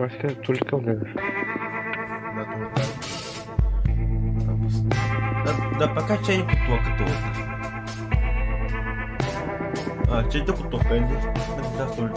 Васька только Да, Да, да пока чай кутуок туолта. А, чайда кутуок энди. Да, соль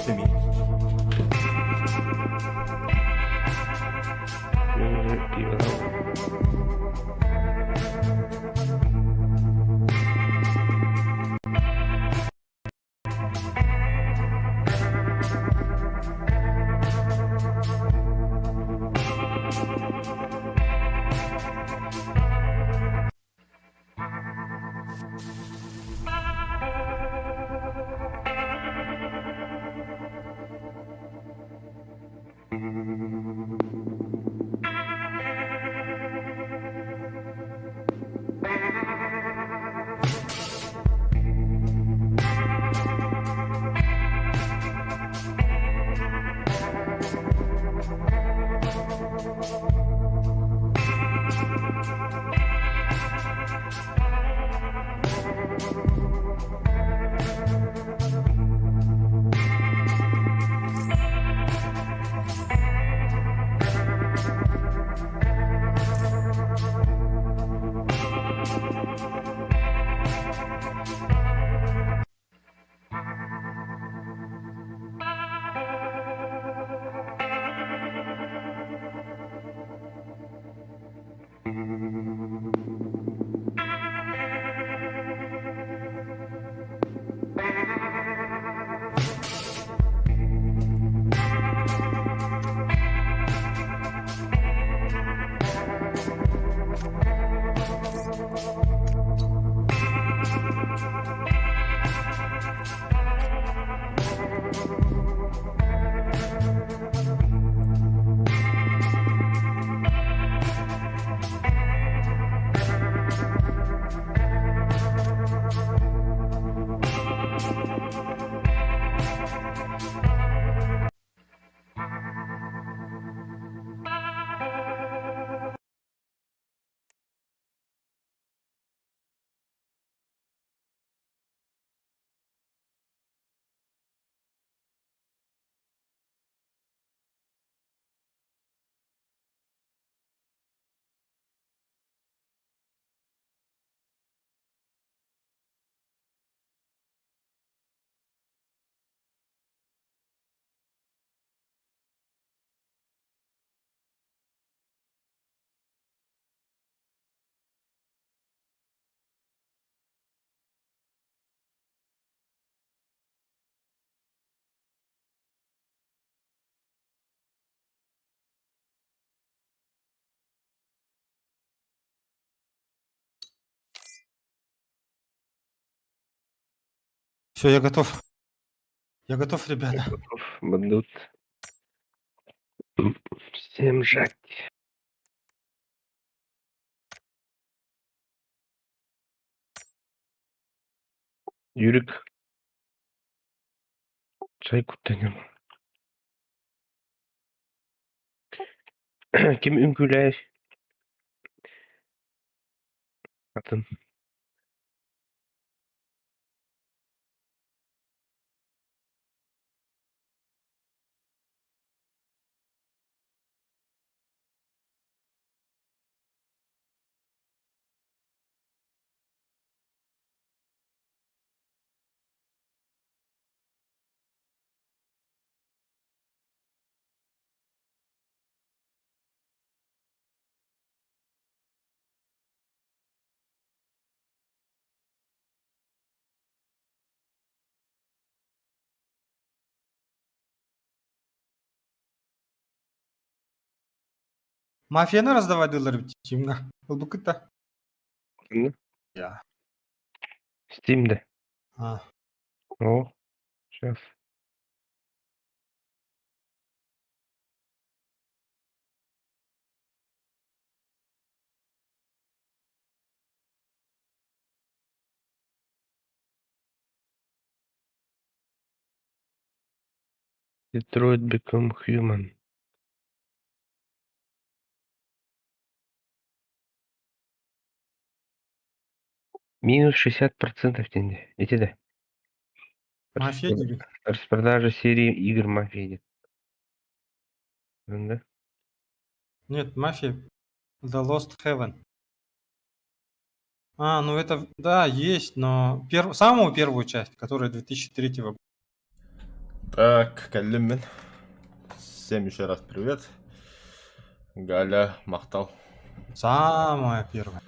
Все, я готов. Я готов, ребята. Будут всем жать. Юрик. Чай куттанем. Ким үҥкүүлээй? Атын. Мафияны раздавать дылар Тимга. Ылбыкыта. Я. Steam'de. А. О, сейчас. Detroit Become Human. Минус 60% тенге. Эти да. Мафия тебе. Распродажа серии игр Мафия. Да? Нет, Мафия The Lost Heaven. А, ну это, да, есть, но самую первую часть, которая 2003 года. Так, кэллим мин. Всем еще раз привет. Галя, махтал. Самая первая.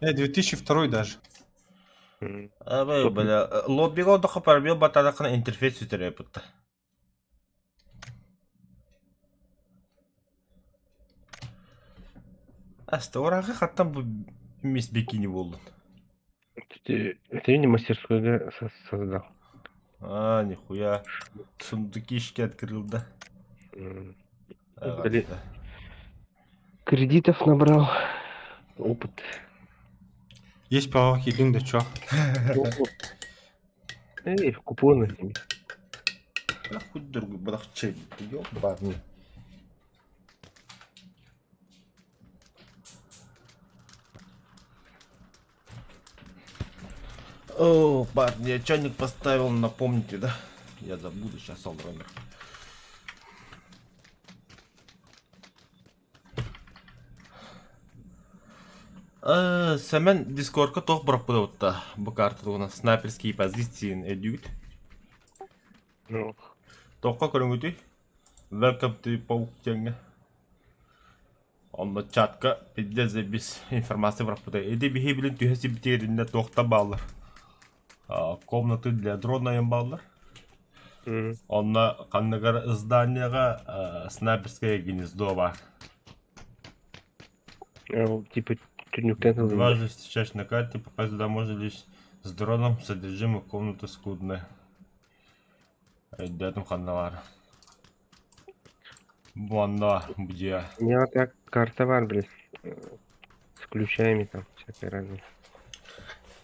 2002 даже. Абай, бля, лоббига одохо пробел батадакына интерфейс сүтэрэ пытта. Аста, орағы хаттан бу мисс бикини болдун. Ты не мастерскую, да, создал? А, нихуя. Сундукишки открыл, да? Блин. Кредитов набрал. Опыт. Есть по хилинг, да чё? Эй, купоны. Бля, хуй другой, бля, чей, ёбаный. О, парни, я чайник поставил, напомните, да? Я забуду сейчас, Алронер. Сэмэн Дискордка туох бырахпыта бу карталыгына снайперские позиции өйдүүгүт. Ну, Туохха көрүҥҥүтүй? Welcome to Паук диэҥҥэ. Онно чатка пиздец заебись информация бырахпыта. Ити биһи билин түһэ сибитиэриннэ туохта бааллар. Комнаты для дрона бааллар. Онно ханныгар зданияҕа снайперское гнездо баар. Типа түннүктэн ылын. Дважды встречаешь на карте, попасть туда можно лишь с дроном, содержимое комнаты скудное. Өйдөөтүм ханна баар. Бу онно где? У меня так карта бар, блядь. С ключами там, всякое разное.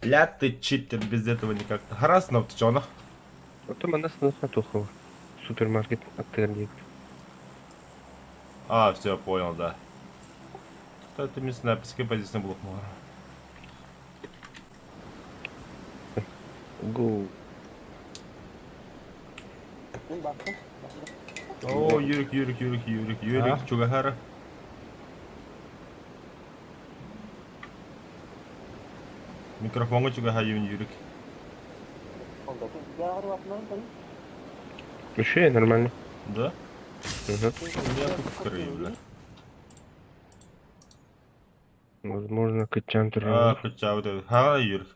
Бля, ты читер, без этого никак. Гарас навтчона. Потом она с Супермаркет отель. А, все, понял, да. Это мне снайперской позиции блок Go. О, Юрик, Юрик, Юрик, Юрик, Юрик, Чугахара. Микрофоҥҥа чугаһа, Юрик. Еще я нормально. Да? Угу. У меня тут кры, бля. Возможно, качан. А, хотя вот это. Ха, Юрик.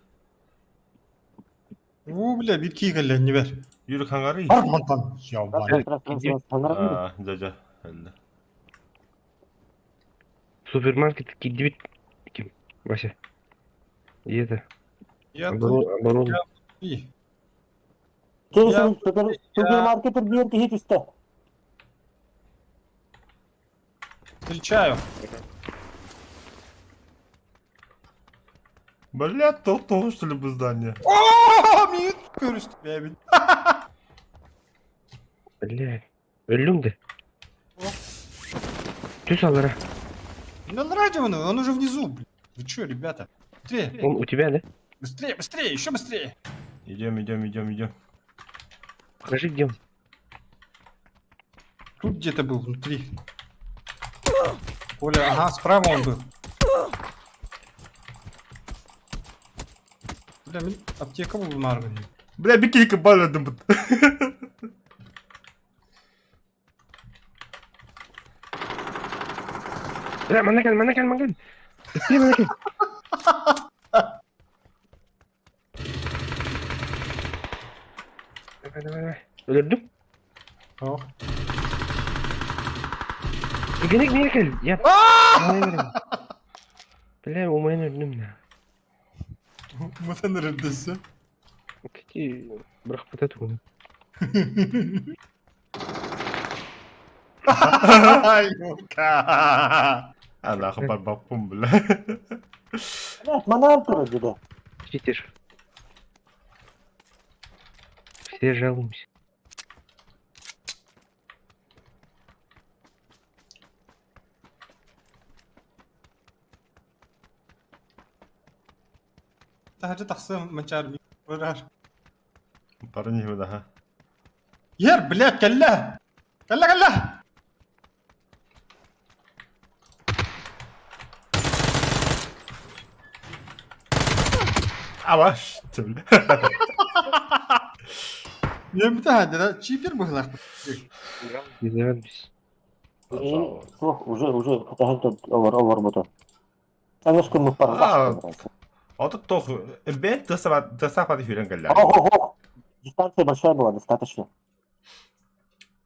О, бля, битки кэллэ не бер. Юрик хангары. Армантан. Ёбаный. А, дядя. Супермаркет кидит. Ким? Вася. И это. Я тут. Оборона. И. Супермаркет диэн киһи түстэ. Встречаю. Бля, то то что ли бы здание. О, мин көрүстүм бэйэбин. Бля. Өллүҥ дии. Түс аллара. Ну, радио, он уже внизу, блин. Вы чё, ребята? Быстрее, Он у тебя, да? быстрее, быстрее, еще быстрее. Идем, идем, идем, идем. Покажи, где он. Тут где-то был, внутри. Коля, ага, справа он был. Бля, мин аптека был марган. Бля, бикиника баладым. Бля, манна кэл, манна кэл, манна кэл. Быстрее, манна кэл. Давай, давай, давай. Өлөрдүм. О. Генек миэхэ кэл. Я. Бля, умайан өллүм на. Мытан ырырдысы. Кити бырахпыта тугун. Ай, сука. А нахуй барбаппын, бля. Манан турар дии. Читер. Все жалуемся. Таһырдьа тахсыам манчаар. Барар. Бары не ага. Ер, блядь, кэллэ! Кэллэ, кэллэ! Аваш. Үөммүтэ чипер быһылаах. Без. Суох, уже хаһан олорбута. Аҥас күммүт А, Ото тох бе тысапат хүрен кэллэ. Ох, дистанция большая была достаточно.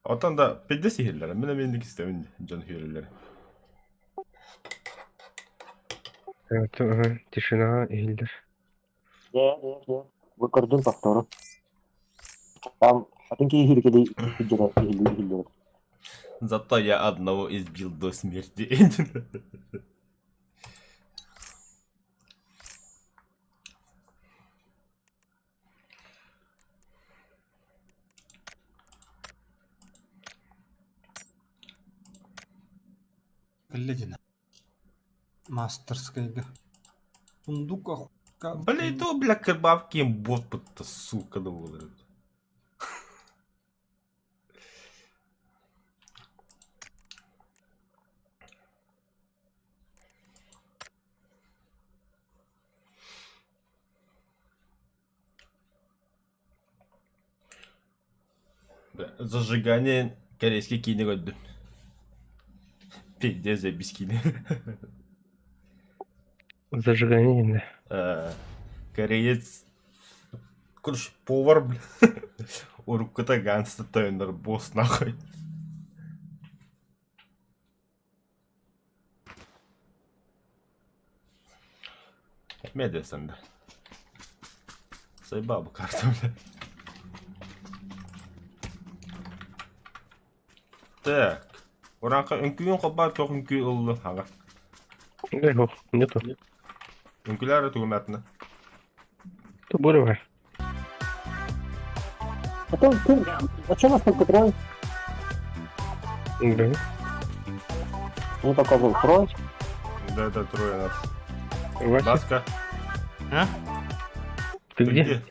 Отон да пидде сихиллер. Мен мен истемин дьон хүреллер. Ага, тишина иһиллэр. Не, не, не. Бу көрдүм повтору. Там атын киһи иһиллэ иһиллэ. Зато я одного избил до смерти. Кэллэ дина. Мастерскайга. Сундук охука. Блин, то, бля, кырбавки бот под сука, думал. Зажигание корейский киинэ көрдүм. Пиздец, заебись киинэ. Зажигание, да. Кореец. Короче, повар, бля. Уруккута гангста тойоннор босс нахуй. Медесен да. Заебал бы карту, бля. Так. Уранка үҥкүүн хоббар тоқ үҥкүү ыллы ага. Да, нету. Үҥкүүлэр тугуматына. Ту бар. А то, ты, а что нас только трое? Да. Мне показывал трое. Да, да, трое нас. Вася, Баска. А? ты где?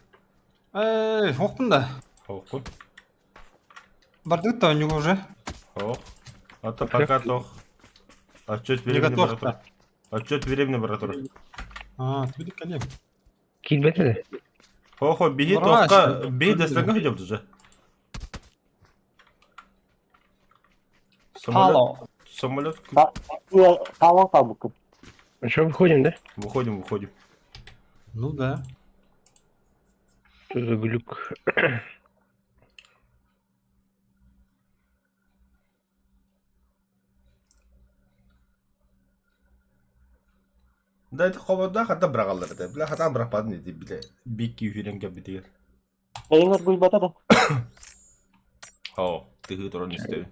Эй, суохпун да. Оху. Бардык да у уже. Ох. А то пока тох. Отчет Не времени, готов братур. Отчет времени, братур. А, ты коллег. Киирбэтэ. Хо-хо, биһи Бараш, тохка, биһи дэстэнгэ хөдөбүт уже. Самолет, Алло. самолет. Хаалан хаалбыккын. А что, выходим, да? Выходим, выходим. Ну да. Что за глюк? Да это хобода хата брагалар да. Бля хата брападны ди бля. Бикки хүрен кәбитигер. Эйиңер гуйбата да. О, ты туран исте.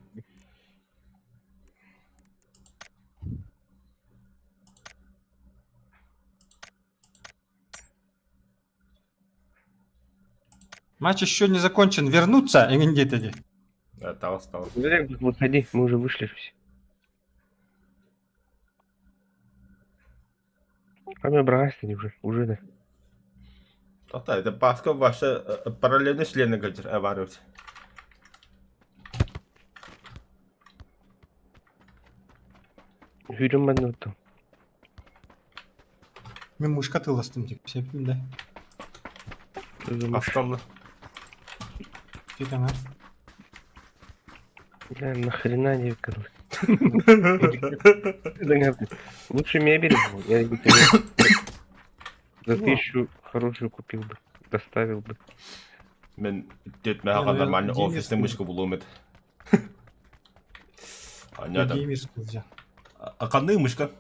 Матч еще не закончен. Вернуться, эҥин Да, талас, талас. Да, выходи, мы уже вышли же все. А мне брать уже, уже да. Та, это Паска ваша параллельно члены говорит, аварить. Хүрүм одну там. Мин мышка тыластым тип. Сеппим да. Что за мышь? Асталлы. Ты там, а? Бля, нахрена не короче. Лучше мебель был, я бы тебе за 1000 хорошую купил бы, доставил бы. Мен дед Не, мәға ну я нормально геймерский. офисный мышка булуым Я Аня геймерскую взял. А қандай мышка?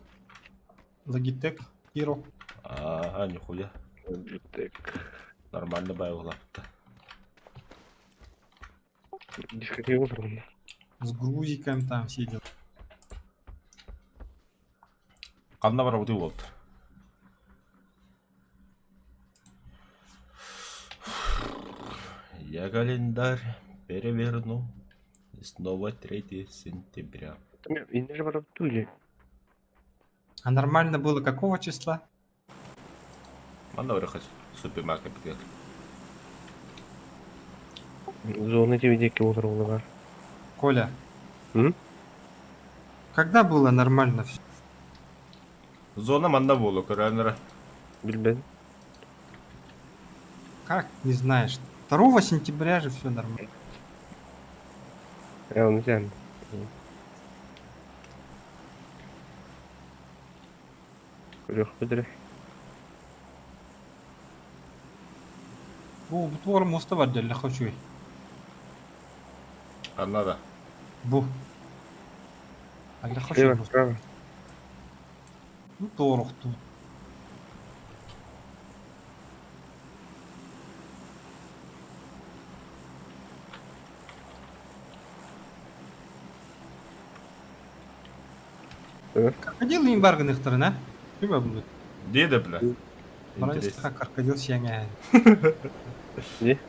Logitech Hero. А, нихуя. Так, Нормально бай улапты. дискотеку выбрал. С грузиком там все дела. Қанда бар өте болды. Я календарь переверну. И снова 3 сентября. Там же барабтули. А нормально было какого числа? Манда бар хоть супермаркет бітер. Зона диэки буолар. Коля. М? Когда было нормально все? Зона манна буолуо, көрөөн эрэ. Билбэт. Как не знаешь? 2 сентября же все нормально. Я он взял. Көрүөх быдыры. Бу бу муоста баар дьэ хочу. Ханна да. Бу. Алла хочу. Слева, справа. Ну торохту. Э? Крокодил им баргыныхтарын, а? Күбө будет. Где да, бля? Интересно. Крокодил сиэҥэ. Где?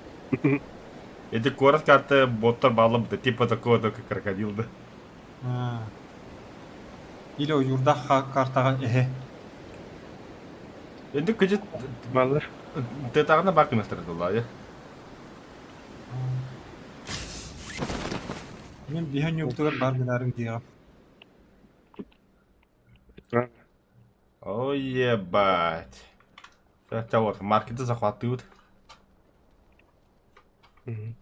Эти город карты боттар балым да, типа такого, только крокодил, да. А. Или юрдах картаға эхе. Енді күжі Баллар. тетағына бакынастырдылар, я. Мен биһэн юктугар бар гынарын диэҕим. Справа. Ой, ебать. Хотя вот, маркеты захватывают. Мгм.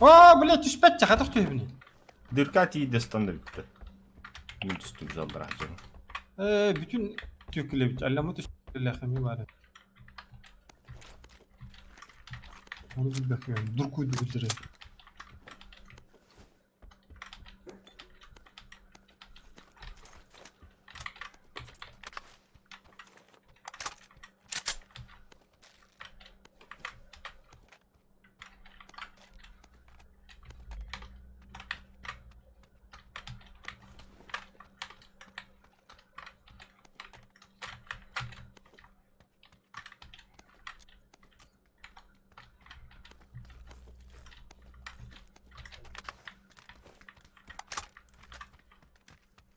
О, блядь, түспэт хатах түһүбүнүй. Дырка тиийдэ стандарт. Мен түстүм жалдыра. Э, бүтүн түкүлэбит. Алламы түскүлэхеми бары. Оны билбэккин. Дуркуйду билдире.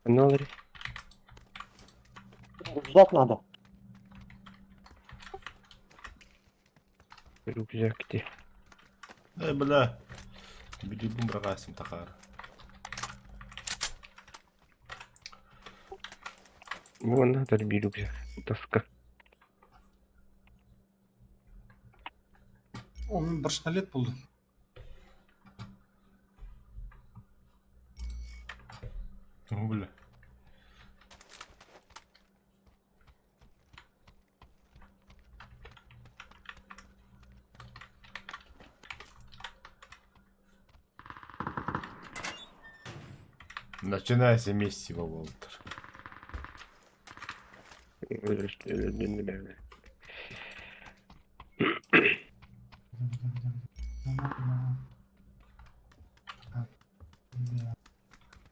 Аналари. Рюкзак надо. Рюкзак где? Эй, бля. Бүдүгүн бырагасым тахар. Вон надо рюкзак. Тоска. О, мен бір шналет болды. О, бля. Начинайся месиво, Уолтер.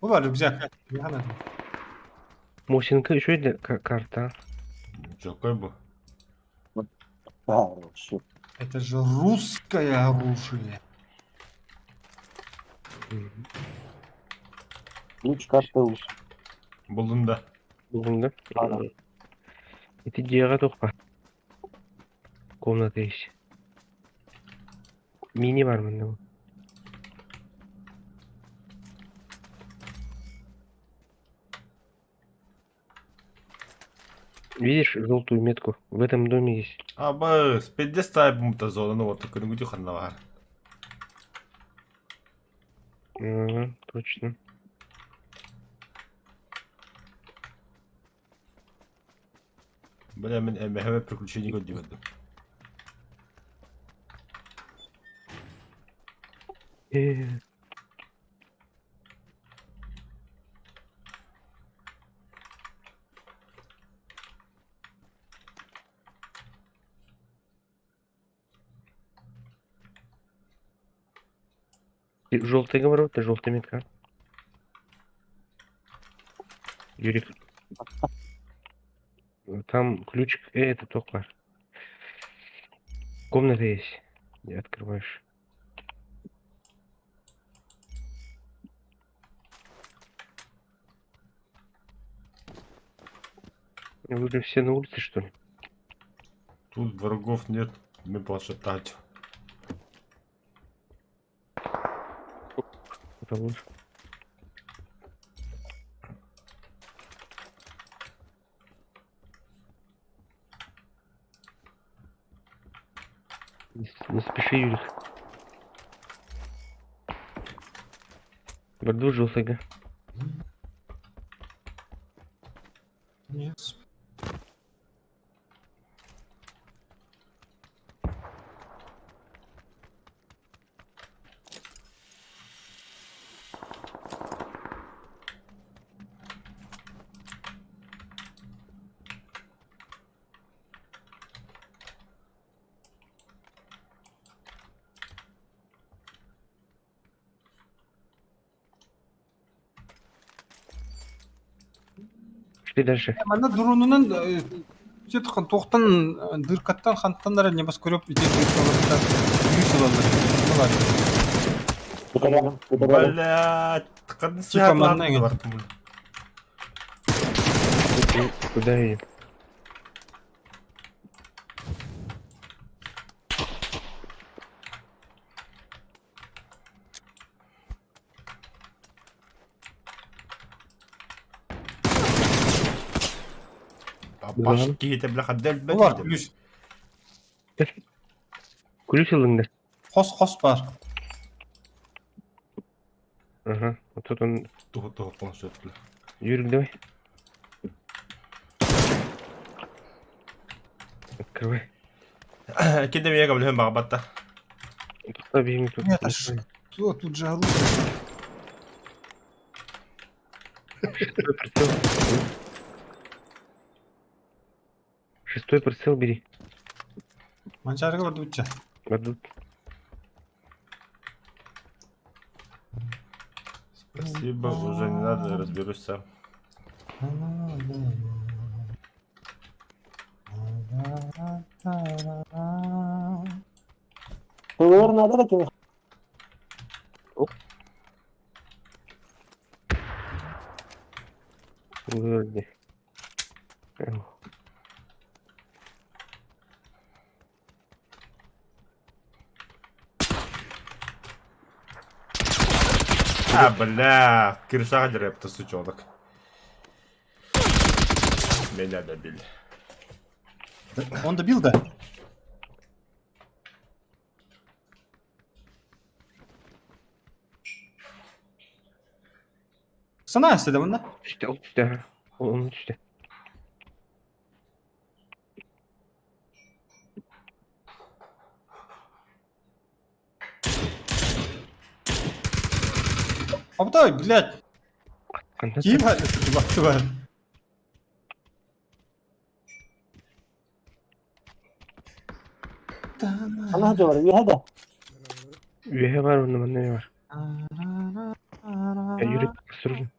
Бу бар рюкзак. Яна. Мосинка еще одна карта. Чокой бу. Хорошо. Это же русское оружие. Мгм. Ключ карты уж. Булдун да. Булдуң да? Ага. Ити дьиэҕэ туох Комната есть. Мини бар манна бу. Видишь желтую метку? В этом доме есть. Абыс, пиздец ставим зона, ну вот, күнүгү ханна бар. Ага, точно. Бля, мен МХВ приключений көрдүм. Желтый говорю, это желтая метка. Юрик. Там ключик, это только. Комната есть. Не открываешь. Вы же все на улице, что ли? Тут врагов нет, мы планшетать. Это лучше. Не спеши, Юрик. Продолжился, Нет. Пошли дальше. Манна дронунан туохтан дыркаттан хантан эрэ небоскреб ити күүс ылаллар. Бүтэрэн, бүтэрэн. Блядь, Типа манна эҥин. Куда едем? Баш киһитэ бля хаддел Булар күлүс. Күлүс ылыҥ да. Хос-хос бар. Ага, вот тут он. Туһу туһу планшет бля. Юрик, давай. Открывай. Киде миэхэ билиһин баҕарбатта. Тут тут. Нет, а что тут же оружие? Шестой прицел. Шестой прицел бери. Манчаарыга бардыбытча. Бардут. Спасибо, уже не надо, разберусь сам. Тылыр надо да кини. Вроде. А, бля, крышаҕа дьарыпта сучонок. Меня добили. Он добил, да? Санаа эстэ да манна? Түстэ, ол түстэ. ага. Ол оны түстэ. Абытай, блядь, Хантан киим бахтыбар. Ана дьолор, үөһэ да. Үөһэ бар, онно манна эмиэ бар. Я Юрик, осторожно.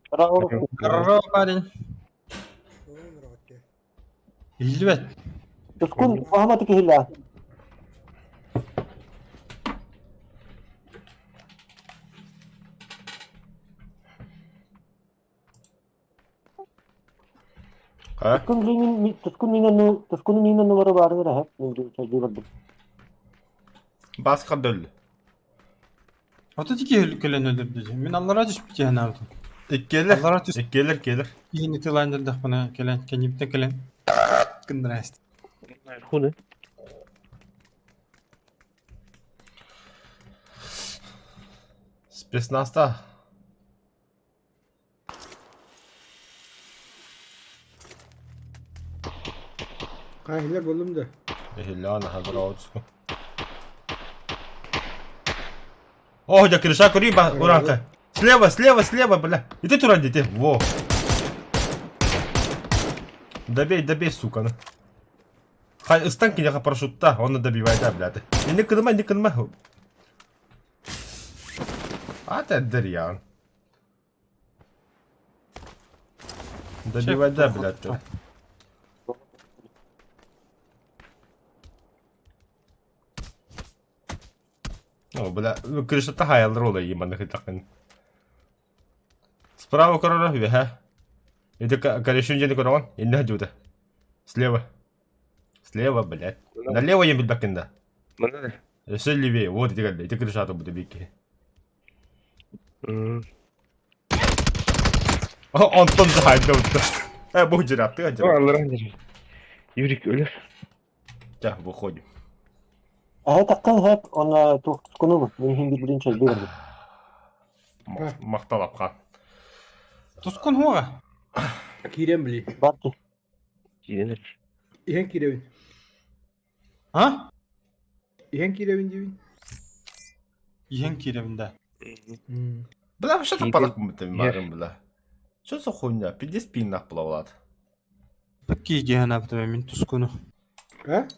Здорово. Здорово, парень. Иһиллибэт. Тускун баһаматы киһилээ. А? Тускун Ленин, Тускун Нина, Тускун Нина номера баарын эрэ мен чайдыы бардым. Басқа дөл. Вот эти кэлэн өлөрдө. Мин аллара түспүт янаабытым. Иккиэлэр. Аллара түс Иккиэлэр киэлэр. киһини тылаандырдахпына кэлэн кэннибиттэн кэлэн гыннара Наверху, да? Спецназта. Kahiller buldum da. Ehillan хабраутску. О, я крыша кури, уранка. Слева, слева, слева, бля. И ты туран ты. Во. Добей, добей, сука. ну. Хай, станки не парашютта, он добивает, да, бля. ты. Не кыдыма, не кыдыма. А ты дырьян. Добивай, да, блядь. ты. О, бля, ну, крыша хайалар ола ебаных тахын. Справа корона, веха. Это корешин жени корон, инна жуда. Слева. Слева, блядь. Налево я билбэккин да. Манна да. Өссө левее. Вот ити кэллэ. Ити крышата бу бикки. Онтон заһайда утта. Э, бу дьыратты О, алларан дьэр. Юрик өлөр. Ча, выходим. Эһэ таххан иһэп, уонна туох тускуну бу иһин биир чэйдии барбыт. Махтал апхан. Тускун хуоҕа. Киирэн били. Бар ки. Киирэн эрэр. Иһэн киирэбин. А? Иһэн киирэбин диибин. Иһэн киирэбин да. Бля, вообще так баарым бля. Что за хуйня? Пиздец пиннах была. Испэк киһи диэн аабытым мин тускуну. А?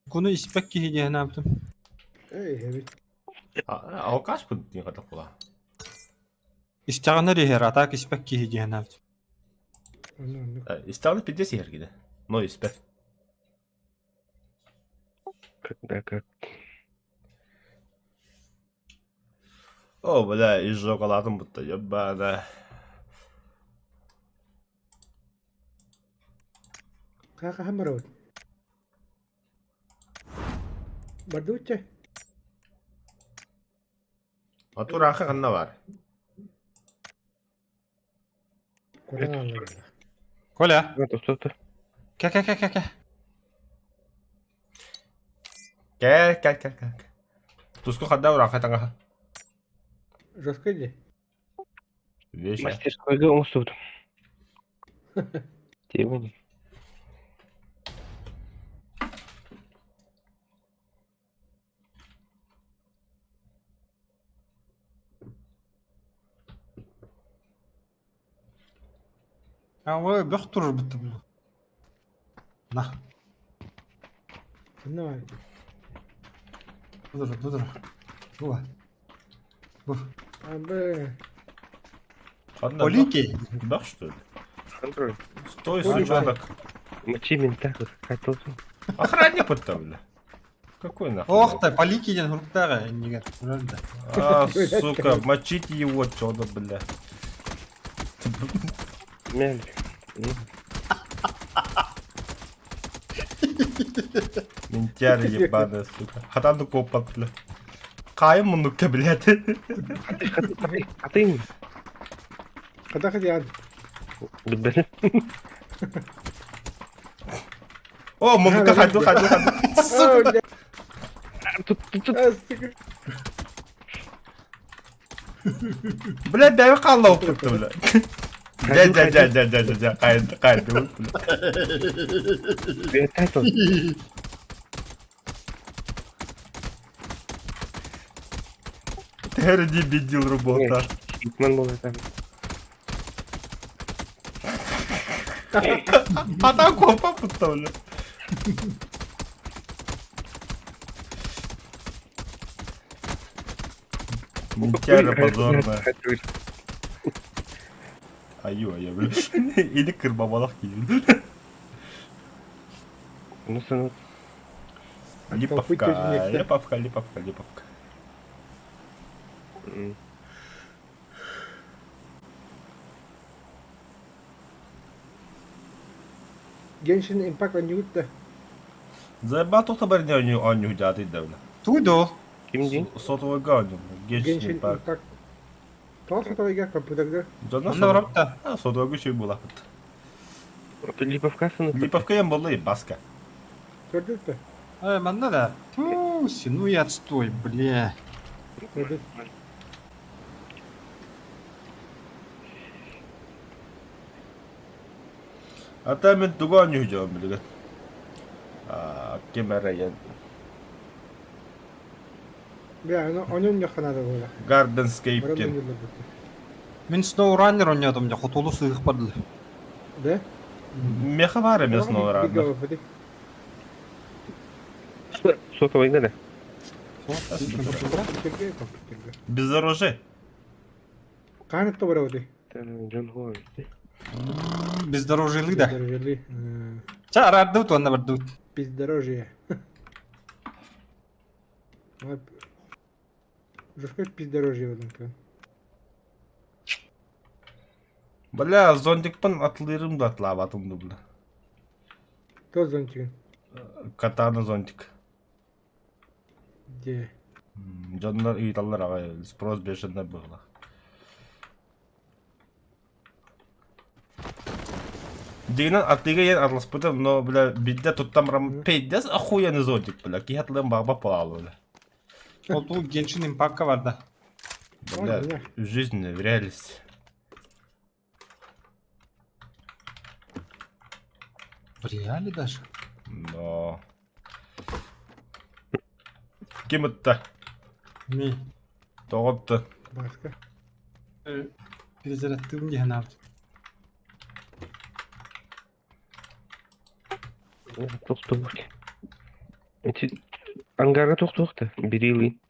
Куну испэк киһи диэн аабытым. Эй, эбит. Алкаш бу диэн хатах була. Истэҕинэ иһэр, а так испэк киһи диэн аабытым. Онно оннук. Истэҕинэ пиздец иһэр кини. Но испэт. Когда как. О, бля, изжогалаатым бутта, ебана. Хаха барабыт. Бардыбыт чэ. А тураахы ханна бар? Кудан ааллар. Коля, Тохто, кэ кэ кэ кэ кэ. Кэл, кэл, кэл, кэл. Туску хадда ураахы таҥаха. Жестко дии. Вещь. Мастерскойга оҥостубутум. Тиэбин. А ой, бөх турар бутта бу. На, Ханна бар. бу тур, бу тур. Бу бар. Бу. Абы. Ханна Полики. Бах, что ли? Контроль. Стой, Полики. сучонок. Мочи мента, хотел. Охранник вот бля. Какой нахуй? Ох ты, полики диэн хуруктаҕа иннигэр. Турар да. А, сука, мочите его, чё-то, бля. Мяль. Ментяра ебаная, сука. Хатан копат, бля. Кайым муннукка, блядь. Атын. Хата хатыан. Билбэтим. О, муннукка хайду, хайду, хайду. Сука. Тут, тут, тут. Сука. Блядь, дай халла упытты, бля. Дя, дя, дя, дя, дя, дя, дя, кайды, кайды, бля. Тайтл. Ты не бедил робота. Хитман буолла там. А там копа пытта, бля. Ментяра позорная. Аю, аю, бля. Или кырбабалах киин. Ну, сынок. Липовка, липовка, липовка, липовка. Genshin Impact оонньуут да. Заебал тоқта бәріне оонньуу дьааты да, бля. Туй доо. Ким диэн? Сотовойга оонньуу. Genshin Genshin Impact. Impact. Тоҕо сотовойга компьютерга. Дьонно Онно барабыт да. Сотовойга үчүгэй буолаппыт. Липовка сынок. Липовка ем болла и баска. Көрдүт да. Э, манна да. Туси, ну и отстой, бля. Көрдүт. Ата мен тугу оонньуу дьон билигин. Ким эрэ ен Бля, ону онон ханада буола. Gardenscape Баран диэн. оонньууллар бутта. Мин SnowRunner оонньоотум дьэ хотулу сыых бардылар. Да? Меха баар эмиэ SnowRunner. Сотовойга да. Компьютерга, компьютерга. Бездорожье. Хаан это барабыты. Джон Хой. Бездорожьелы да. Бездорожье. Ча араардыбыт уонна бардыбыт. Бездорожье. Жестко бездорожье в этом. Бля, зонтикпын атылырым да атлаабатым да бля. Кто зонтигын? Катана зонтик. Где? Дьоннор ыйыталлар аҕай, спрос бешеный быһыылаах. Дьиҥинэн атыыга иһэн араласпытым, но, бля, биирдэ туттан баран пиздец охуенный зонтик, бля, киһи атылыан баҕарбат буолаалы, бля. Ол тул Геншин Импакка барда. Бля, жизнь в реальность. В реале даже? Но... Ким ытта? Ми. Тоҕо ытта? Бааска. Перезарядтыым диэн аабыт. Тохтубут. Эти ангарга тохтуохта. Бирилин.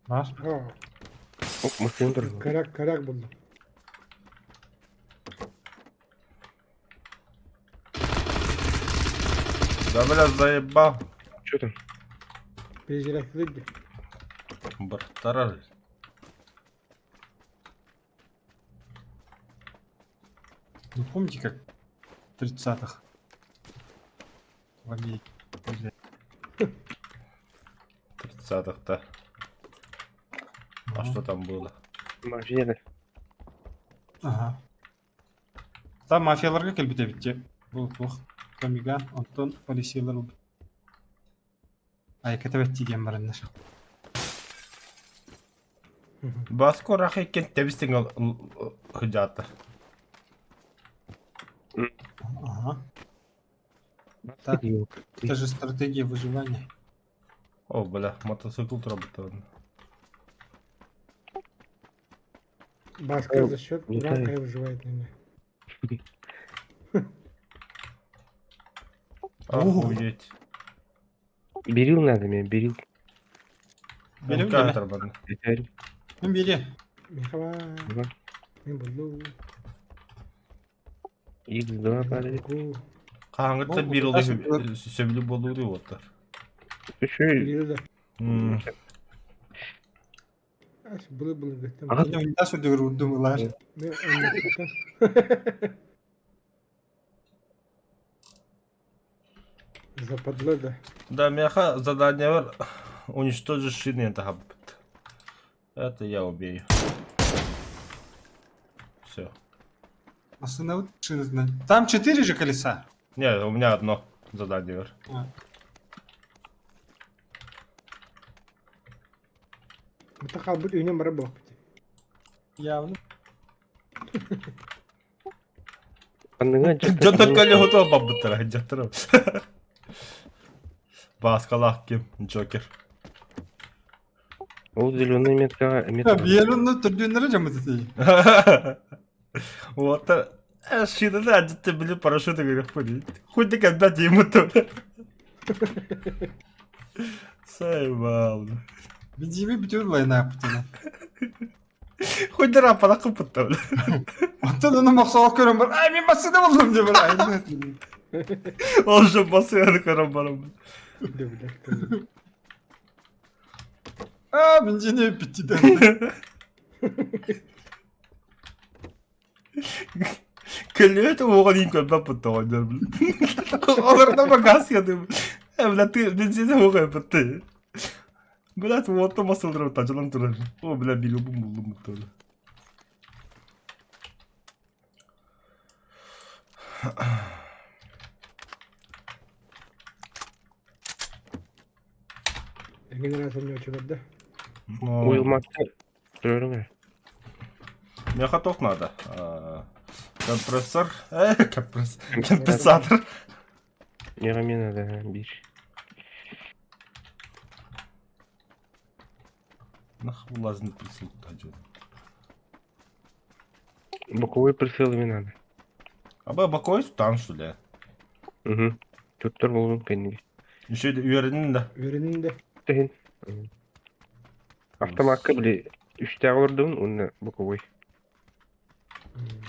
Бар. Оп, машина турар. Коряк, коряк булдум. Да бля, заебал. Что там? Перезарядка Бартарар. Ну помните, как в 30-х в Америке? Блядь. 30-х-то. А что там было? Мафия. Ага. Там мафияларга кэлбит эбит дии. Бу туох Томиган, онтон полициялар ылбыт. Айка тэбэттии диэн бараннар. Баско рах иккен тэбистиҥ сыдьаата. Ага. Так. Это же стратегия выживания. О, бля, мотоцикл работает. Баска за счет не рака знаю. выживает на меня. Охуеть. Берил надо мне, берил. Берем Как да? работает? Ну бери. Михала, Ага. мен булду. X2 баар. Ку. Хаһааҥҥыттан биир ылыы сөбүлүү буолуу уоттар. Еще Берил да. М. Ас былы былы гыттым. Ага. Я унитаз үрдүгэр уурдум ылаар. Мен оннуктан. Западло да. Да, миэхэ задание уничтожить шины это Это я убью. Все. Массыына шины. Там четыре же колеса. Не, у меня одно задание. А. Это халбыт үйүнэн барар буолбут. Явно. Анныга Дьонтон кэлэ хоту баббыттара, дьахтара. Бааскалаах ким, Джокер. Ол зеленый метка метка. Биэрунну төрдүөннэрэ дьоммут этий. Вот, шины да, ты, блин, парашюты, говорю, хуй, хуй ты когда ему то. Сайбал. Бензиби бүтүөр лайнааппытына. Хоть дыра палакы пытта, бля. Оттон ону мохсоҕо көрөн бар, ай мин массыына буллум деп бар. Ол же басыяны көрөн барам. Да, блядь. Аа бензини бүттү да. Көлүөт уоҕун иин көрбөт бутта оҕонньор, бля. Олорно багаас ядым. Э, бля, ты бензин уоҕа бутты. Блядь, уотта масылдырып тажылан турар. О, бля, билубум булдум бутта. Эҥин раз онньоочулар да. Уйулмакта көрөрүҥ ээ. Миэхэ туох наада? Компрессор. Э, компресс... Компенсатор. Миэхэ эмиэ наада биир. Нах влазный прицел тажу. Боковой прицел эмиэ наада. Аба боковой там что ли? Угу. Туттар буолуҥ кэннигэ. Еще үөрэнин да. Үөрэнин да. Тэһин. Автомакка били үстээх олордубун уонна боковой.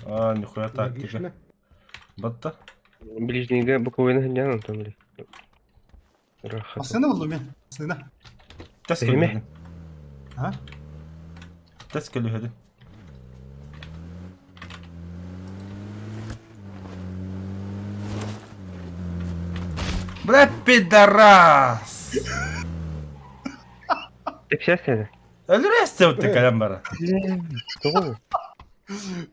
А, нихуя тактика. Логично. Батта. Ближнийгэ боковойны сылдьан онтон били. Ыраах. Массыына буллум мин. Массыына. Тэс Эһиме? көлүһэдин. А? Тэс көлүһэдин. Бля, пидорас! Общайся. Өлөрөстө ты кэлэн бара. Тоҕо?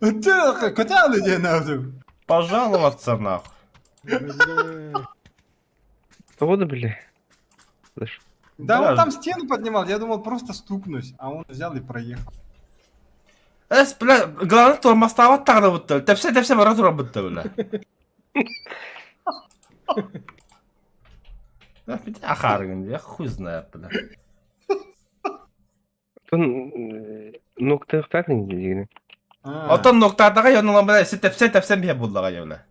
Көтө диэн аҕытым. Пожаловаться нахуй. Бля. Тоҕо да бля? Слышь. Да, он там стену поднимал, я думал просто стукнусь, а он взял и проехал. Эс, бля, главное тормостаабат даҕаны бутта. Тэпсэ-тэпсэ бара турар бутта, бля. Ахаарыгын, я хуй знает, бля. Оттон нуктаахтаах дигини. Оттон нуктаатаҕа дьон бля, тэпсэ-тэпсэ биһэ буллаҕа дьэ, бля.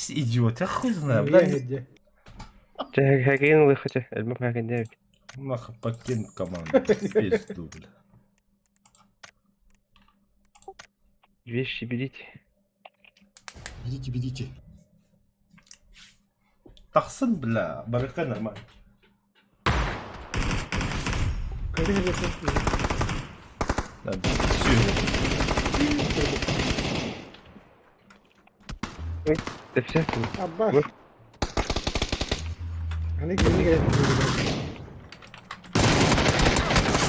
Идиот, я хуй знаю, бля. Бля. Чэ, хэкэйин ылыахха чэ, элбэх хэкэйдээбит. Нахуй покинь команду, пизду, бля. Вещи берите. Берите, берите. Тахсын, бля, барыка нормально. Да, Тэпсэ. Аббас. Аны кини кэлэн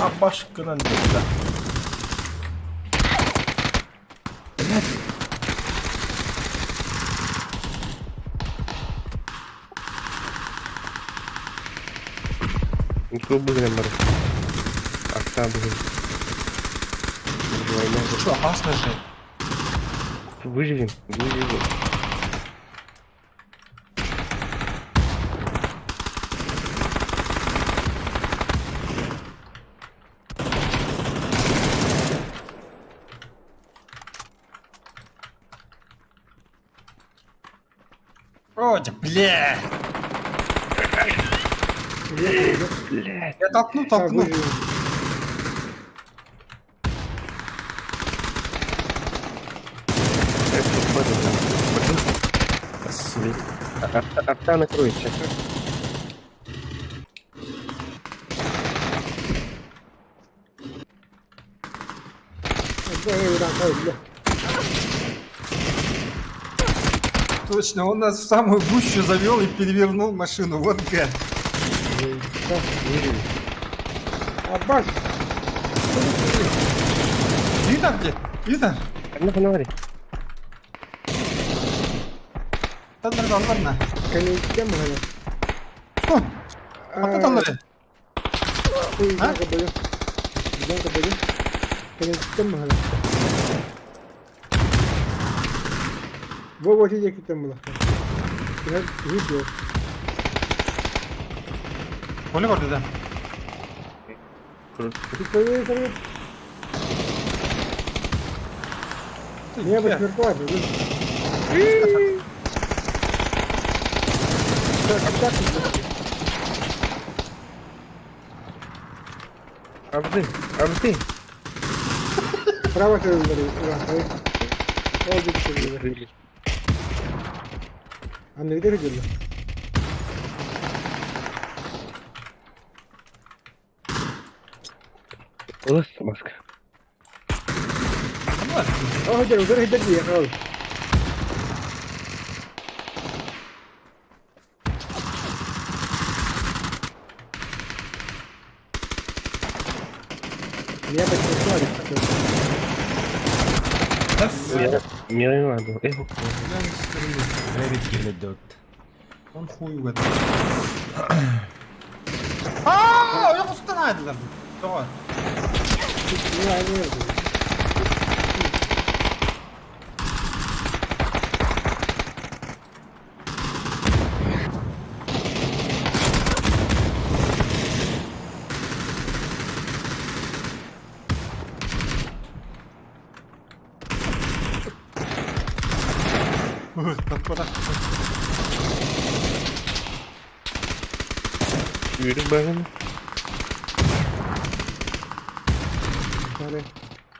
Абашкынан бля. Никто быгынан бар. Акта быгын. Война. Что, опасно же? Выживем, выживем. О, да, бля! Блядь. Я толкну, толкну. Арта накроет сейчас. Точно, он нас в самую гущу завел и перевернул машину. Вот гад. Аббас. Видно где? Видно? Одна фонарь. Ладно, ладно. Кэнниттэн баҕайы. Что? А? А? Кэнниттэн баҕайы. Бу вот диэкиттэн булахтар. Видео. Коля көрдө да. Көрө көрө. Не восьмерка, Так, Абды, абды. Право көрөлөр. Ол диэки. Аны где видели? Улас маска. О, где, где, где, где, Я бы не Я не надо. Эх, Он хуй в этом. А, я просто найден. Давай. Yürü bakın.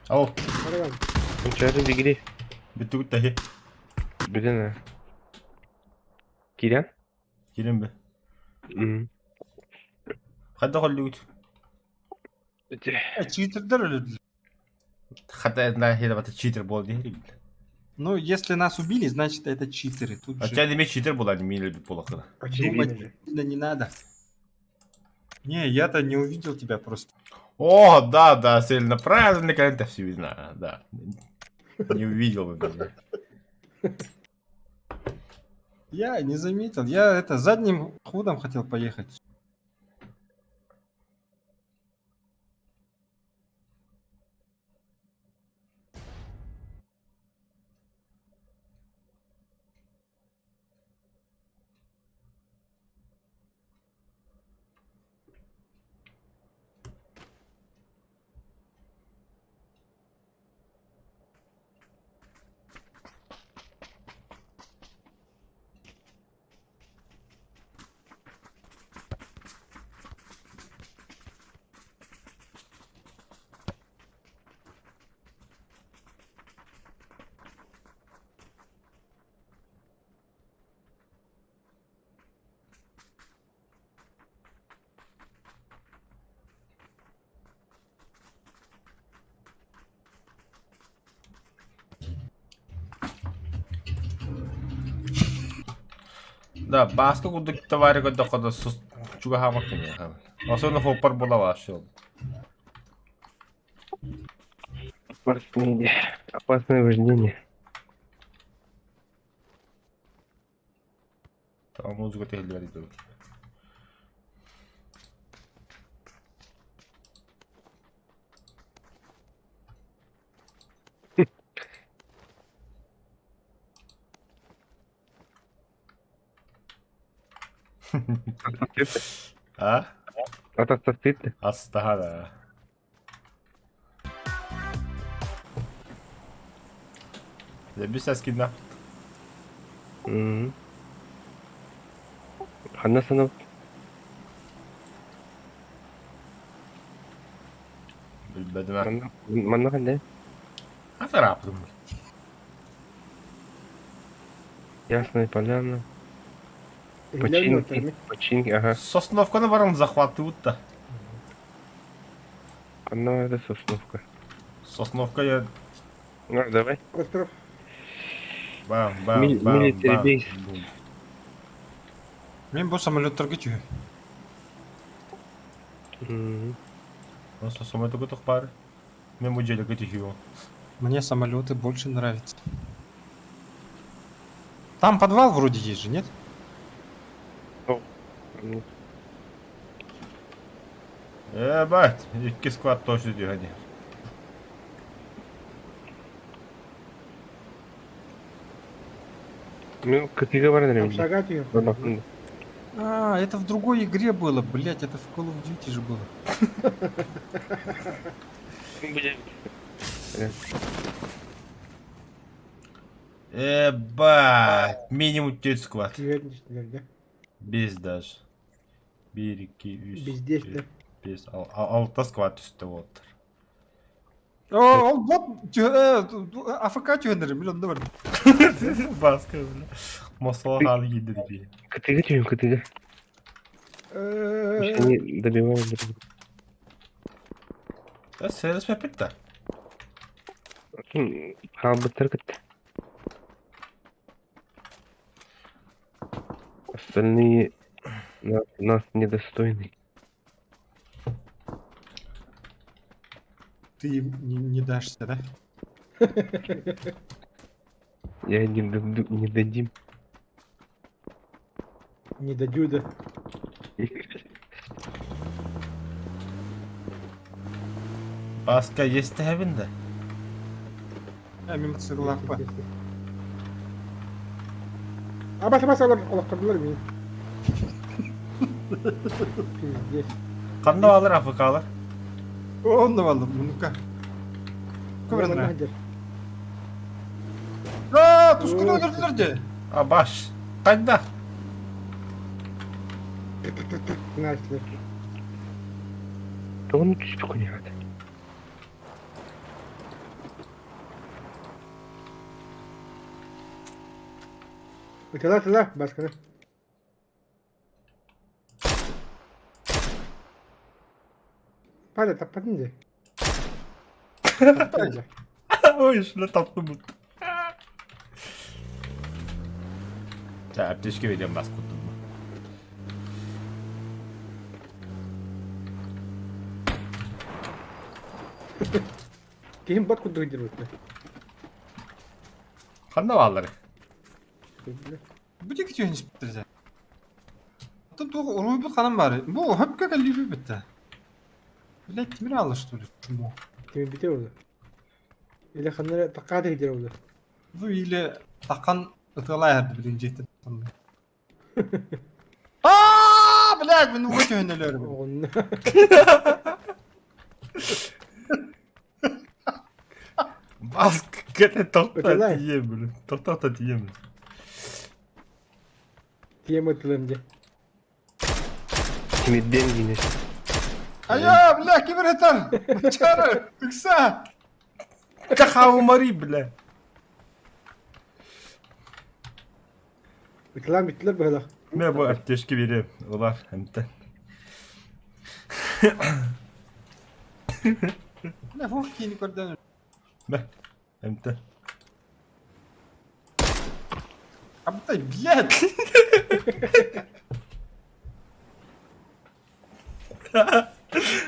Ау, Кончары бигри. бүттүгүт таһи. Билен. Кирян? Кирен бе. Хадда холлугут. Читердер өлөдүлөр. Хадда на хеда бата читер бол дии. Ну, если нас убили, значит это читеры. Тут же Хотя эмиэ читер буолан миин өлбүт буолаххына. Очевидно думать же. сильно не надо. Не, я-то не увидел тебя просто. О, да, да, сильно правильно, это все видно, да. Не увидел бы меня. Я не заметил. Я это задним ходом хотел поехать. Да, Бааска курдук товары көрдөххө да сус чугаһаабат кини. Особенно хоппар буола вообще. Опасное, опасное вождение. Там музыка тehilleri diyor. А? Атастастыты. Астаха да. Дэ скидна. Ханна санап. Билбэтим. Манна ханна. Атараптым. Ясная поляна. Починки. Починки, ага. Сосновканы баран захватывают да. Она это сосновка. Сосновка я... Ну, давай. Остров. Бам, бам, бам, Military бам. base. Бум. Мен бу самолеттарга түһэ. Ну, самолету готов пар. Мен бу жерге түһүө. Мне самолеты больше нравятся. Там подвал вроде есть же, нет? Ебать, икки склад точно түһэни. Ну, кытыга бар наверное. Шагать ее. А, это в другой игре было, блять, это в Call of Duty же было. Ебать, минимум төрт склад. Да? Без даже. Бир, икки, үс, Бездействие. төрт, бес, алта склад түстэ болуптар. О, ол бот АФК түһэнэр, миллион да бар. Баска, бля. Мосол халы кийди дии. Кытыга түһүм, кытыга. Они добивают друг друга. Да, сервис пепет да. Хаалбыттар кытта. Остальные нас недостойны. Ты им не дашься, да? Я не, даду, не дадим. Не дадю, да. Баска есть тэбин да. А, мимо циклахпа. А баса баса алар олохтордулар мин. Пиздец. Ханна алар АФКалар. Он давал, ну-ка. Көбірін. А, тускуну өлтүрдүлөр же. А баш. Кайда? Начали. Да он түспүк не надо. Тыла тыла басканы. Пада таппатын же. Ой, шуна таптым бут. Аптечка берем бас курдук. Киһим бот курдук дьируутна. Ханна бааллары? Бу диэки түһэн испиттэр. Оттон туох уруйбут ханан баар? Бу хөпкө кэллиибит бүттэ. Блять, тимир аалла что ли? Чмо. Тимир бите oldu. Или ханна такка да кидер oldu. Бу или такан ытыалай эрди билин жеттен. Аа, блядь, мен уга түһэн өлөрүм. Оҕунна. Бас кете тохта Ытылай. тиийэм, тохта тиийэм. Тиэм ытылым дьэ. Тимирден гинеш. Ая, бля, ким ырытар? Чары, ыкса. Кахаумари, бля. Ытылаан бүттүлэр быһыылаах. Мэ бу аптечка берем. Олар эмтен. Бля, фух, киини көрдөн. Мэ. Эмтен. Абытай, блядь.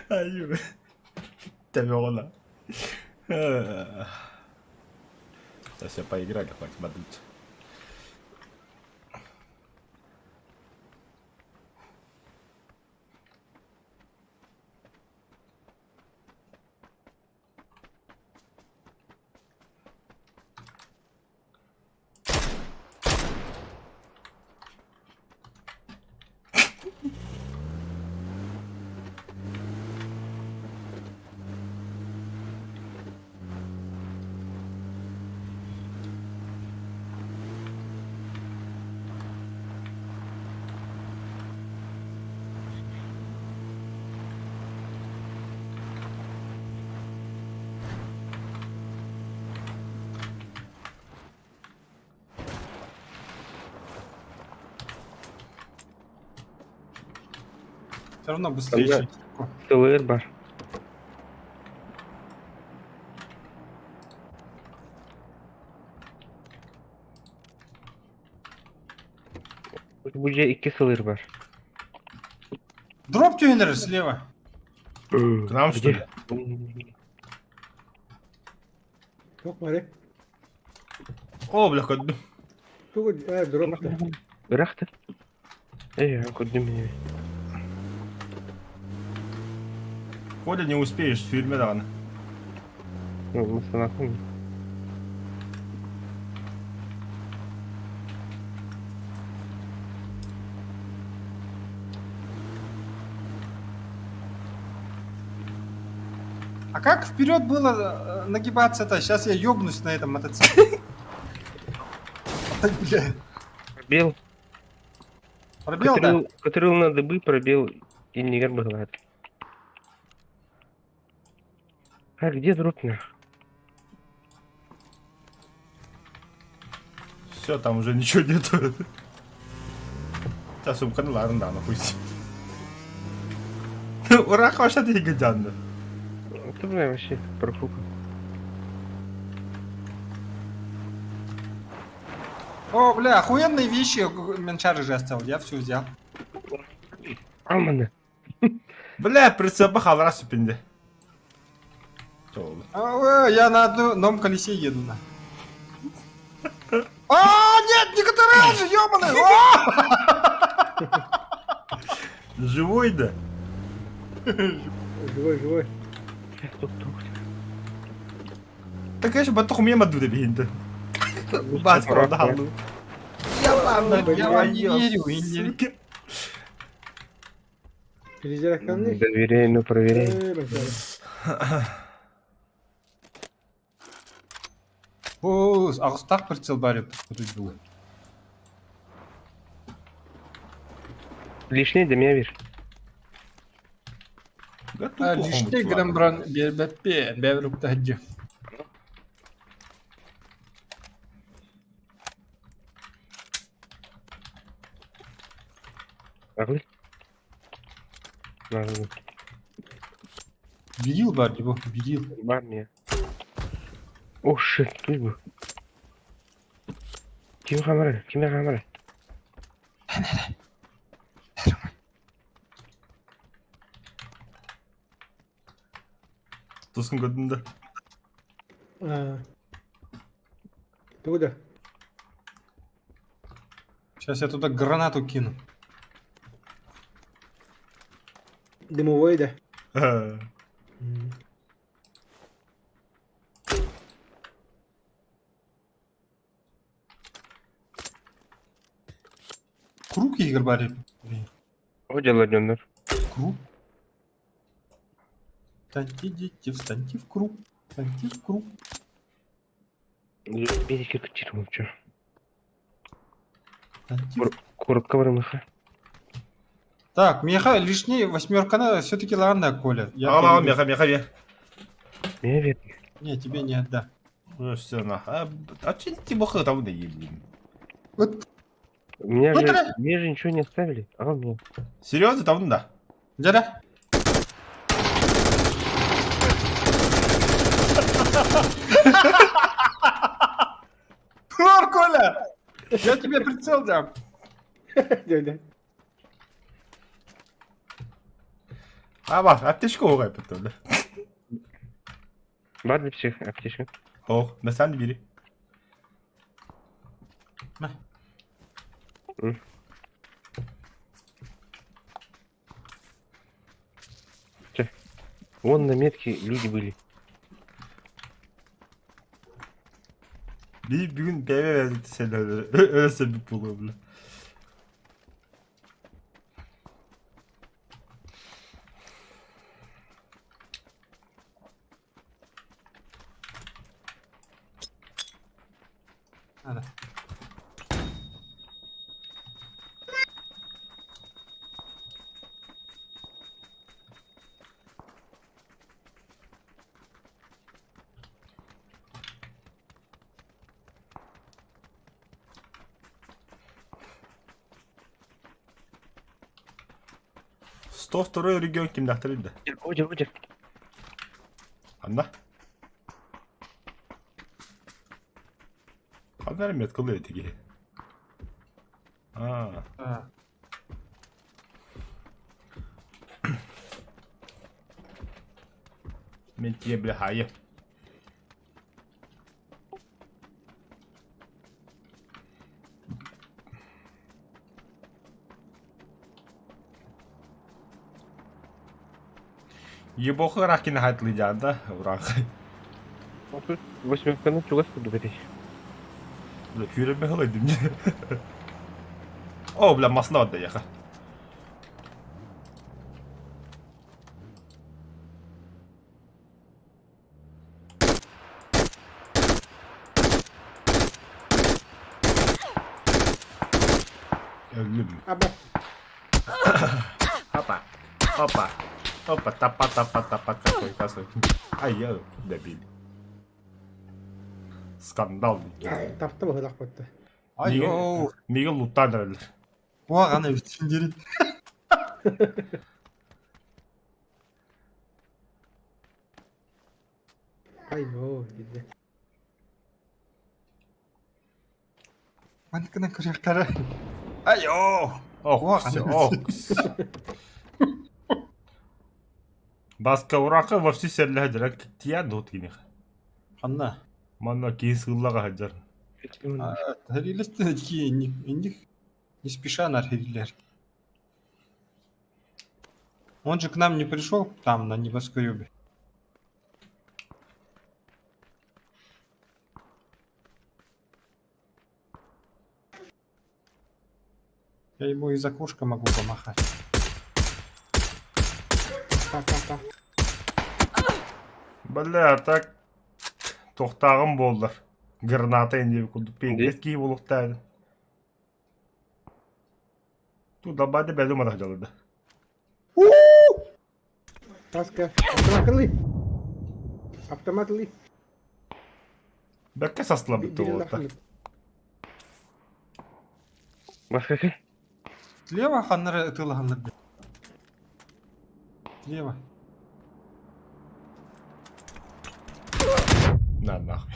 Айуу. Тебе ола. Да все, поиграли, хватит бодыть. Все равно быстрее. Да. Сылыр бар. Бу же икки сылыр бар. Дроп тюнер слева. К нам, что ли? Туох бары. О, бля, көрдүм. Тугу э дроп да. Бырахты. Эй, көрдүм мени. Коля, не успеешь, сүүрмэ даҕаны. Ну, мустанатын. А как вперед было нагибаться-то? Сейчас я ёбнусь на этом мотоцикле. Ай, бля. Пробел. Пробел, да? Катрил на дыбы пробел и не быглат. А где дроп нах? Все, там уже ничего нету. Та сумка ну ладно, да, нахуй. Ура, хорошо ты годян. Это, бля, вообще профука. О, бля, охуенные вещи Менчары же оставил. Я все взял. Амана. Бля, прицепа халра сүпинде. А, я на одном колесе еду на. А, нет, не КТР же, ёбаный! А! Живой, да? Живой, живой. Тук-тук. Так конечно, батох умеем оттуда бегинты. Батька, да, Я ладно, Я вам не верю, и не верю. Перезарядканы. Доверяй, но проверяй. Э, Менчары. О, аҕыстаах прицел баар был. Лишний для меня вер. Лишний грамм бран биэрбэппиэн, бэбэр укта хаджы. Агли? Надо. Берил баар его, берил. Бар мне. О, shit, тут бы. Ким хамара? Ким хамара? эрэ. Тускун көрдүм да. Аа. Тугу да? Сейчас я туда гранату кину. Дымовой да. Круг Игорь Барри. О, дела дьоннор. Круг. Встаньте, дети, встаньте в круг. Встаньте в круг. Биир кыччыр молчу. Встаньте в Коротко барымыха. Так, меха лишний восьмерка все-таки ладно, Коля. Я Ала, перейду. меха, меха, меха. Меня верно. Не, тебе не отдам. Ну все, на. А, а че ты бохы там да блин? Вот, Меня Ну, же, давай. мне же ничего не оставили. А, мне. Серьезно, там да? дядя. Флор, Коля! Я тебе прицел дам. Дядя. А, ба, аптечка оҕай бит Бар для всех аптечка. Ох, на самом деле. На. Вон на метке люди были. Bir bugün BMW verdi seni öyle. Öyle sebep buluyor bile. Надо. Сто второй регион кимдахтыр да. Одер, одер. Анна. Ханнар меткылы этиги. А, А, мен тие бля хайы. Ебохы ракин хайтлы жанда, урак. Вот тут восьмерка на чугас буду гореть. Бля, күйрәмә халайдым. О, бля, масна отда яха. Өллүм. Аба. Опа. Опа. Опа, тапа, тапа, тапа, какой косой. Ай, я добили. Скандал. Тапты быһылах батты. Ай-йоу. Мига луттан эрэллэр. Куһаҕан эбит дири. Ай, о, диде. Маныкынан көрөктөрө. Ай-йоу. Ох, Куһаҕан ох. Баска урака во все серле хаджар тия дот киних. Ханна. Манна кин сыллага хаджар. Херилесте ки иних не спеша нар херилер. Он же к нам не пришел там на небоскребе. Я ему из окошка могу помахать. Та та та. Бля, так тохтагым болдыр. Граната инде кудуп пиндес ки булуктар. Ту дабады бәлү мара жалды. Таска. Автомат ылый. Автомат ылый. Бәккә састыла бит ул. Баска Слева ханнар тыла ханнар. Слева. На нахуй.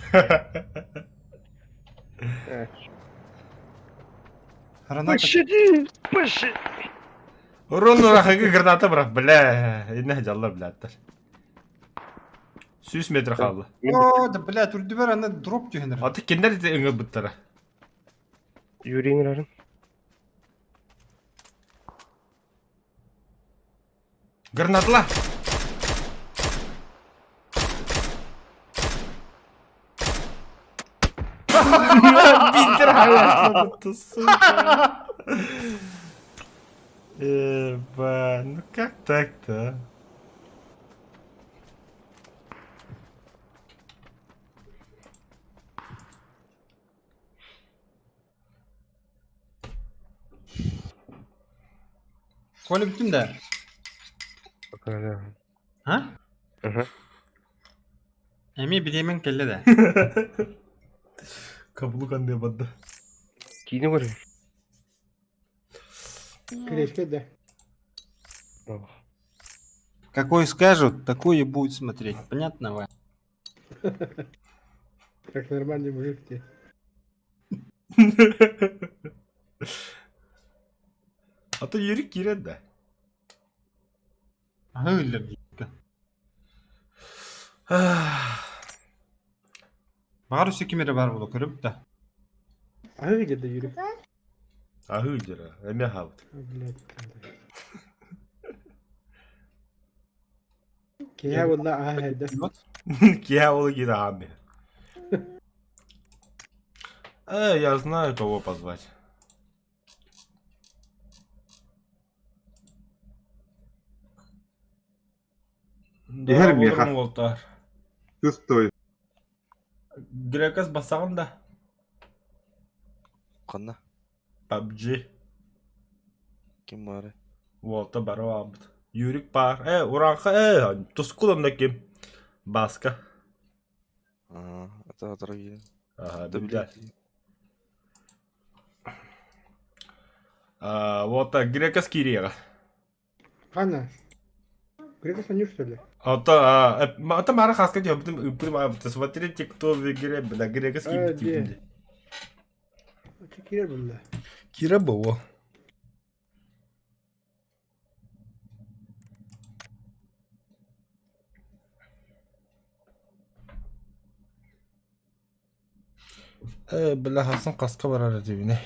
Граната. Пощади! Пыши! Урун урахыгы граната бырах, бля. Инне дьалла блядтар. 100 метр хаалла. О, да блядь, үрдүбэр аны дроп түһэн эрэр. Аты кинилэр ити ыҥырбыттара. Юрий ыҥырарын. Гранатла! Биттер хаалла, сука. Еба, ну как так-то? Коля бүттүм да? Пока, да. А? Ага. Эмиэ бириэмэҥ кэллэ да? Каблук анды бадда. Киинэ көрөр. Кириэскэ да. Ох. Какой скажут, такой и будет смотреть. Понятно вам? Как нормальный мужик ты. А то Юрий киирэн да. Аһыы иллэр диэккэ. Баҕар өссө ким эрэ баар буолуо көрөбүт да. Аһыы диэтэ Юрий. Аһыы диэрэ, эмиэ аһаабыт. Блядь. Киһи буолла аһа эрдэ. Киһи ол киирэ аһаан биһи. Я знаю, кого позвать. Иһэр миэхэ. Уолтаар. Стой. Грекас басаҕын да? Ханна? PUBG. Ким баарый? Уолта бары баалбыт. Юрик баар. Э, Ураанха э, тускул онно ким? Баска. Аа, это дорогие. Ага, Да биллэр. блядь. А, вот так, Грекас кириэҕэ. Ханна? Грекас анюр что ли? Ото, ото мара хаска дьобутум ыппытым смотрите, кто в игре, бля, Грекас А, киирбит где? Киирэр буолла. Кира буо. Э, бля, хасын хаска барар этибине.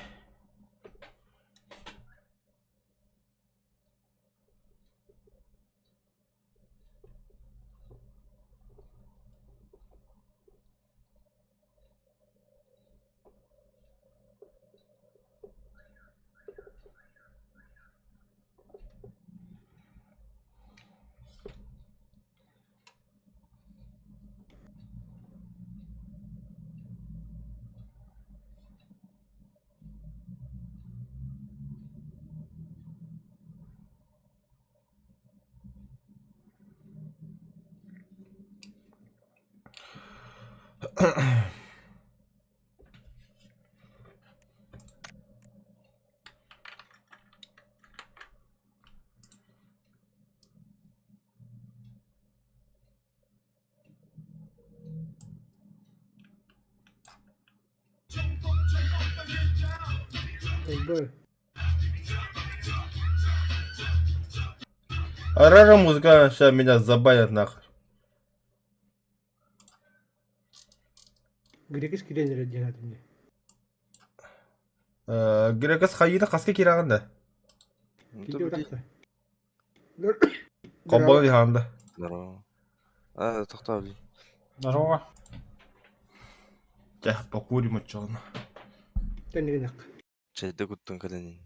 Б. Арара музыка сейчас меня забанят нахуй. Грекес киирэн эрэр диэн аатын дии. Грекас хайыыта хаска киирэҕин да? Ну Киирдэ да блядь. утахта. Холбону иһаҕын да? Здорово. А, тохтоо блин. Здорово. Чэ, покурим оччоҕуна. Тэннигинэх. Чэйдэ куттун кэлэнин.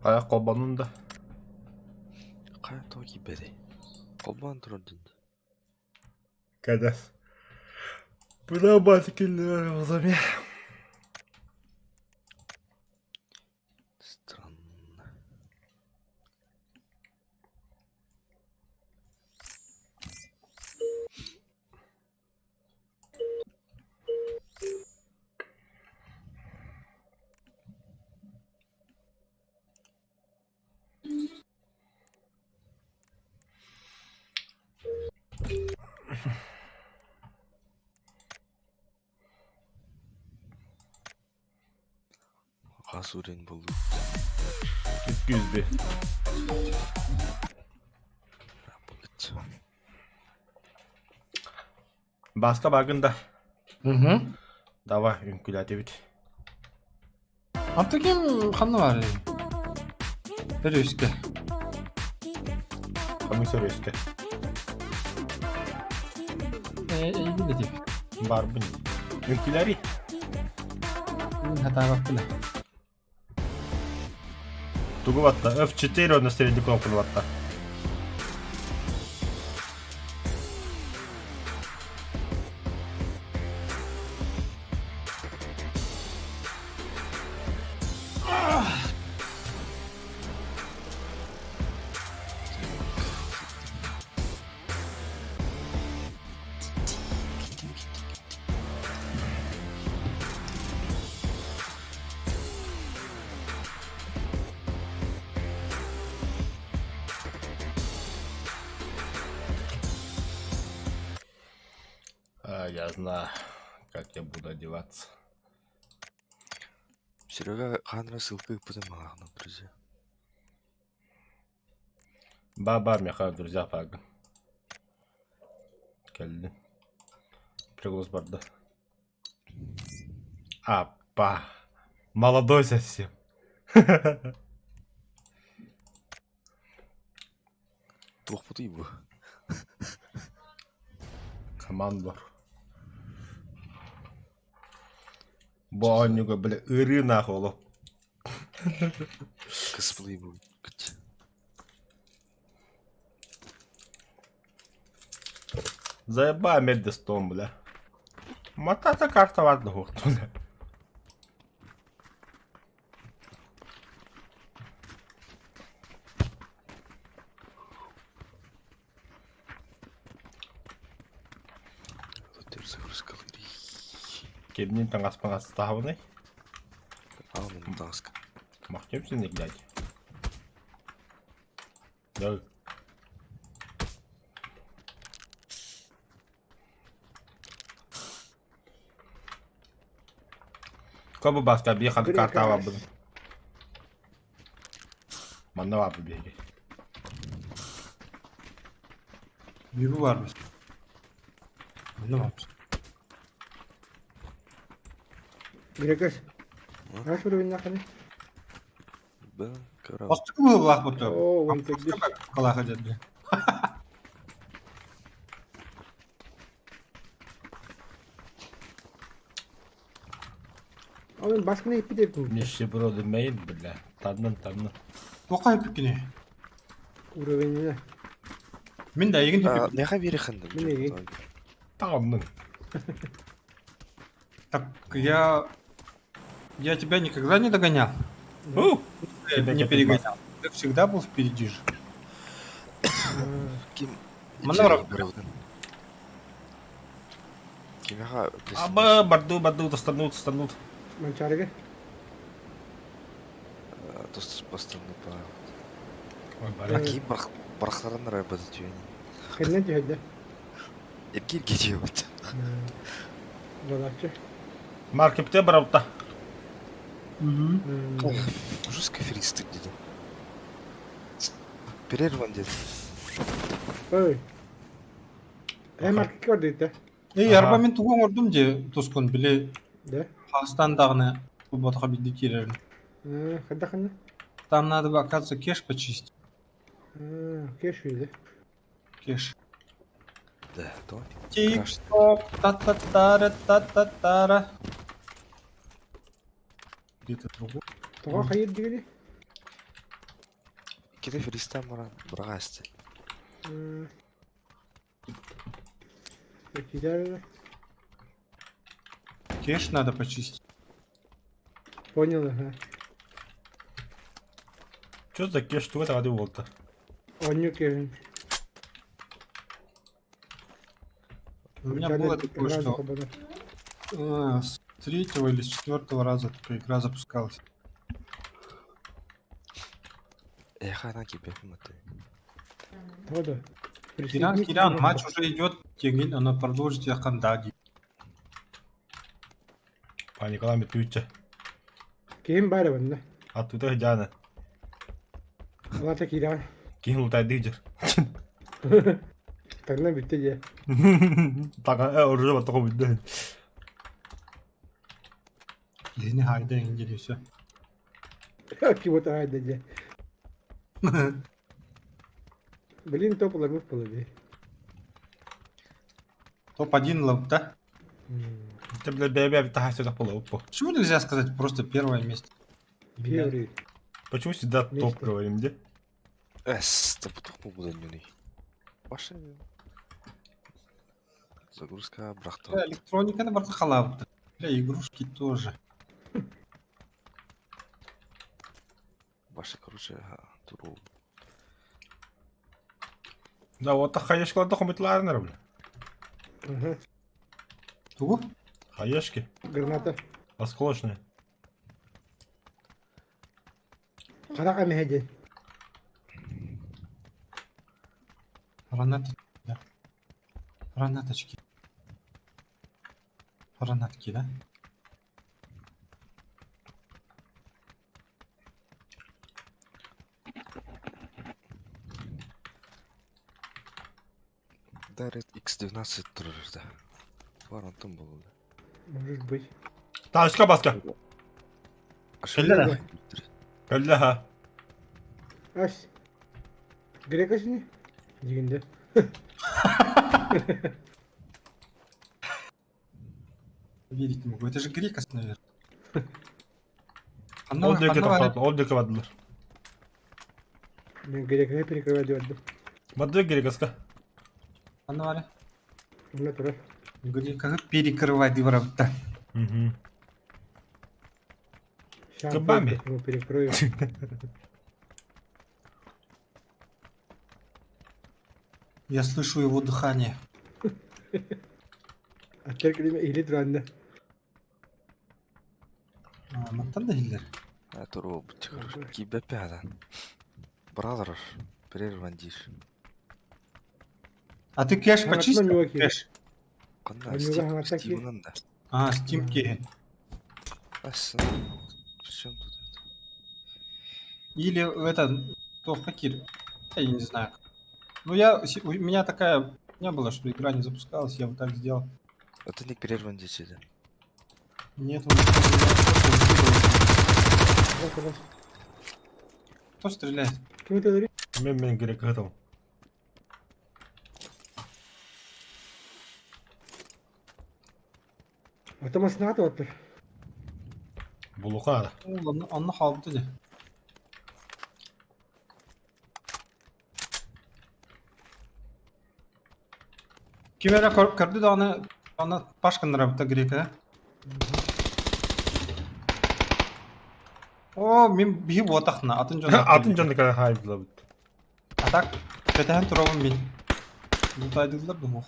Хайа холбоннун да? Хайа тоҕо киирбэтий? Холбоон турар дии. Кэдэс. Бына бат киллэрэр озаме. Странно. Хас уровень буоллун? 201. Бааска баагын да? Угу. Давай, үҥкүүлээтибит. Антон ким ханна баар? Өрүскэ. Ханнык өрүскэ? Э, эйигин этим. Барбын. Үҥкүүлэри? Мин хатаабаппын. Тугу батта? F4 уонна средний кнопканы батта. А, я знаю, как я буду одеваться. Серега хаанра ссылка ыыппытын маҕаһынан, друзья. Ба-ба, миэхэ друзья паагын. Кэллин. Приглас барда. Апа. Молодой совсем. Туохпутуй бу? Командор. Бу оонньууга бile ыарыы наах олох. Кыспылый бу. Заеба меддестом, бля. Матата карта варда бля. Кебнин таҥас таҥастаабыный? Аҕам таҥаска. Махтем син глядь. Да. Кобу баска бии ханты картаба бын. Манна баар биһиги. Бүүбү баарбыз. Манна баарбыз. Грекес. Хас уровеннааххыный? Б кыра. Бастакы быһыылаах буту. Оо, он төрдүс. Калаха дьэрдэ. Ол баскыны иппит эбит. Нищеброды мейн, бля. Таннын, таннын. Туохха эппиккиний? Уровенина. Мин да эйигин эппиппин. Миэхэ биэриэххин да. Мин эйигин. Таннын. Так я... Я тебя никогда не догонял. У! Э, Тебя Не не перегонял. Ты всегда был впереди же. Ким Манна барабын. Кимиэхэ Аба, барду, барду, достанут, достанут. Манчаарыга. Тостус бастырны па. Ой, бары. Ким барахтаран райбады түйені. Хэннэн түһэрдэ. Эргир гечиэбит. Балаччы. Маркетте барабыта. Жестко фристык деді. Перерван деді. Ой. Э маркетке барда Эй, арба мин тугу оҥордум дии тускун били Да. хаастан даҕаны кулбатаха биирдэ киирэрим. Хайдах ханна? Там надо бы, оказывается, кеш почистить. Кеш үйде. Кеш. Да, то. Тик-ток, та-та-тара, та-та-тара. Где-то другой. Тоҕо хайыр дигини? Иккитэ фристайл баран быраҕаасты. Кидали. Кеш надо почистить. Понял, ага. Что за кеш, что это буолта? Онньу киһин. У меня было такое, что с третьего или с четвертого раза только игра запускалась. Эха на кибеппин маты. Тода. Киран, Киран, матч уже идет, тегин, она продолжит Якандади. Паникалаан бүтүүччэ. Ким баар манна? Аттыта Диана. Алата Киран. Киһин лутайды дьэр. Таҥна бүттэ дьэ. Таҥа оружие баттаха бүттэ. Киһини хайда иҥдир все. Кибот аайда дьэ. Блин, топ ламык было. Топ-1 лап, да? Ты, бля, бля, бля, сюда полупу. Почему нельзя сказать просто первое место? Первый. Почему всегда топ Место. говорим, где? Эс, да потох бу Башы. Загрузка бырахта. Бля, электроника на бартахала. Бля, игрушки тоже. Башы, короче, туру. Да, вот так хаешкаларда хомутларынар, бля. Ага. Тугу? Хаешки. Граната. Осколочные. Харах эмэһэ Гранаты. Да. Гранаточки. Гранатки, да? Дарит X12 турар да. Бар онтон буолла. Может быть. Ташка баска. Кэллэ Кэллэ ха. Ас. Грекосini? Дигинде. Верить не могу. Это же грекос, наверное. Ол диэки тохтоот, ол диэки бардылар. Мен греканы перекрывать диэбэт. Барды грекоска. Анна Онно турар. Грека перекрывать дворов-то. Угу. Сейчас Кабами. его перекрою. Я слышу его дыхание. А теркелеме или туранна. А, Мантан да хиллер. Туру бут, короче, кибеппин Бразер, прерван дир. А ты кэш Аңатынан почистил? ньуга киирэр. Кэш. Канна Анюга Стив, хаҥата ки- Стивенан да. А, Steam киһи. Ас, причем тут это? Или это, то хакер. Я не знаю. Ну я, у меня такая не было, что игра не запускалась, я вот так сделал. Это не прерван дир. Нет, он Раз, раз. Кто стреляет? Ким это Мен мен грек готов. Ата маснаат оттар. Булуха. Ладно, онно хаалбыта дии. Ким эрэ көрдү даҕаны аны пашканнарабыта грека. О, мин биһи буотахна, атын дьон. Атын дьон кара хайдылар. А так, кэтэһэн туробун мин. Лутайдылар бу.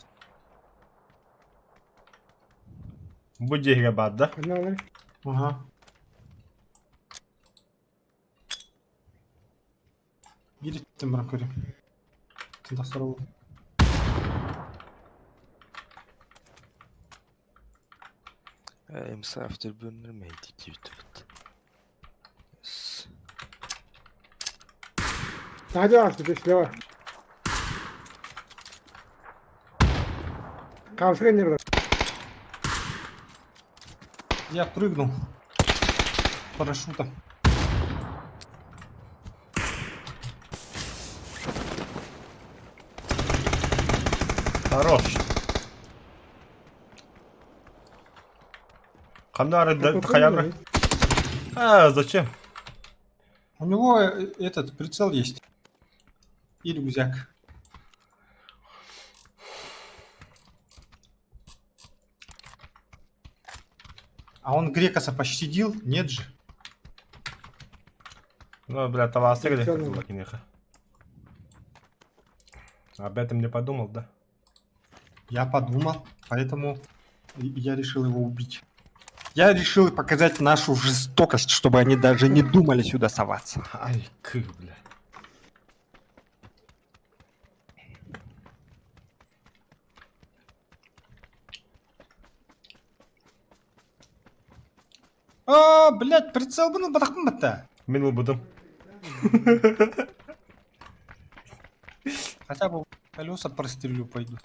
Бу дьиэгэ баар да. Ханна Ага. Биир иттим баран көрүм. Тахсар ол. МС Afterburner мейди диэбит. С. Таһырдьа ааспыт слева. Камсыга не бар. Я прыгнул. Парашютом. Хорош. Ханна хаябра. А, зачем? У него этот прицел есть. И рюкзак. А он Грекоса пощадил? Нет же. Ну, бля, таласы где Всё, ну. Об этом не подумал, да? Я подумал, поэтому я решил его убить. Я решил показать нашу жестокость, чтобы они даже не думали сюда соваться. Ай, кы, бля. А, блядь, прицел бы батахпын батта. Мин ылбытым. Хотя бы колеса прострелю пойду.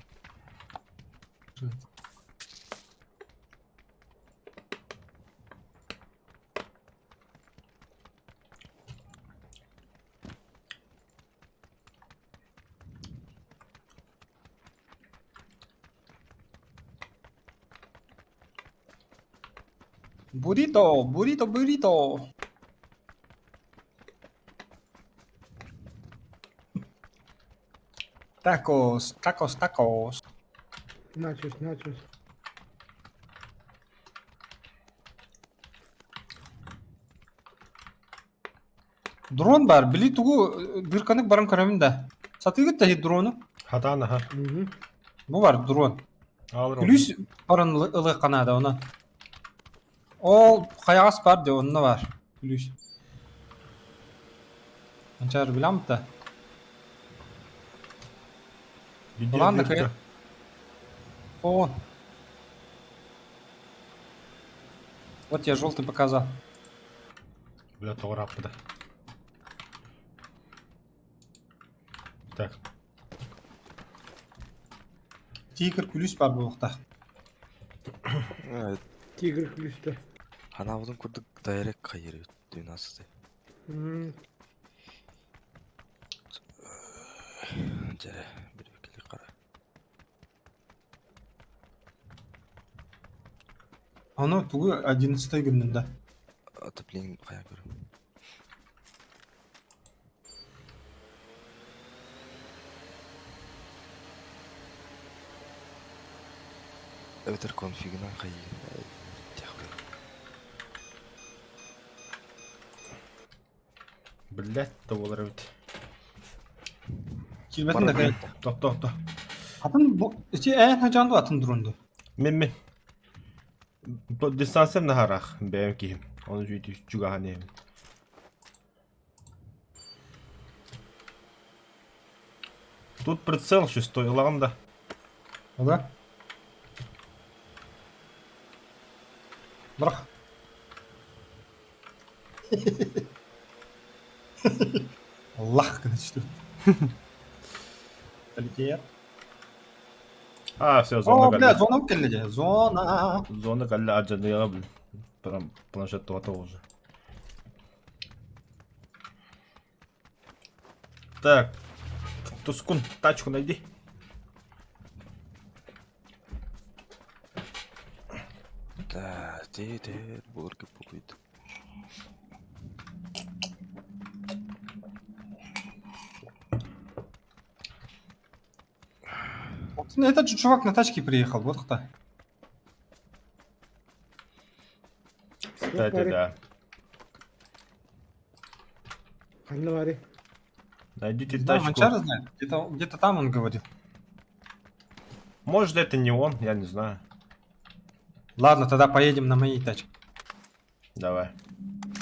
Буррито, буррито, буррито. Tacos, tacos, tacos. Начос, начос. Дрон бар, били тугу бирканык баран көрөмүн да. Сатыгыт да дрону. Хатан, аха. Мгм. Бу бар дрон. Алыр. Күлүс баран ылы канада она. Ол хайагас бар де онно бар. Күлүс. Анчар билам да. Где Ладно, дырка? О. Вот я желтый показал. Бля, тоҕо да. Так, Тигр күлүс бар буолуохтаах. Тигр күлүстэ. Ханаабытын курдук дайрек хайыр 12. М, Дьэ, бирбикили хара. Ону тугу 11 гыннын да. Отопление хайа көрүм. Эбэтэр конфигынан хайыгын. блядь, тоболар эбит. Киирбэтин да кай. Тохто, тохто. Атын бу ити эн хажанду атын дронду. Мен мен. Дистанциям наһарах бэйэм киһим. Оны жүйті чугахан ем. Тут прицел шестой, ылаҕын да. Да? Бырах. Аллах гына түстү. Полетел. А, все, зона О, бля, кэллэ. зона кэллэ дии. Зона. Зона кэллэ алдьаныаҕа, блин. Прям планшет готов уже. Так, Тускун, тачку найди. Да, ти ти булыргы пукуйт. Ну, Этот же чувак на тачке приехал, вот кто. Кстати, да. Ханна баарый. Найдите Да, тачку. Манчар знает. Где-то где там он говорил. Может, это не он, я не знаю. Ладно, тогда поедем на моей тачке. Давай.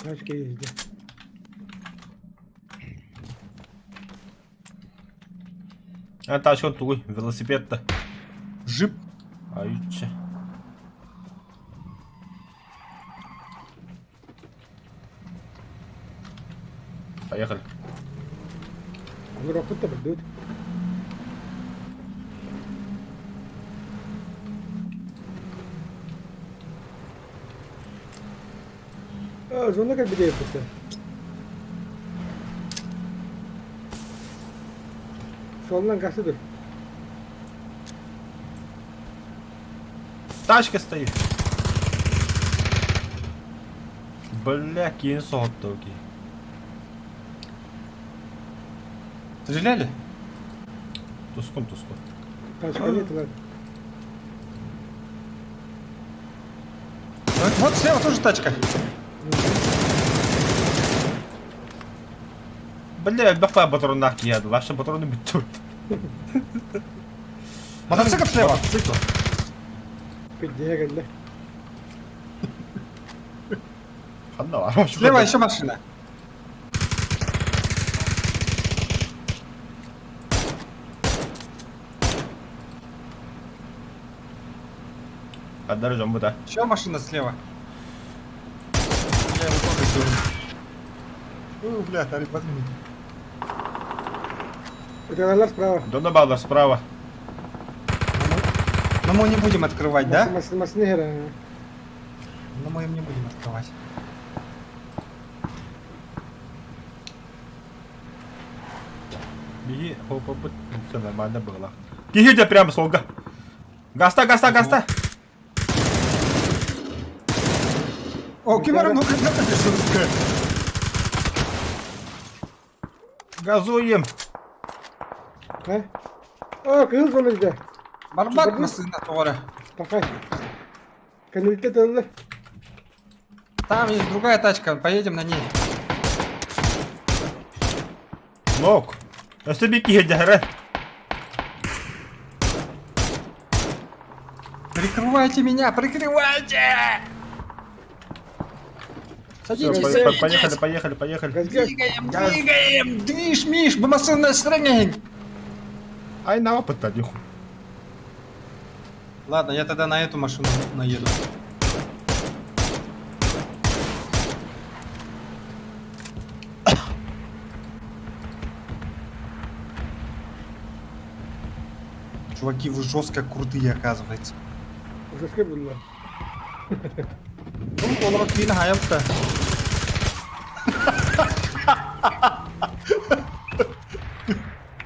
Тачка есть, да. А тачка тугуй, велосипед-то. Джип. Ай, че. Поехали. Олорохпут да бардыбыт. А, зона как бы просто. Солунан гасы dur. Тачка стоит. Бля, кинь сотоги. Стреляли? Тускун, тускун. Тачка нет, ладно. Вот, вот слева тоже тачка. Бля, баха патроннаах киһи Ваша патроны бүттү. Мотоцикл слева. Мотоцикл. Пиздец, кэллэ. Ханна баар. Слева еще машина. Ханнары дьон да. Еще машина слева. Я его тоже дерну. О, бля, Тарик, возьми. Ытыалар справа. Дьоно бааллар справа. Но мы не будем открывать, да? Массыына иһэр. Но мы им не будем открывать. Биһи, хоп, хоп, все нормально было. Киһи прямо суолга. Гаста, гаста, гаста. О, Кимара, ну когда ты что Газуем. А? О, кыыл соло Барбат массыына тоҕо. Пока. Кэнниттэн ыталлар. Там есть другая тачка, поедем на ней. Нок. Өссө биир киһи дьаһара. Прикрывайте меня, прикрывайте! Все, Садитесь, поехали, садитесь! поехали, поехали. Газ, газ. Двигаем, двигаем! Движ, Миш, массыына стреляем! Ай, на опыт нихуй. Ладно, я тогда на эту машину наеду. Чуваки, вы жестко крутые, оказывается. Жестко было. Ну, он роквин хайпта.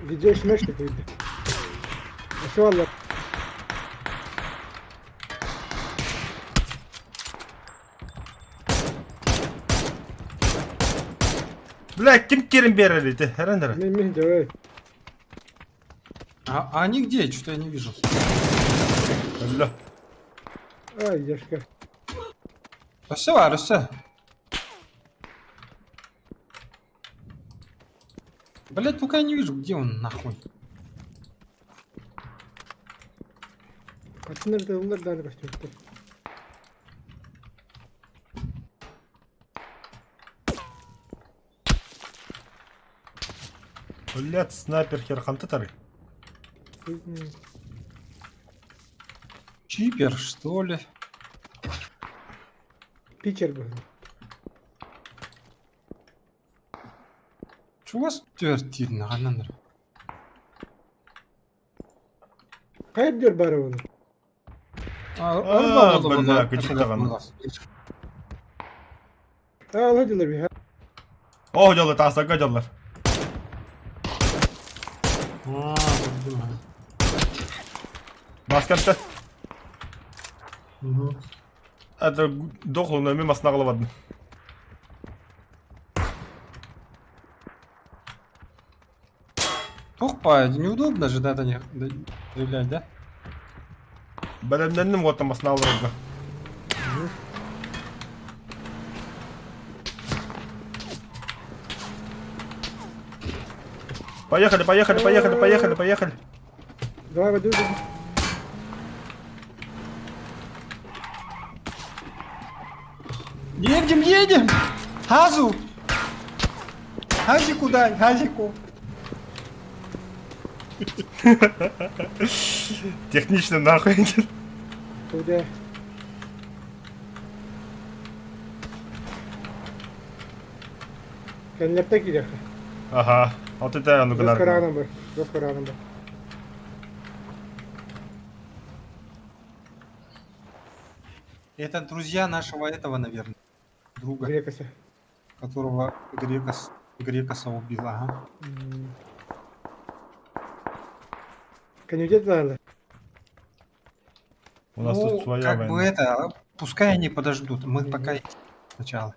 Видео смешно будет. Все, ладно. Бля, ким киирэн биэрэр ити? Эрэн Мин, мин, давай. А они где? Что-то я не вижу. Бля. Ай, Яшка. Да все, все. Блять, только я не вижу, где он нахуй. Пацаны, ыталлар да, костюм. Блядь, снайпер хер хантатары. Чипер, что ли? Питер был. Че у вас твердит на Анандр? Хайдер баровын. А, бля, кычыктаган. А, ладилар би. О, дьоллар, таасага дьоллар. А, понимаю. Баскатта. Мгм. Это дохлый, но мимо снагловадно. Тохпа, неудобно же, да, да, не да, стрелять, да? Бэлэмнэнним вот там основного. Поехали, поехали, поехали, поехали, поехали. Давай, воду. Едем, едем! Газу! Газику дай, газику. Технично нахуй. Куда? Кэнниттэн киириэххэ. Ага. Вот это ну Жестко рано бы. Жестко рано бы. Это друзья нашего этого, наверное. Друга, Грекоса. которого Грекос, Грекоса убил, ага. Кэнниттэн даҕаны. У нас ну, тут своя как война. бы это, пускай они подождут, мы Мгм. пока идти сначала.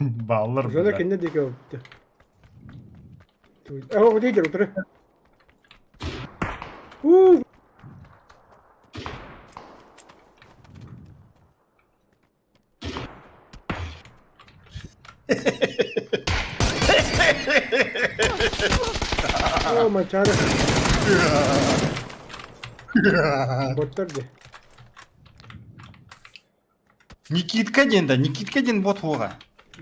Бааллар Жона бля. кэннэ диэки олордо. Оо, дии утары. Уу! Оо, мачара. Боттар дии. Никитка диэн да, Никитка диэн бот уоҕа.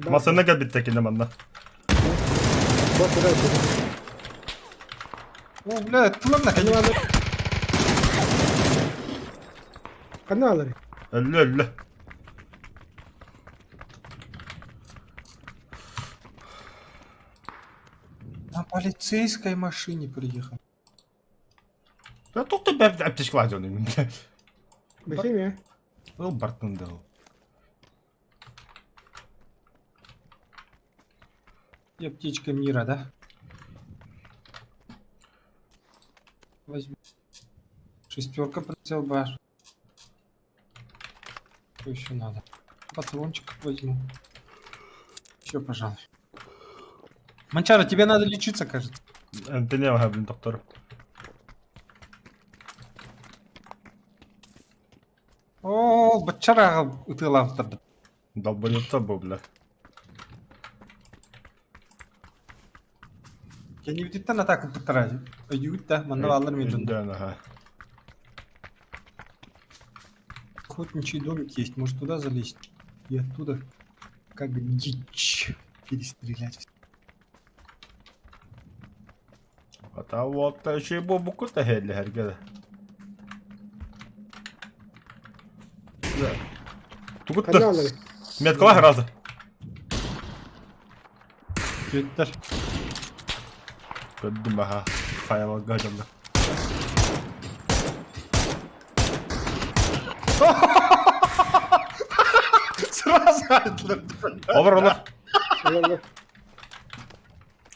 Масына кэлбиттэ кини манна. Бот туда. О, бля, тылым наконец. Ханна алары? Өллө өллө. На полицейской машине приехал. Да туох да бэрт аптечкалаах дьон бля. Бэсим я. Ол бартын да ол. И аптечка мира, да? Возьми. Шестерка прицел бар. Что еще надо? Патрончик возьму. Еще, пожалуй. Манчара, тебе надо лечиться, кажется. Эмтэнэ блин доктор. О, бачара ытыалаабыттар. Долбоебтар бу бля. Кэннибититтэн атака ыппыттара. Өйдүүгүт да, манна бааллар мен дьон. Өйдөөн аха. Охотничий домик есть, может туда залезть? И оттуда как дичь перестрелять. Ата уолта үчүгэй буолбуккут да иһэллэһэргэ да. Тугут Ханна да алары? меткалаах разы. Твиттер. Көрдүм аха. Хайаларга дьонно. Сразу айтлар. Олор олор. Олор.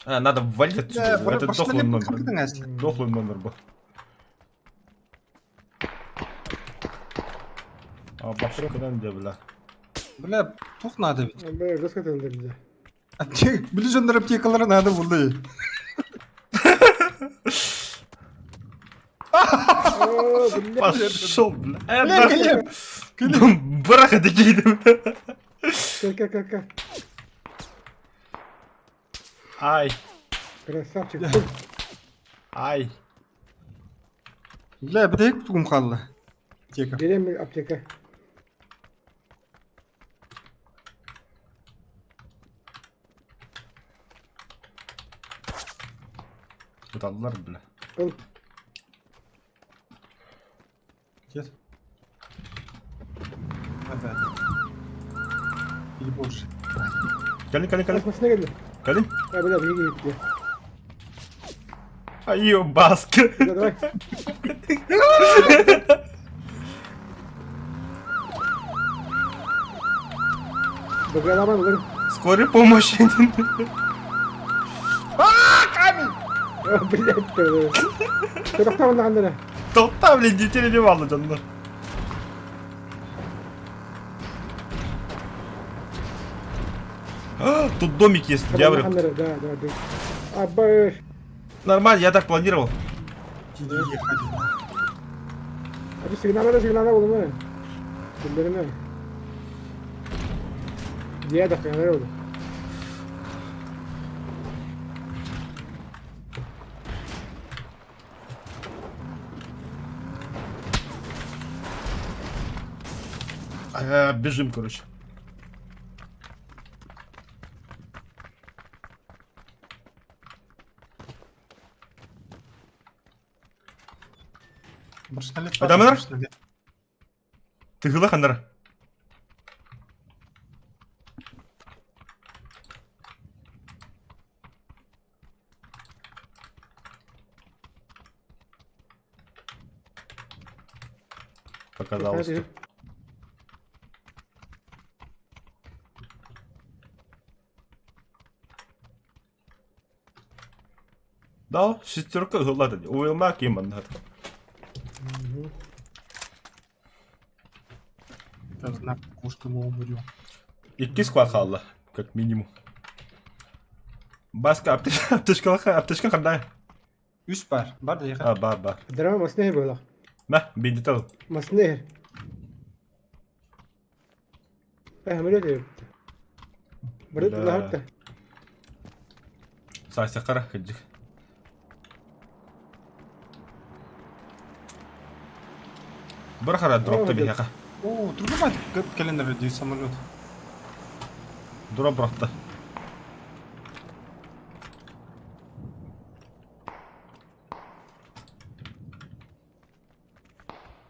А, надо валить отсюда. Это дохлый номер. Дохлый номер был. А башкадан де бля. Бля, тух надо ведь. Бля, жестко там бля. Аптек, били дьоннор аптекалара надо булды. О, бля. Пошел, бля. Бля, Глеб, Браха такие. Ка ка ка. Ай, Красавчик. ай. Бля, бүтэһик тугум хаалла. Аптека. Берем аптека. Ыталлар, бля. Ыл. Дед. Опять. Или больше. Кэлин, кэлин, кэлин. Басмасына кэллэ. Кэлин. А, бля, беги, беги. Айо, баска. Да, давай. Боголаман олор. Скорый помощь. О, блядь, Сорохтан ханнара. Толта, блин, детей не мало, дьоннор. А, Тут домик есть, дьявол. Да, да, да. Абба, Нормально, я так планировал. Ехали. Abi сигнала сигнала olma. Bildirme. Diğer dakikalar oldu. А, бежим, короче. Брошналет. Адамнар? Ты гыла ханнара? Показалось. Да, шестерка гыла деді. Уйылма кийман. Это знак того, что мы умрем. Икки склад хаалла. Как минимум. Баска, аптечка, аптечка, аптечка хандай? Үс бар. Бар да А, бар, бар. Драма маснеһ буолар. Мә, бинди тал. Маснеһ. Э, хамилет Бары тылаһатта. Сася қара, кыджик. Бір қара дропты бияқа. О, другой календарь где самолет. Дроп бұрақта.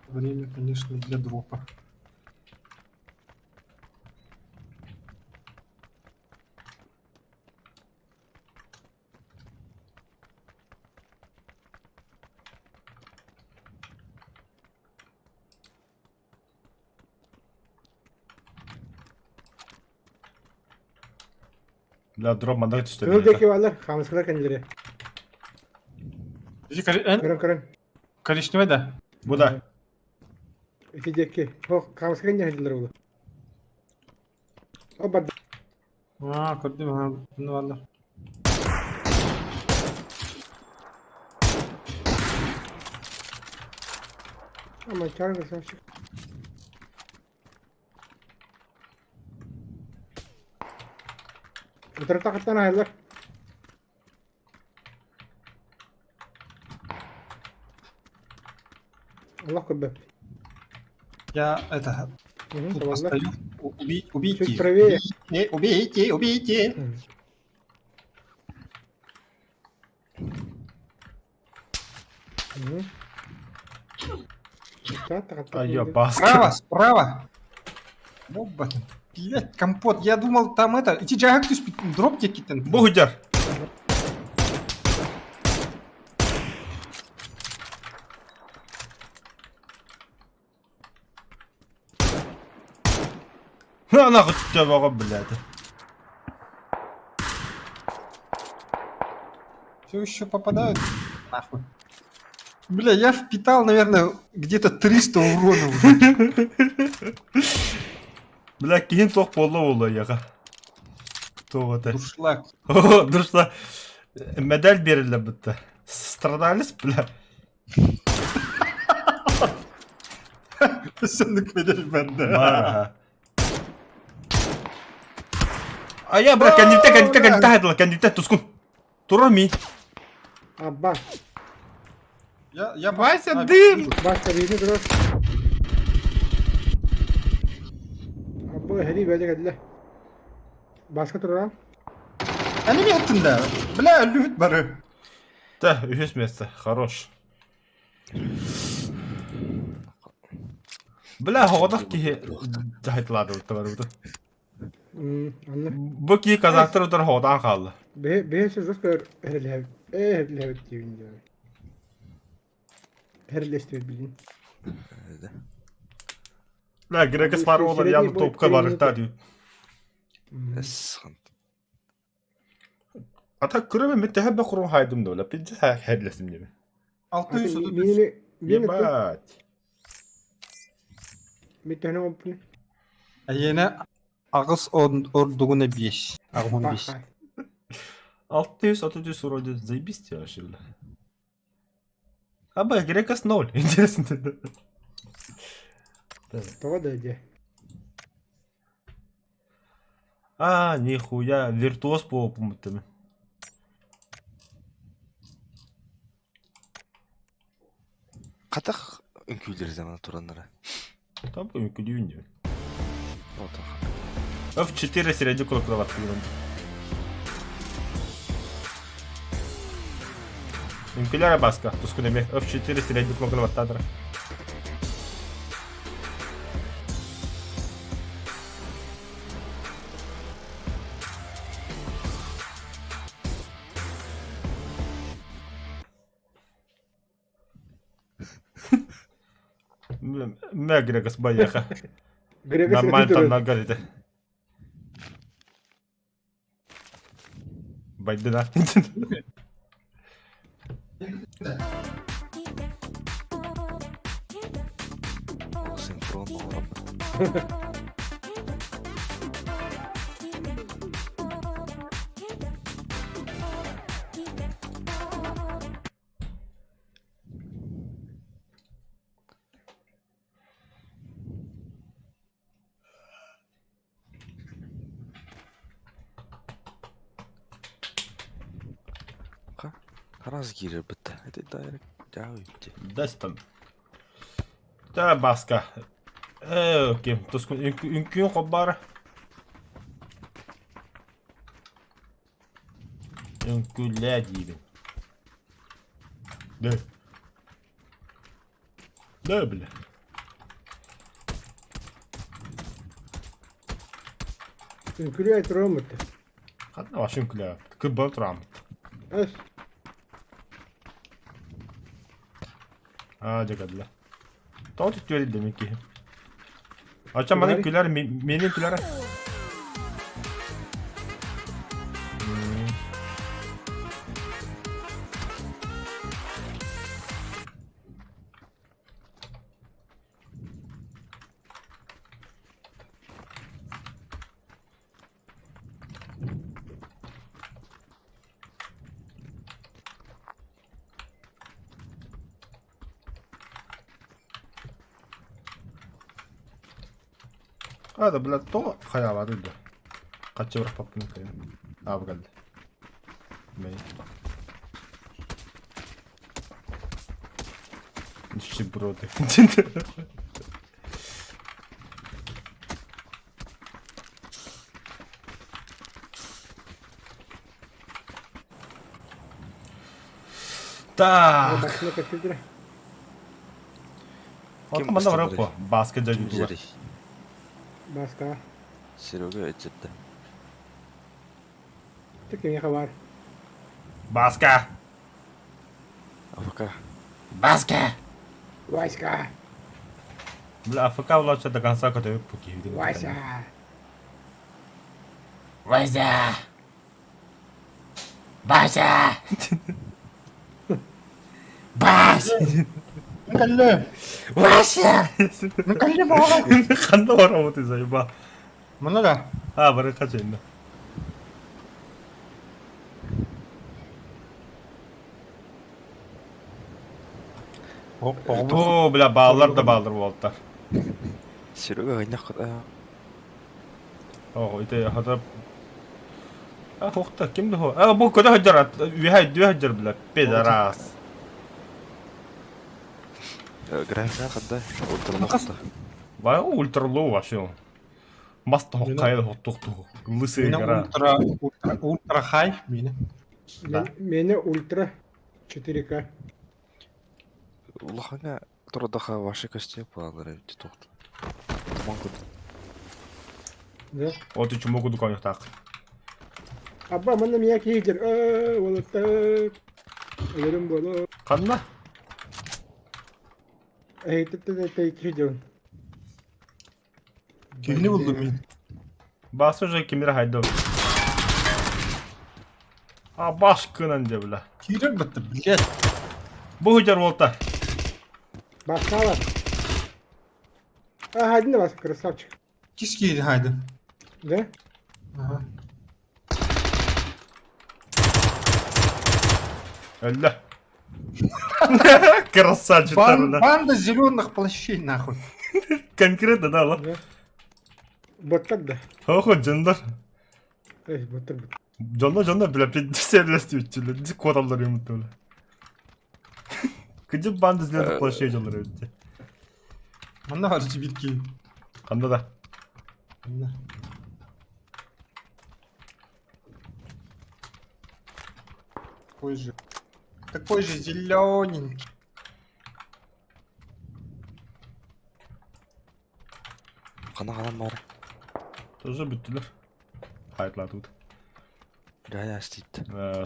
Время, конечно, для дропа. Бля, дроп мандак түсті. Кыл деки балар, хамыскалар кенилери. Иди, Көрөн көрөн. Коричневый, да? Бу да. Ити деки. Хох, хамыска кенилери дилер булу. О, бар. А, көрдүм, ха, ну ладно. Ama çağırın красавчик. Утырта каттан айылар. Аллах көрбө. Я это тут постою. Убейте. Чуть правее. Убейте, убейте, убейте. А я баска. Справа, справа. Оба. Блять, компот. Я думал, там это. Иди джагак түспүт, дроп текитен. Бу худжар. На нахуй тебя бага, блядь. Все еще попадают. Нахуй. Бля, я впитал, наверное, где-то 300 урона уже. Бля, киһин туох буолла буолла яха. Туох это? Дуршлаг. О, дуршла. Медаль бериле бутта. Страдались, бля. Сендик медаль бенде. Бар, А я, бля, кандидат, кандидат, кандидат, кандидат, тускун. Турар ми. Абба. Я Вася, А, дым! Башка бирини турар. Абба, хери бәле кәдле. Башка турар. Они меттин да. Бля, лют бары. Да, үһүс место, хорош. Бля, хоҕотох киһи дьаһайтылаады бар. Анна. Бу киһи казахтар утар хоҕотаан хаалла. Бе бе жестко херле. Э, херле диин. Херлешти билин. Бля, Грекес бар олар Средний яны бой топка три барыхта минуты. дии. Эс хант. Ата көрөмө мен тэһэ бэ хурун хайдым да, пиздец херлесим деме. 633. Мини мини Ебать. Митәне опны. А Ене ағыс ордугуна 5. Ағын 5. 633 вроде заебись тебе вообще, бля. А б, Грекос 0, интересно. Того да иде. А, нихуя, виртуоз по опумутами. Катах үҥкүүлэр замана тураннара. Там үҥкүүлүүн диэн. Отох. F4 средний кулак Үҥкүүлэр баска, тускун эме. F4 средний кулак баттадыр. Мэ Грегос баяха. Грегос Нормально там нагорите. Байдына. Синхронно оҥорон. Араас киирэрбит. Ити дайрек дьаабы Дастан. Та баска. Э, ким тускун үҥкүүн хоббара. Үҥкүүлээ диибин. Дэ. Дэ бile. Үҥкүүлүү тураммыт. Ханна баш үҥкүүлээ. Кыббал тураммыт. Эс. Аа, дьэ кэллэ. Тоҕо түттүөр дэмин киһи. Ача маны күлэр, мени күлэр. Hadi бля, то хайаабаты да. Хаччы бырахпаппын кыйын. Аабы кэллэ. Мэй. Нищеброды. Так. Ким Оттон манна бастыырый? барыппа. Баска Ким дьайыытыгар. дьэрий? Баска. Серега этирдэ. Кимиэхэ баар? Баска! АФК. Баска! Васька! Бля, АФК влача до конца көтөбүт бу киһи. Вася! Вася! Вася! Бася! Кэллэ. Вася! Ну кэллэ баҕа. Ханна барабыт заеба. Мана да. А, бары хачайна. О, бля, баалар да баалар буолтар. Серега гыннах О, ити хата А, хохта, ким да хо? А, бу көтө сылдьар, үөһэ үөһэ сылдьар, бля, пидорас. Графика хадда ультра Бай ультра лоу вообще. Мас тоһох хоттух Лысая Мина гора. ультра ультра ультра хай мина. Да. Меня ультра 4К. Улахана турдаха ваши костюм палары эбит тохт. Туман курдук. Да? Вот и чумоку дуканях так. Абба, манна меня киһи Уолаттар. Өлөрүм буолуо. Ханна? Эй, т-т-т киһи дьон. Киһини булдум мин. Бас уже кимир хайда. А баш кынан де бля. Киирэр бытты, блядь. Бу хыдьар уолта. Баскала. А, один вас, красавчик. Кис киири хайды. Да? Ага. Өллө. Красавчик. Бан, банда зеленых плащей нахуй. Конкретно да ла. Да. Боттар да. Хо дьоннор. Эй, боттар. Дьонно дьонно бля пиддесерлестүүчүлэр. Ди кодаллар юмуттулар. Кыдьып банда зеленых плащей дьоннор эбитти. Манна бар бир киһи. Ханна да. Манна. Такой же. Такой же зелененький. Хана ханан бар. Тоже бүттүлэр. Хайтлар тут. Гая астит.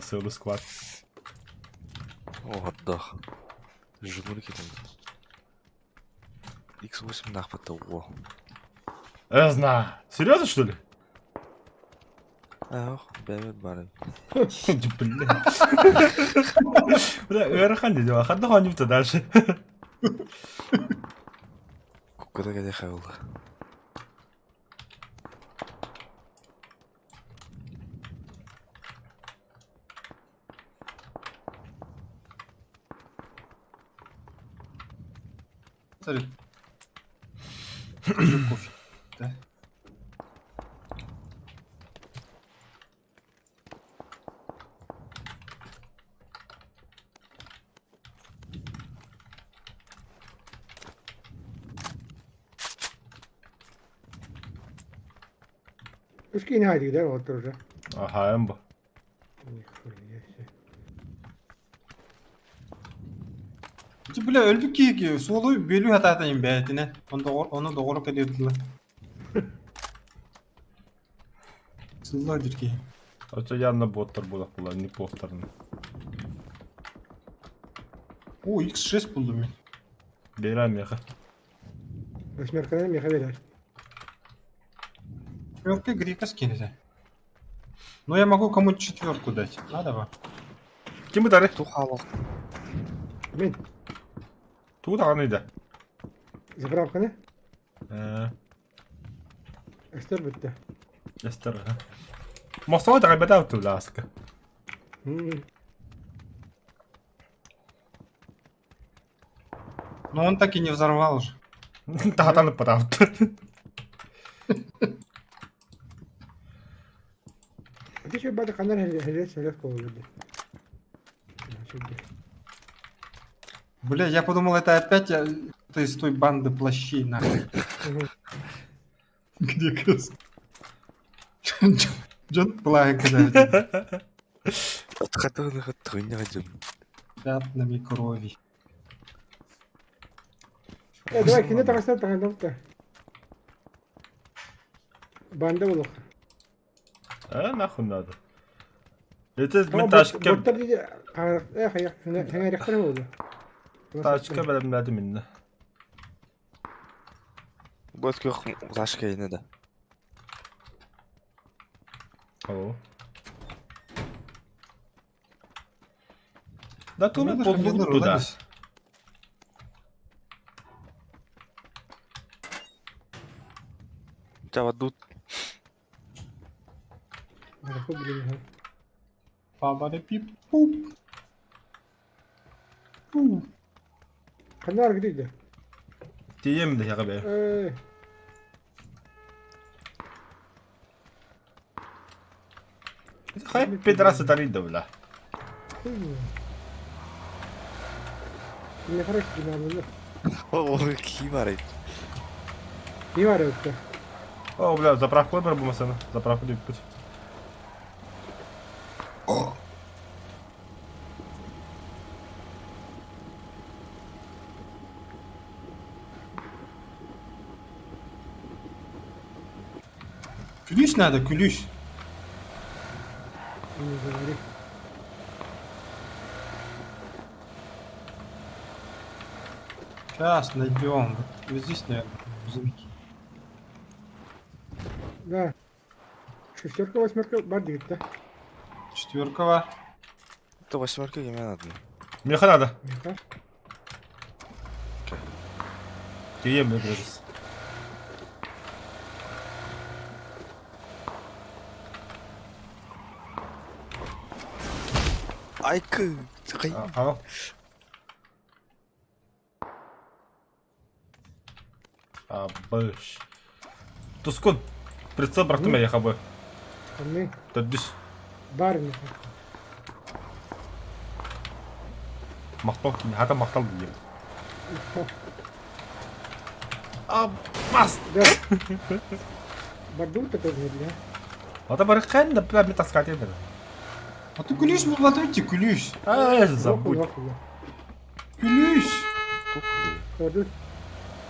Сылы склад. О, отдох. Жмурки там. X8 нахпата о. Зна. Серьезно, что ли? Ах, бэбэ бары. Бля. Бля, ыарахан дии. Ханна хонюпта дальше. Куккада кэдэ хабылла. Смотри. Тоже кофе. Да. Үс киһини хаайдыгыдар оҕоттор уже. Аһаайым бу. Нихуя себе. Ити бля өлбүт киһи суолу бүөлүү сатаатайым бэйэтинэ. Ону доҕоро кэлиэр дылы. Сыллар диир киһи. Оччо явно боттар буолахпылар, не повторно. О, X6 булдум мин. Бээрэ миэхэ. Восьмерканан миэхэ биэрэр. Четверка грека скинули. Ну я могу кому-нибудь четверку дать. Надо вам? Ким ытары? Ту хаалах. Мин Тугу даҕаны да. заправканы Э, эстер бүттэ. Эстер. Мостовой даҕайбата тулааска. М. Но он так и не взорвал же. Таһатан ыппатаабыт. Ити чөй бады ханар хелес хелес буолла Бля, я подумал, это опять я, кто из той банды плащей, нахуй. Где крыс? Джон плакает, когда пятнами крови. Э, давай, кини таҕыстар таҕандабыта. Банда булух. А, нахуй надо. Это мен тачка... Боттар диди, э, хайа, хэҥэрихтэр буолла. Тачка бэлэмнээтим иннэ. Бу өткөх тачка инэ да. О. Да то мы полбугу туда. Чавадут. Пабари-пип-пуп. Пу. Ханна аргыды. Тиийэм да яга бэ. Э, Хай педрасы тарыйда бля. Не хороший динамик. Ол ким арайт. Не бар өттө. О, бля, заправку выбор бумасана. Заправку диэппит. Күлүүс надо, күлүүс. Не говори. Сейчас найдем. Вот здесь, наверное, грузовики. Да. Шестерка, восьмерка бар дигит да. Четверка бар. Это восьмерка кимэ надо. Миэхэ надо. Миэхэ. Тиийэм бля градус. Айкы. Ага. Абыш. Тускун. Прицел бырахтым эйиэхэ бу. Ханны Төрдүс. бар миэхэ. Махтал кини. Хата махтал диир. Абас. Да. Бардуу да да. Ата бары хэн да бля мен таскать этэр. А ты күлүүс булбатым ти, күлүүс. Ай, забудь. Күлүүс. Көрдү.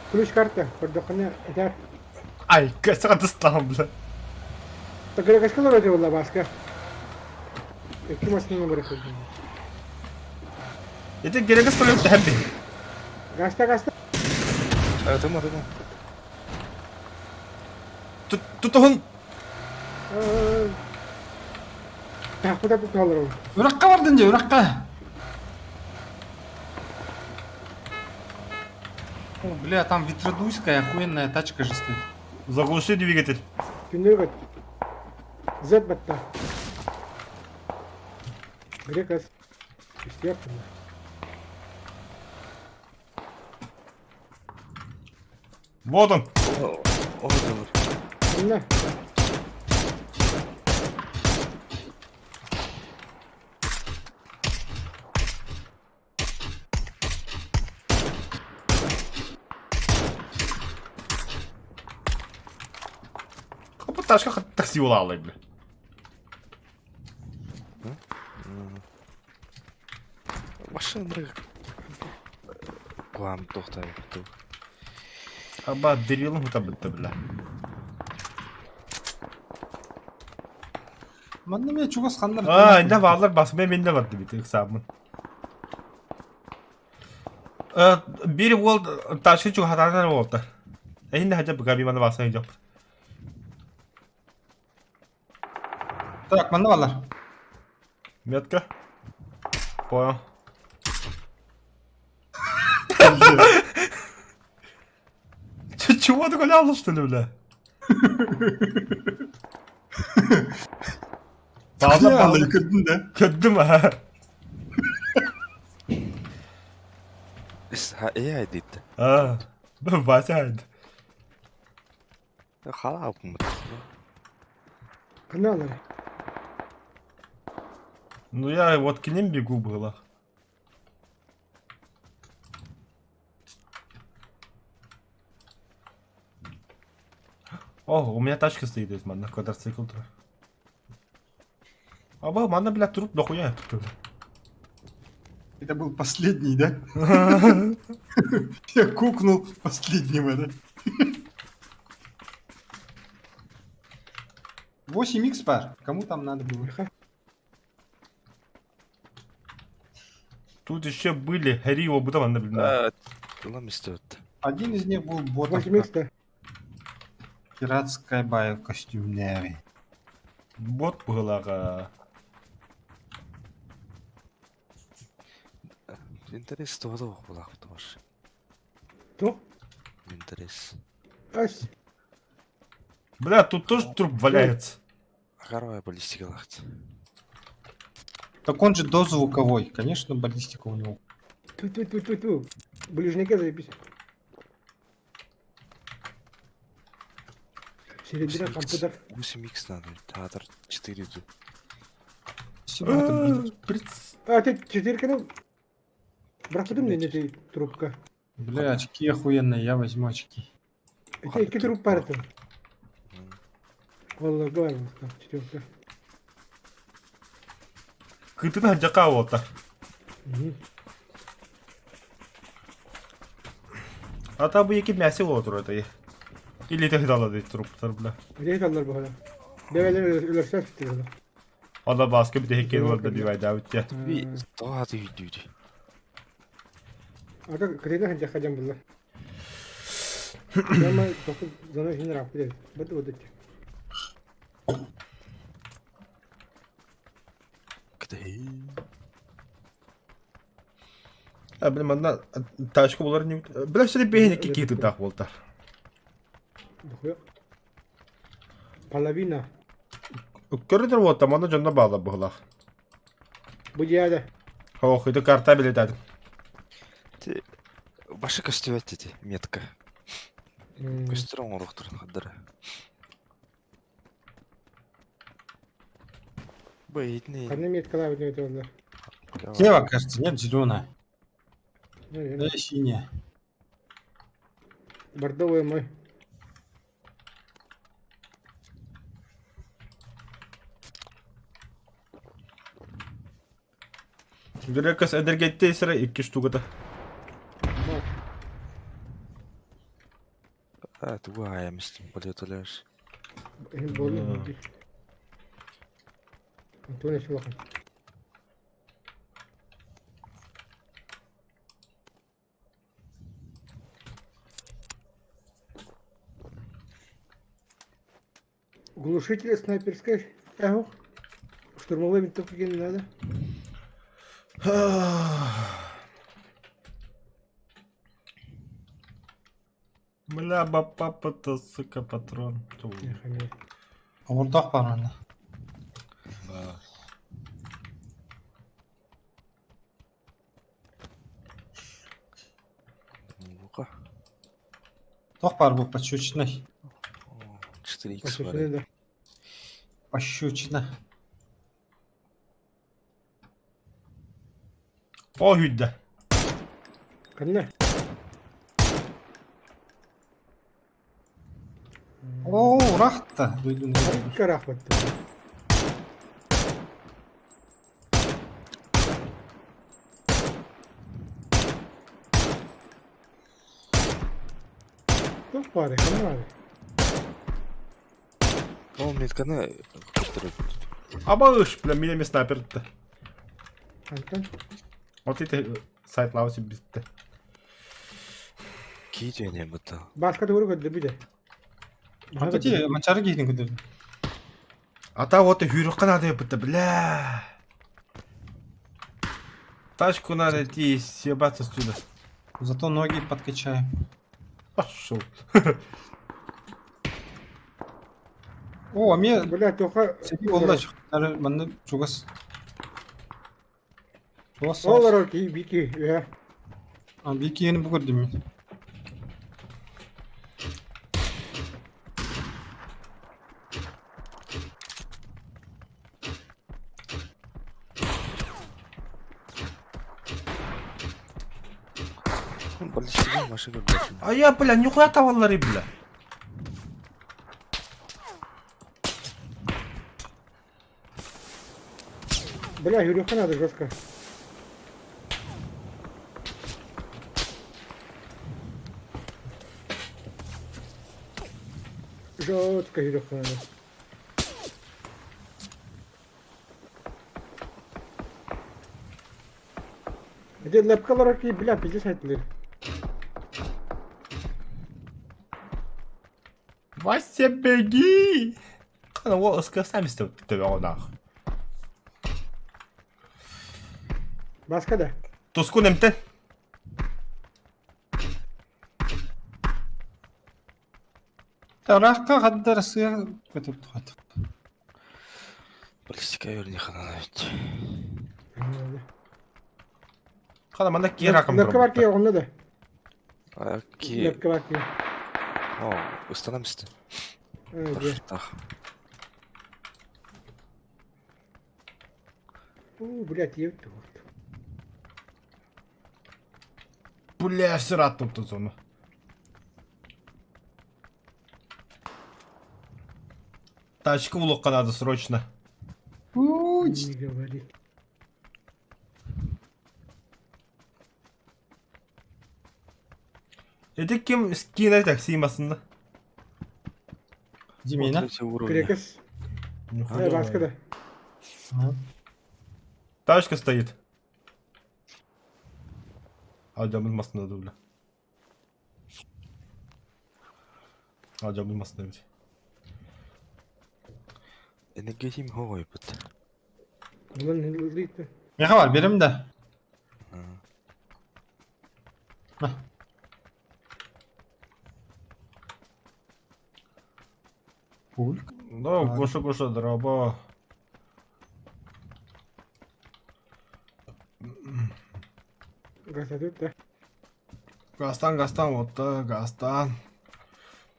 Ключ карта. Көрдөхүнэ этэр. Ай, кэсэ тыстаам бля. Тагырагашка вроде была баска. Икки машина бар көрдүм. Ити герегес төлөп тэбби. Гаста гаста. Тыма тыма. Тутуһун. Тахпыта туталар. Үрэххэ бардын дии, үрэххэ. О, бля, там ветродуйская охуенная тачка же стоит. Заглуши двигатель. Түннүгөт. Z батта. Грекас. Естественно. Вот он. О, дылыр. Онно. Ташка такси буолааллар бля. Машина Куам тохтаабыт. Аба дерилин хутабытта бля. Манна мен чугас ханнар. Аа, инде баалар басмай мен де барды бит ыксаабын. Биир уол ташка чугаһатаанар уолта. Эһинне хадьа быга биманы баасан жоп. Так, манна балар. Метка. Понял. Че, чего ты гулял, что ли, бля? Баалар баалар. Көрдүн да. Көрдүм а. Э дейт. А, Вася айд. Халаапмыт. Каналар. Ну я вот к ним бегу было. О, у меня тачка стоит из на квадроцикл. -то. А был, манна, бля, труп дохуя. тут, бля. Это был последний, да? Я кукнул последнего, да? 8 х пар. Кому там надо было? Тут еще были Рио, будто манна, бля. Улам истебит. Один из них был ботом. 8 х да. Пиратская бай костюмнери. Бот была. Интерес тоҕо булаахпыт маш. То? Интерес. Ась. Бля, тут тоже труп валяется. Агарвай баллистикалаахт. Так он же дозвуковой. Конечно, баллистика у него. Ту-ту-ту-ту-ту. Ближняка заебись. Серебря компьютер. 8 х надо. Театр 4 ду. Всё, это бит. А, ты четырка, ну... Брахпытым не этой трубка. Бля, очки охуенные, я возьму очки. Это iki труп пар там. Vallahi var mı? Четверка. Кытына жака болта. А там бы екі мясе болот это. Или ты дала дейт труптар, бля. Где kallar bu hala? Develer ölürse tutuyorlar. Ада баска bir de hekeri var da bir vayda bitti. Би тоҕо хаты үйдүүдү. Ата кредит ханча хажам булла. Ama dokuz zana şimdi rahat değil. Bu da Кытай. А, блин, манна тачка болар не. Бля, все бейне кики так болтар. Половина. Көрдөр болта, мана жонда баала бугла. Bu yerde. Ох, это карта билет. Башы көстүбэт ити метка. Көстөр оҥоруохтарын хаддара. Бу эйитини Kanı metkalar bir de oldu. Слева, кажется, нет, зеленая. Да, синяя. Бордовый мой. Грекос энергетте сыра икки штука-то. А, тугу аямыстым полеталар. Bollu. Антония Шулахан. Глушитель снайперской. Эх. Штурмовой винтовки не надо. Бля, папа-то, сука, патрон. Ордах бар манна. Бука. Тох бар был пощечиной. 4 х бар. Да. Пощечина. О, хүдді. Канна. О, Урахта дойдуну. Карах баттым. Туох баарый, ханна баарый? Ол метканы көтөрөр. Абаыш, бля, меня снайпер тутта. Антон? Вот это сайт лауси битте. Кии түһэнэ быта. Бааска тугу көрдөрбүтэ. А ти манчары киһитин көрдөрдүм. А та вот и хүрүккэ надо бытта, бля. Тачку надо идти и съебаться отсюда. Зато ноги подкачаем. Пошел. О, мне Бля, тоха... сәби олла чыктары манны чугас. Чугас. Олар ки бики, я. А бики бу көрдүм мин. Баллистика машина көрдүм. А я, бля, нихуя tavalлары, бля. Бля, Юрюха надо жестко. Жестко Юрюха надо. Где лепкалар ки, бля, пиздец айтылыр. Вася, беги! Қана ол ысқы сами нах. Баска да. Туску немтен. Тарахка хаддар сыр көтөп тухат. Баллистика өрне ханана бит. Қана манда киракам. Лепка бар ки, онда да. А ки Лепка бар ки. О, устанам исте. Э, Тах. У, блядь, ебать. Бля, сырат тут зону. Тачку в локка надо срочно. Уч. Не говори. Эти ким скина такси масында? Димина. Крекес. Э, баска да. Тачка стоит. А жабыл масында да, бля. А жабыл масында бит. Энергетим хогой бит. Булан лыйты. Меха бар берем да. Пульк. Да, Гоша, Гоша, дроба. Гасатут да. Гастан, Гастан, вот да, Гастан.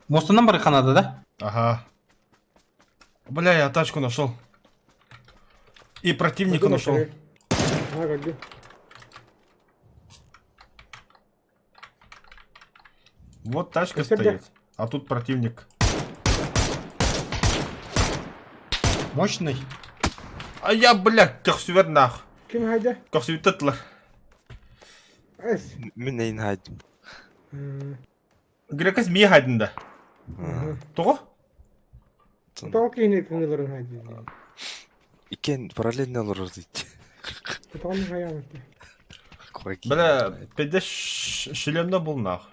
Мостунан бар Канада да? Ага. Бля, я тачку нашел. И противника нашел. Ага, где? Вот тачка Это где? стоит. А тут противник. Мощный. А я, бля, көхсүбэр нах. Ким хайда? Көхсүбүттэ Эс. Мин эйн хайдым. Грекас мия хайдында. Тоҕо? Тоқ кейіне кыңыларын хайда. Икен параллельно олорор дейт. Тоғын хаямытты. Бля, педе шлемна был нах.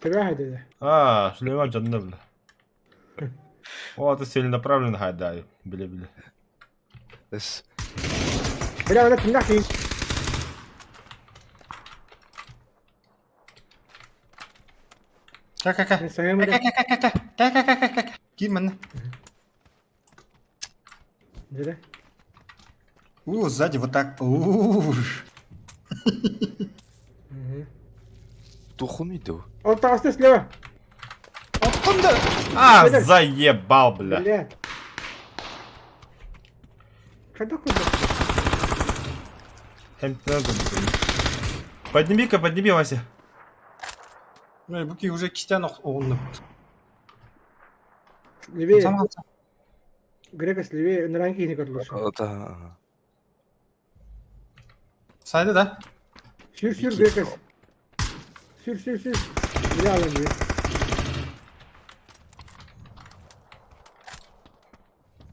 Тебе хайда да. А, шлема жанна бля. О, это целенаправленно хайдай. Бля, бля. Эс. Бля, бля, тыңдақ кейін. Ка ка ка. Мен саямы да. Ка ка ка ка ка ка ка ка. Кир манна. Дере. У, сзади вот так. У. Тухун иду. Ол тағысты слева. Оттон да. А, заебал, бля. Бля. Қайда қойды? Подними-ка, подними, Вася. Буки уже кистян оғынды. Левее. Сама Грекос левее. Ныран киһини көрдүлэр. Да. Сайды да? Сүр сүр Грекос. Сүр сүр сүр. Бile алан диye.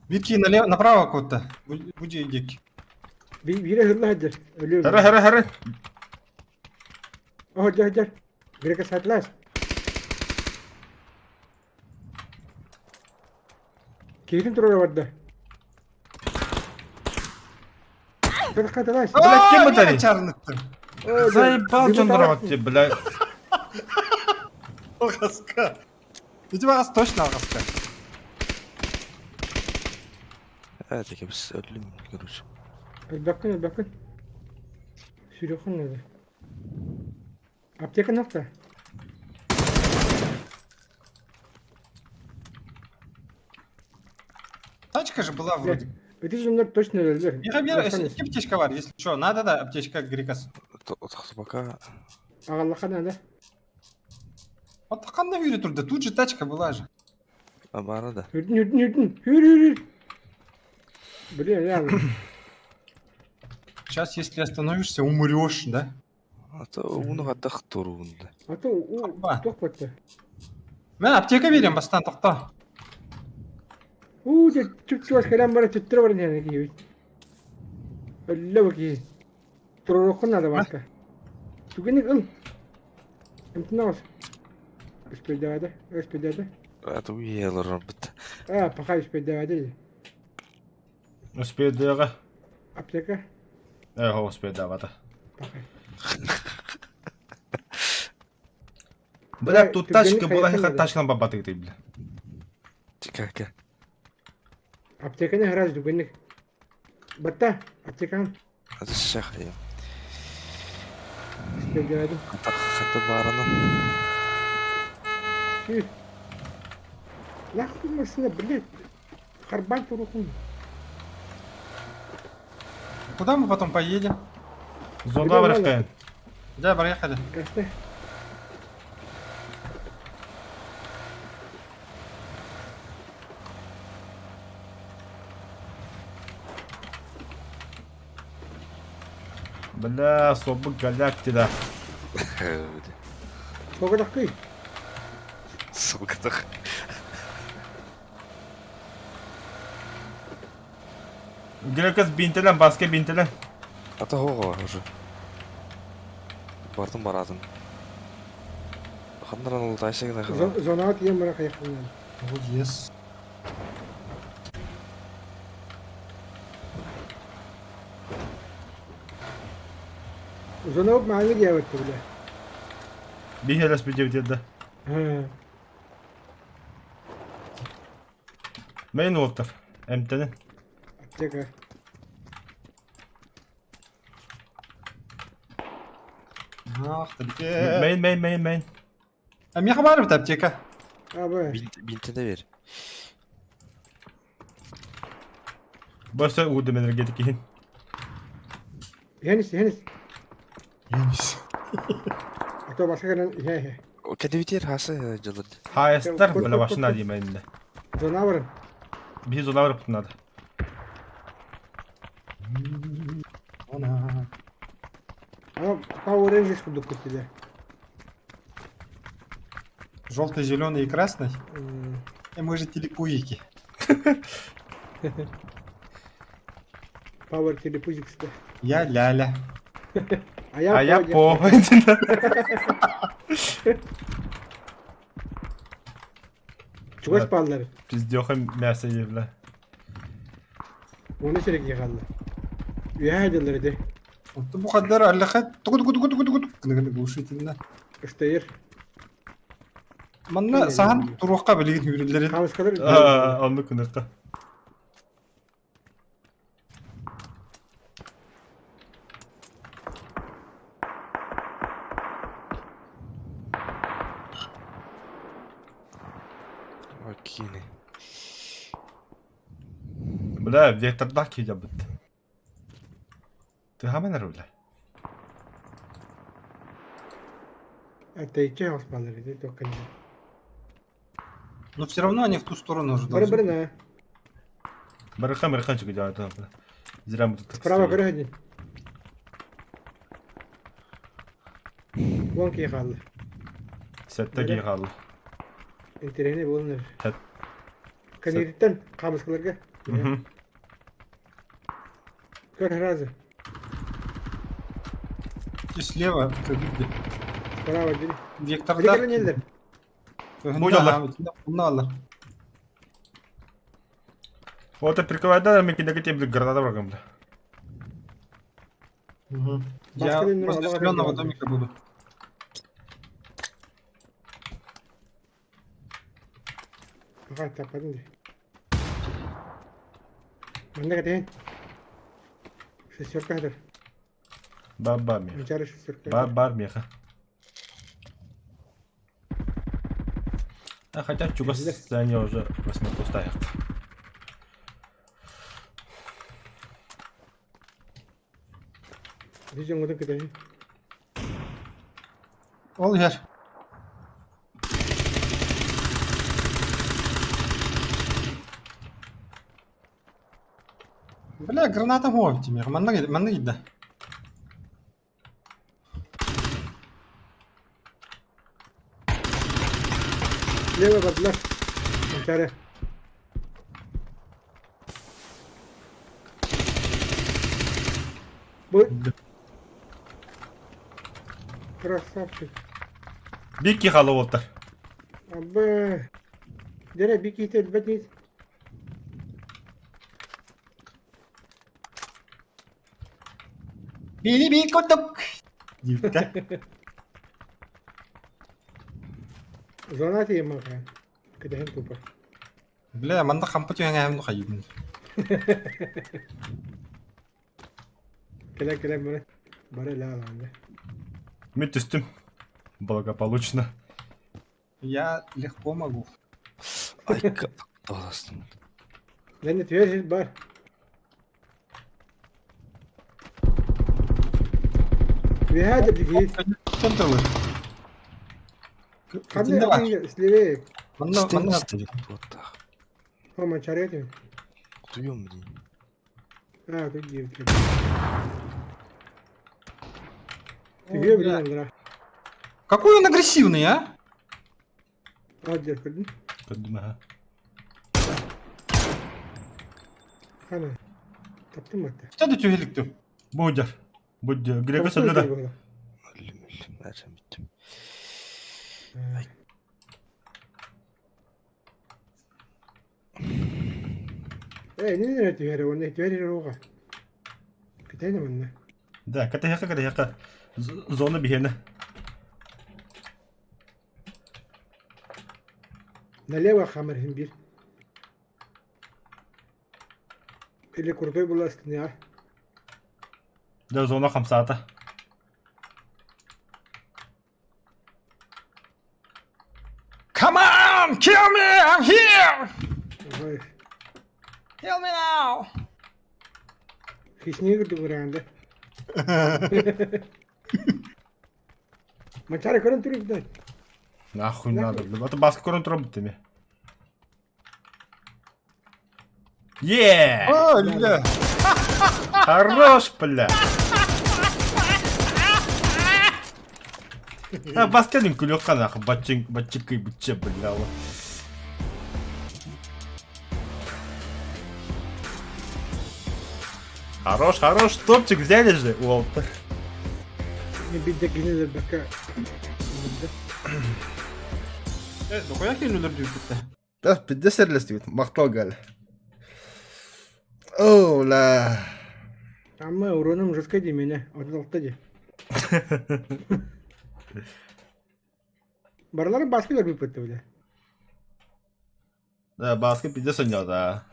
Витки налево, направо куда-то. Буди дик. Бире hırlı hacer. Ölüyorum. Хара хара хара. Oh hacer hacer. Грекос атлас. Киһитин турара барда. Каталас. Бля, кем это они? Чарныктым. Заебал Джон тебе, бля. Алгаска. У тебя вас точно алгаска. Evet, biz ölüm короче. Bakın bakın. Sürüyorsun nerede? Аптека nokta. Тачка же была вроде. Эти жоннор точно өлөлөр. Миха, Мира, если аптечка бар, если что, надо, да, аптечка Грикос. Пока. Агаллаха надо. Вот такая на турда, тут же тачка была же. Бара да. Үрдүн үрдүн үрдүн. Хүр хүр хүр. Блин, реально. Сейчас, если остановишься, умрешь, да? А то уну хаттах турунда. А то у Апа. тох батта. Мен аптека берем, бастан тоқта. У де чүп-чүп кэлэн бара түттүрэ баран иһэн киһибит. Өллө бу киһи. Туруруоххун наада бааска. Түгэник ыл. Эмтин Үспүйдэвэдэ, үспүйдэвэдэ. Это уелер бит. А, пока үспүйдэвэдэ. Успейдыга. Аптека. Э, успейдавата. Пока. Бля, тут тачка была, Түгэник хат тачканы бабаты ты, бля. Чика. Аптеканы хараз түгэник. Батта, аптекан. Это шах я. Үспүйдэвэдэ. Хатта хатта барана. Күй. Нахуй машина, блядь. Харбан турухун. Куда мы потом поедем? Зона врахтен. Да, проехали. Касте. Бля, собы голяк тебя. Соғырақ күй. Сука. Грекос бинтелен, баска бинтелен. А то хого уже. Бардым барадым. Хандран ол тайсыгы да. Зонаға тиен бара қаяқпын. Вот, yes. Зона маңы диябетті бля. Бихелес бидевдеді. да. Ha. Мейн уоттар. Эмтенен. Аптека. Ах, ты Мейн, мейн, мейн, мейн. А мне хабар аптека. Абы. Бинтене бер. Басы удым энергетики. Хенис, хенис. Енис. А то басқа кәрін, хе, хе. Кедевитер хасы жылы. Хайстар, бля, машина деймін. Зона барын. Бихи зона врахтен надо. Она. Ама Power Rangers курдук күттілер. Желтый, зеленый и красный. И мы же телепуики. Power телепузиксті. Я ляля. А я А я по. по. Чугас баллары. Пиздеха мясо ей, бля. Оны серек еғалды. Үйә әділер де. Вот бу хаддар аллахат тугу тугу тугу тугу тугу гына глушительно. Үштейір. Манна сахан туруққа билигин хүрүллер. Қамысқалар. Онны күнікті. Окей. Бля, вектордах кейде бітті. Ты хамен бля. Атайчы хос баллары де. Тоққанда. Но все равно они в ту сторону уже Бары должны. бары на. Барыха барыха чугу Зря мы тут так Справа стоим. көрө один. Вон киһи хаалла. Сэттэ киһи хаалла. Интэриэһинэй буолан эрэр. Хэт. Кэнниттэн хаамыскаларга. Мгм. Көр сразу. И слева, как видите. Справа бери. Вектордар. Били кэлэн Бу дьоллор. Буналар. Вот это прикрывай, мен кинеге тебе граната баргам бля. Угу. Я Баскы возле ден зеленого алға домика буду. Аха, таппадым дии. Манна кэтэһин. Шестерка хатар. Ба-ба меха. Мичары шестерка. Ба-бар меха. А хотя чугас здание уже восьмипустая. Видеоҥҥутун кэтэһин. Ол иһэр. Бля, граната буолар тимир. Манна манна киирдэ. Лево бардылар. Манчаары. Бу Красавчик. Бикки халы болтар. Абы. Дere bir киһи өлбөт нит. Били бил курдук. Диэбитэ. Зона тиийэн маха. Кэтэһэн тупа. Бля, манна хампа түһэҥээһим хайыыбын. Кэлэн кэлэн бары. Бары ла Мен түстүм. Благополучно. Я легко могу. Айка таҕыстым. Лэнэ түһэр сир бар. Үөһээ да билигин. Центрлы. Ханна слевее. Манна Истэн манна истэн туоттаах. О, манчары этим. Кутуйуом дии. А, тут девки. Түһүө билин аллара. Какой он агрессивный, а? А, дьэр көрдүн. Көрдүм аха. Хана. Таптым атта. Что ты түһэликтү? Будер. Будер. Грека сөллө да. Өллүм өллүм. Эрчен бүттүм. Э, не не түһэр, оны түһэр рога. Кэтэйнэ манна. Да, катаяка катаяка. Зона биһиэнэ. Налево хамар хин бир. Или крутой была стена. Да, зона хамсаата. Come on, kill me, I'm here! Ой, Kill me now! хищник дугуранда. Мачара көрөн туруп да. Нахуй надо, бля. Это баска көрөн турар бүттеме. Е! О, бля. Хорош, бля. А баска нин күлөк нахуй батчик батчикы бутче, бля. Хорош, хорош, топчик взяли же, Уолтер. Не бидде гинелер бака. Э, дохуя хилюлер дүүбүттэ. Да, пиздец серлестибит, мактал гал. О, ла. Ама уроным жестко ди меня, отдалта ди. Баралар баска көрбүп бітті бля. Да, баска пиздец ойнады, да.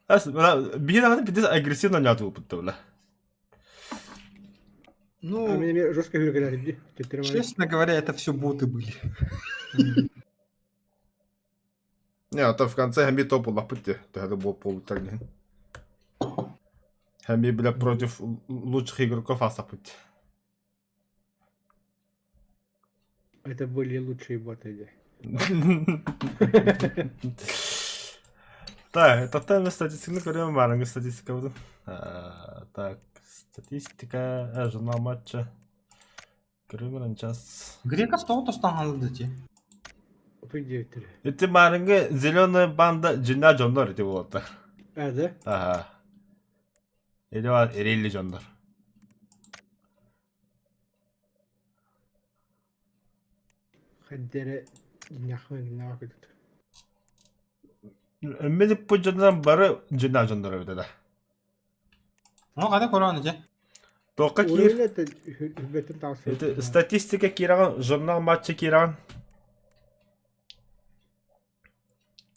Ас, мына биһи даҕаны пиздец агрессивно ойнады буппут бля. А Ну, мен жестко хүргелер ди. Төттөрөм. честно говоря, это все боты были. Не, а то в конце хами топ лапыты, это был полутарни. Хами, бля, против лучших игроков асапыть. Это были лучшие боты ди. Так, тоттон статистиканы көрүөм баарыҥы статистикабытын. Так, статистика, журнал матча. Көрүөм час. Греков тоҕо тостон хаалла дии? Утуй диэбиттэрэ. Ити маарыҥы зеленая банда дьиннээх дьоннор ити буолаттар. А, да? Аха. Ити бар эрелли дьоннор. Хайда эрэ дьиҥнээхпин гыннаҕа курдук. Мин иппит дьоннор бары дьиннээх дьоннор эбит да. Ну, хата көрөөн дьэ. Туохха киир? Уровень это үрбэттэн таҕыс. Ити статистика киирэҕин, журнал матча киирэҕин.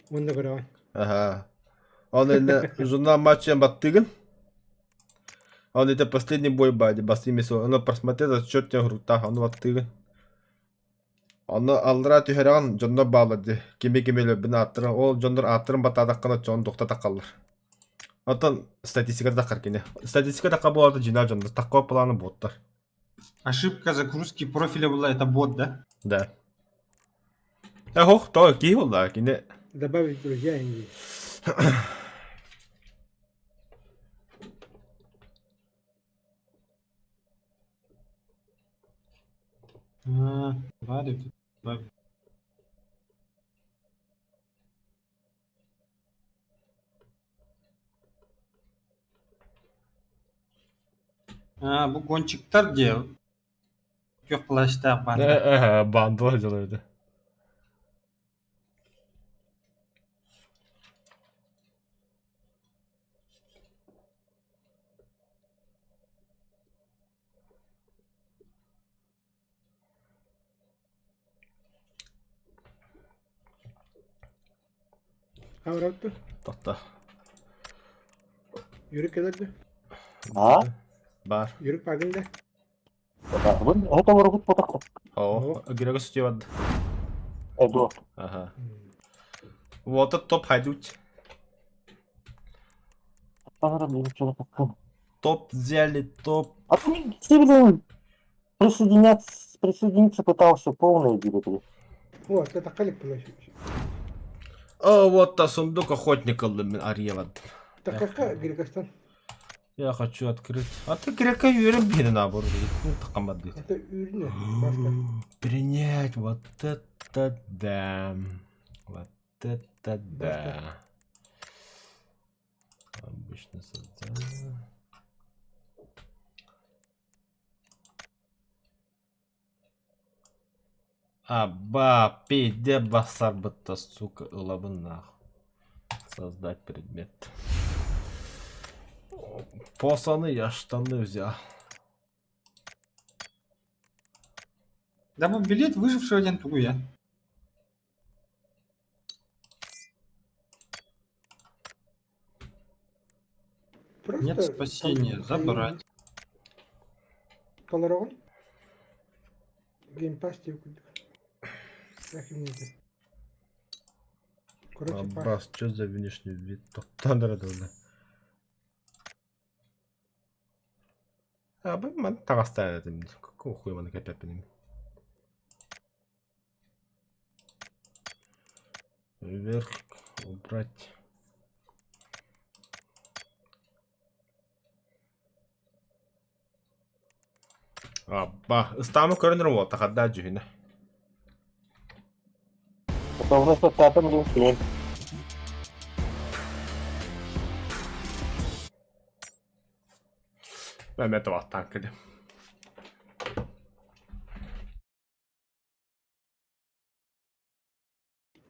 Уонна көрөҕүн. Аха. Он инne журнал матча баттыгын. Он это последний бой бади, басты месо. Ону просмотреть отчет тебе грута, ону баттыгын. Ону аллара түһэрэҕин дьоннор бааллар дии. Кими кими өлөрбүн ааттарын, ол дьоннор ааттарын баттаатаххына дьон тохтотаххаллар. Оттон статистика таххар кини. Статистика тахха буолата дьинаа дьоннор такко планы буоттар. Ошибка загрузки профиля была, это бот, да? Да. Ох, то киһи буолла кини. Добавить друзья инди. А, добавить, добавить. А, бу гонщиктар дии. Күөх плащтаах баанда. Баандалар дьалар этэ. Авратты. Тохто. Yürük келерdi. А? Бар. Yürük бардын да. Бун это ургут потох. О, Грего Стюарт. Эду. Ага. Вот это топ хайдуть. Тагара бир чолок. Топ взяли, топ. А ты блин, присоединяться, присоединиться пытался полный директор. Вот, это калик была. О, вот та сундук охотника мин арьеват. Такака Грекостан. Я хочу открыть. А ты грека юрим били набор. Ну, такамады. Это үрүнэ. Баска. Принять, вот это да. Вот это да. Обычно создание. Аба, пиде басар бытта, сука, ылабын нахуй. Создать предмет. Посаны я штаны взял. Да бу билет выжившего диэн тугуй я. Просто Нет спасения, забрать. Толорогон. Геймпас деп курдук. Рахимнеде. Короче, пас. Аббас, что за внешний вид? Тоқтан да. А, бу ман таҕастаан этим. Какого хуя маны кэппэппин? Вверх убрать. Абба, ыстаамы көрөнөр уолта хадда дьүһүнэ. Потому что татам блин. Мэмэ таваттаан кэлим.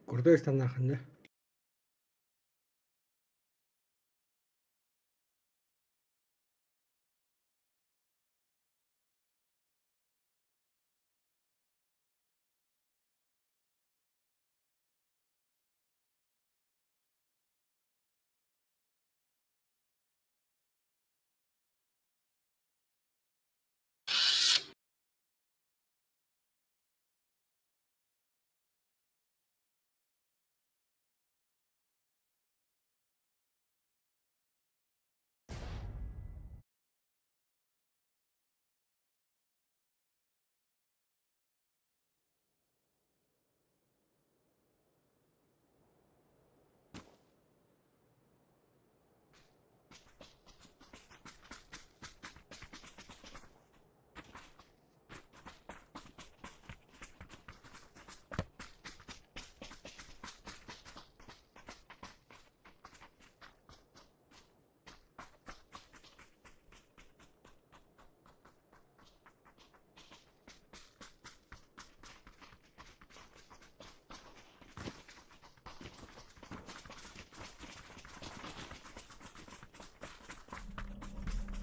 Курдук станахында.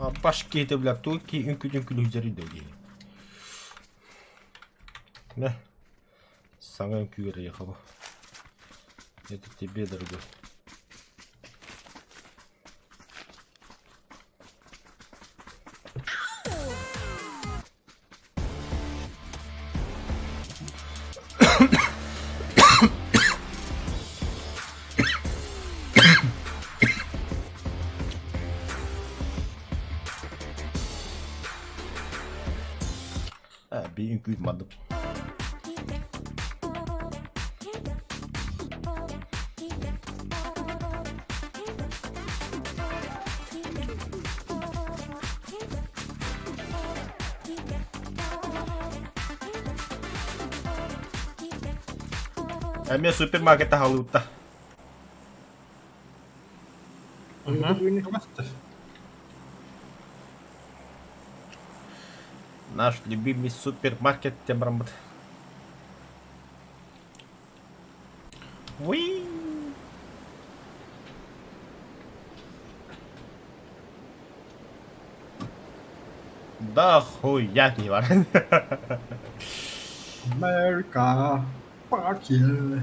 Баш киһитэ бля тугу киһи үҥкүүтүн күлүһүдьэрий да киһи. Мэ. Саҥа үҥкүү эрэ Это тебе, дорогой. Биир үҥкүү маннык. Эмиэ супермаркет таһалыытта. Наш любимый супермаркет диэн бараммыт. Уи! Да хуя не бар. America, fuck yeah.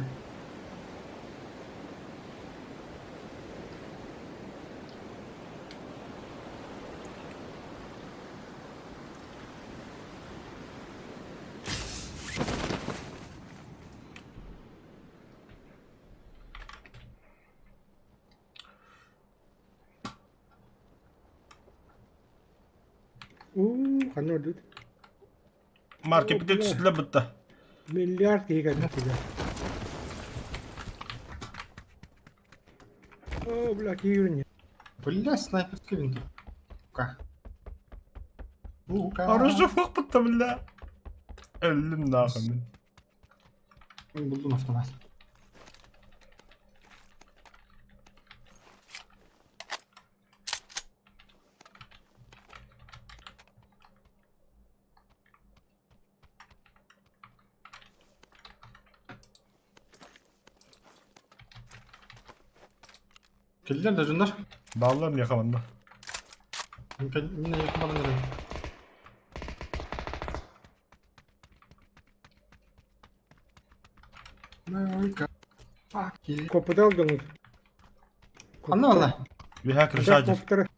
Уу, ханна ордут? Маркетпитин түстүлэр бытта. Миллиард киһи кэлбит. О, бля, киирин. Бля, снайперская винтовка. Лука. Оружие бытта, бля. Өллүм нахуй мин. Булдум автомат. Кэллилэр да дьоннор. Бааллар миэхэ манна. Мин эйиэхэ баран эрэбин. America. Fuck yeah. Коппутал дьоҥут. Ханна балла? Үөһэ крыша дьэр. Коппуттара.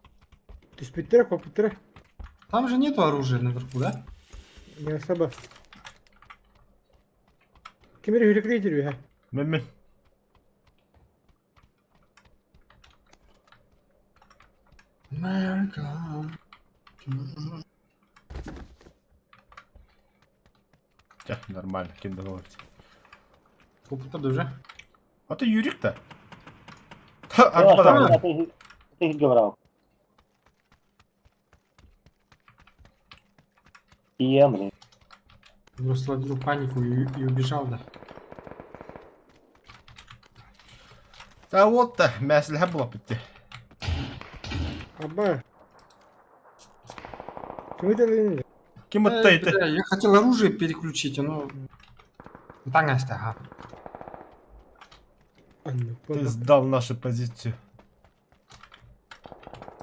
Түспүттэрэ, коппуттара. Там же нету оружия наверху, да? Не особо. Ким эрэ үрүкүрэй үһэ. Мен мен. America. Чэ, нормально, ким да говорит. Коппуттар да уже. А ты Юрик-то? Арба Ты говорил. Ием, Он словил панику и убежал, да. Да вот-то, мәсілхә була бітті. Аба. Ким это Ким Э, это это? бля, я хотел оружие переключить, оно... Таҥаста, ага. Ты сдал нашу позицию.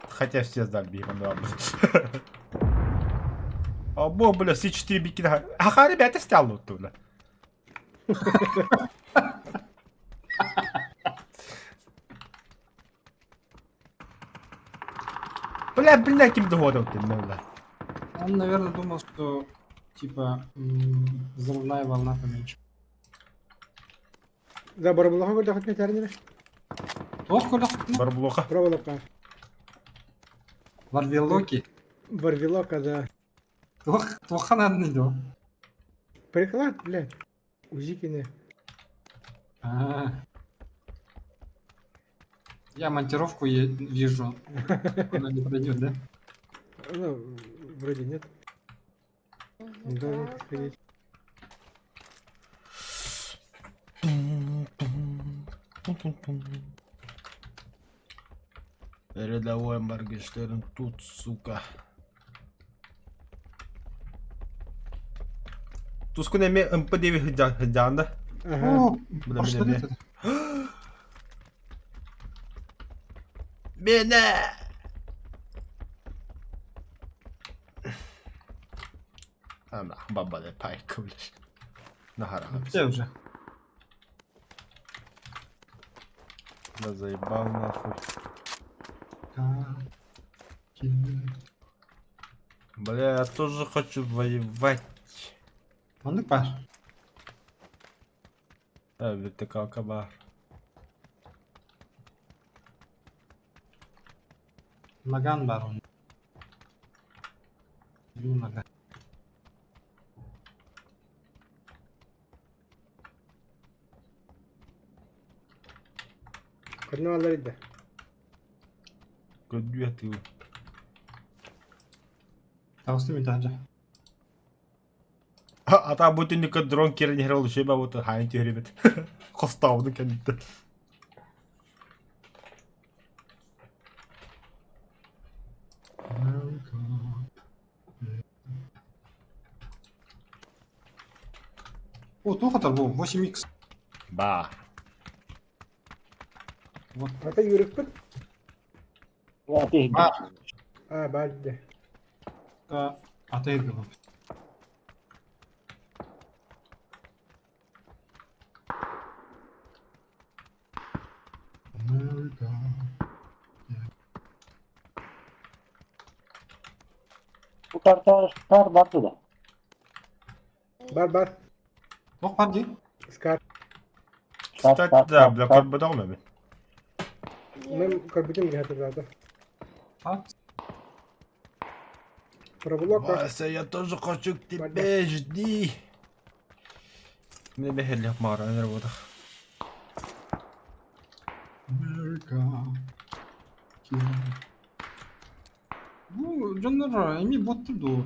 Хотя все сдали, бегом, да. А бо, бля, все четыре бикина. Ага, ребята, стял бля. Бля, бля, ким догодил ты, бля. Он, наверное, думал, что типа взрывная волна поменьше. Да, барабылаха көрдөхөт метәрнер. Ох, куда? Барблоха. Проволока. Варвелоки. Варвелока, да. Ох, плохо надо идет. Приклад, блядь. Узикины. А. Я монтировку вижу. Она не пройдет, да? Ну, вроде нет. Не должен подходить. Рядовой Моргенштерн тут, сука. Тускун эми МП9 хыдьаанда. Ага. О, Бля, а что бля, это? Мене! Бабаля пайка, блядь. Наһаа Где уже? Да заебал нахуй. Бля, я тоже хочу воевать. Маннык баар. Да, вертикалка баар. Наган баар он. Наган. Ханна бааллар да. Көрдүү атыы. Таҕыстым мин таһырдьа. Ата бу түннүккэ дрон киирэн иһэр ол үчүгэй бабыты хаайан түһэрибит. Хостообутун кэнниттэн. О, туох атар бу 8x. Баа. Вот. Ата юрыкпыт. Аты Баар. А, баар дии. Ата эргэ бу. Бу карта шар барды да. Бар бар. Туох баар дии? Скар. Шар, Кстати, шар, да, шар, бля, шар. көрбөтөҕүм эбит. Мен көрбүтүм киһи А? Проволока. Вася, я тоже хочу к тебе, жди. Мне бэһэллэх маҕара работах. America. Бу дьоннор эми боттур дуу.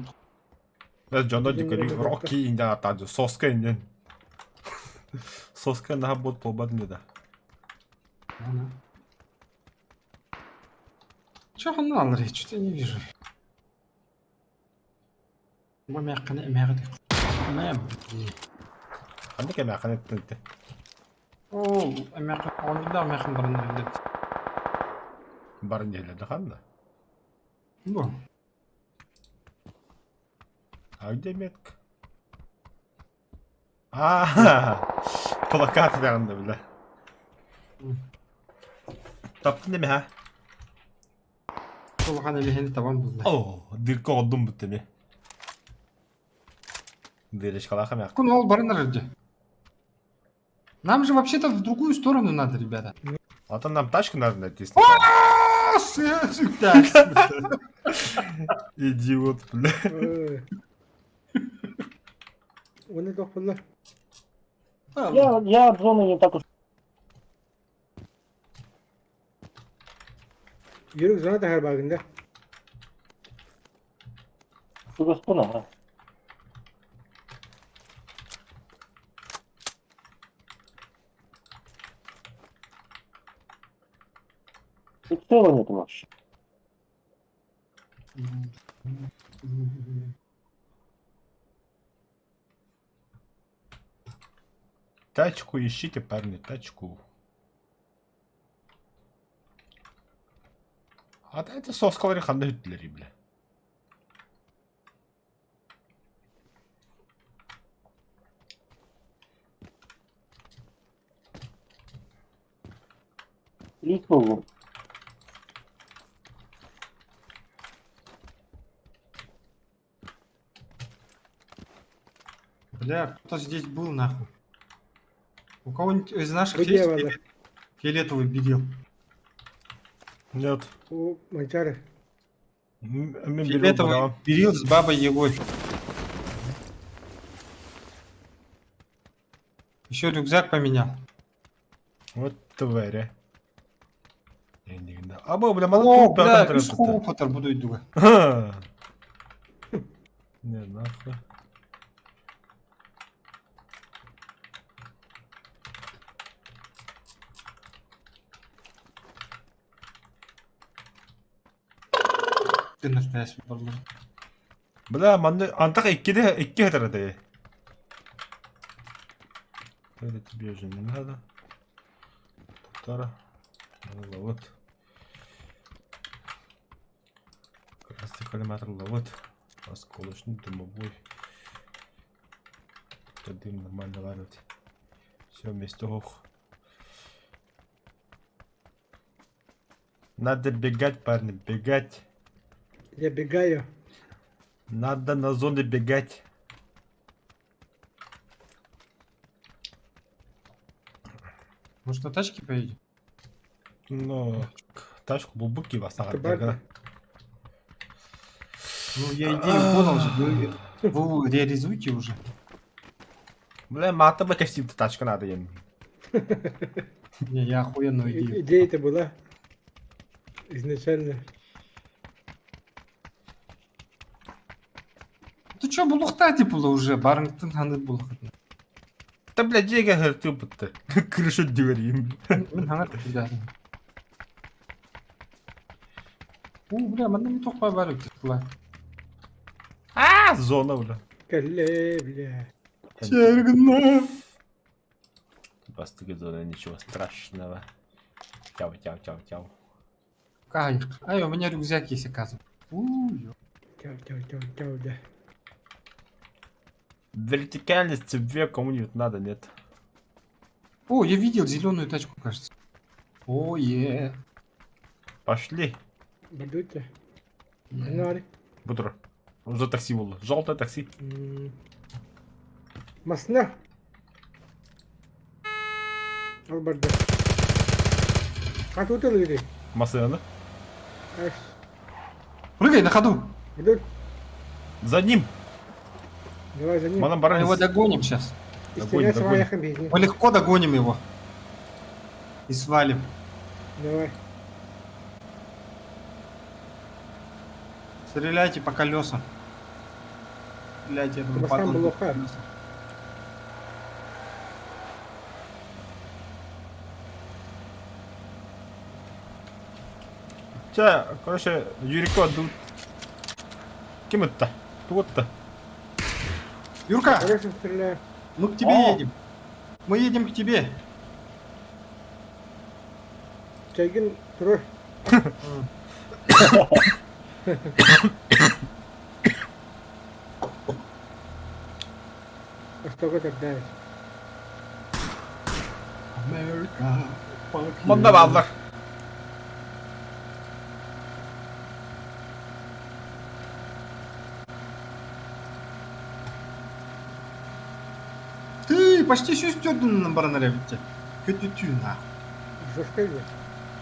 Дьоно дикери Рокки инден атаджы, соска инден. Соска наха бот полбат не да. Че ханна алар, что-то я не вижу. Бу мякканы эмэҕи Мэм. Ханнык эмээхин эттинте. О, эмэхин оонньуурдаах эмээхин баран эрэллэр. Барын диэллэр ханна. Бу. А где метка? А, плакат верно, бля. Таптын деме ха? Улахан эмэһини табан булла. О, дырка оддум бүттэ ме. Дырочкалаах эмээх. Кун ол баран эрэлдьэ. Нам же вообще-то в другую сторону надо, ребята. А то нам тачку надо найти. Сюда. Идиот, бля. Уонна туох буолла? Я от зоны не так уж Юрик зона таһар баагын да. чугаспын аха. Прицела нет вообще. Тачку ищите, парни, тачку. А дайте соскалары ханда үттілер, бля. Плюс был. Бля, кто здесь был нахуй? У кого-нибудь из наших Где есть бааллар? фиолетовый берил? Нет. О, Манчары. Мен Фиолетовый берил с бабой Ягой. Еще рюкзак поменял. Вот твари. Аба, бля, О, мало бля, үс хоопотар буду иду. Не, нахуй. Ты настоящий барлар. Бля, манны антах иккиде икки хатарады. Это тебе уже не надо. Татара. Ну, вот. Красный коллиматор вот. Осколочный дымовой. Дым нормально варят. Все, вместе ох. Надо бегать, парни, бегать. Я бегаю. Надо на зоны бегать. Может, на тачке поедем? Ну, тачку бубуки вас Табак. Ну, я идею понял же. Вы реализуйте уже. Бля, мата бы костюм тачка надо им. Не, я охуенную идею. Идея-то была изначально. Ты чё, булухта типа уже, барыңтын ханы булухта. Да, бля, деньги ты будто. Крышу дверь. Мин хаңар да. О, бля, манна не тохпай бар типа. А, зона, бля. Кале, бля. Чергна. Бастыгы зона, ничего страшного. Тяу, тяу, тяу, тяу. Кайф. Ай, у меня рюкзак есть, оказывается. У, ё. Тяу, тяу, тяу, тяу, да. Вертикальность тебе кому-нибудь надо, нет? О, я видел зеленую тачку, кажется. О, е. Пошли. Бадуйте. Ну, Бутро. Уже такси было. Желтое такси. Масна. Албарда. А тут люди. Машина. Аш. Прыгай на ходу. Идут. За ним. Давай за ним. Манам Мы баранец. его догоним сейчас. Истерия Догоним, сама догоним. яхам бизнес. Мы легко догоним его. И свалим. Давай. Стреляйте по колесам. Стреляйте этому Чтобы сам падлу был по лоха. колесам. Че, короче, Юрико тут. Кем это? Тут-то. Юрка, Хорошо стреляю. мы к тебе О! едем. Мы едем к тебе. Чайгин, трой. А что тогда? Америка. Манна баллар. Ты почти сүүстөрдүн баран эрэ Көтүтүү нахуй. Жестко ли?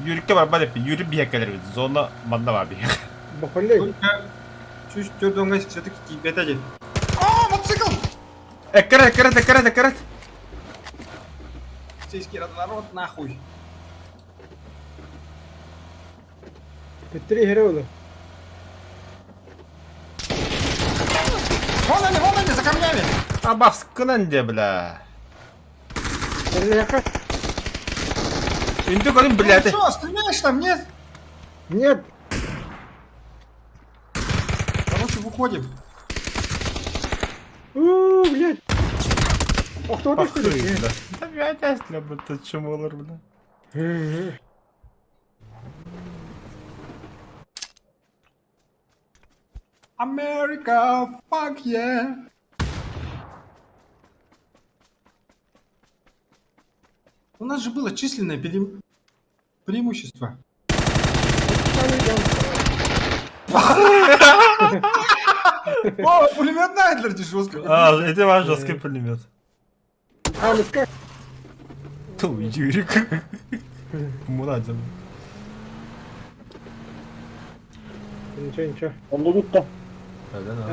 Юрикке барба деп, Юрий бияк келер Зона манна бар бияк. Бахалей. Только сүүстөрдүнгө все-таки тийбет эди. О, мотоцикл! Эккерет, эккерет, эккерет, эккерет. Полицейский разворот нахуй. Три героя. Вон они, за камнями! Абаскынан де, бля. Бля. Инде көрүм, Ну блядь. что, стреляешь там, нет? Нет. Короче, выходим. У, блядь. Ох, кто Пахы, что ли? бля. Да, блядь, я бля, чемолар, бля. Америка, fuck yeah! У нас же было численное преимущество. О, пулемет Найдлер жестко. А, это ваш жесткий пулемет. А, ну как? Ту, Юрик. Мурадин. Ничего, ничего. Онда бүттэ. Да-да-да.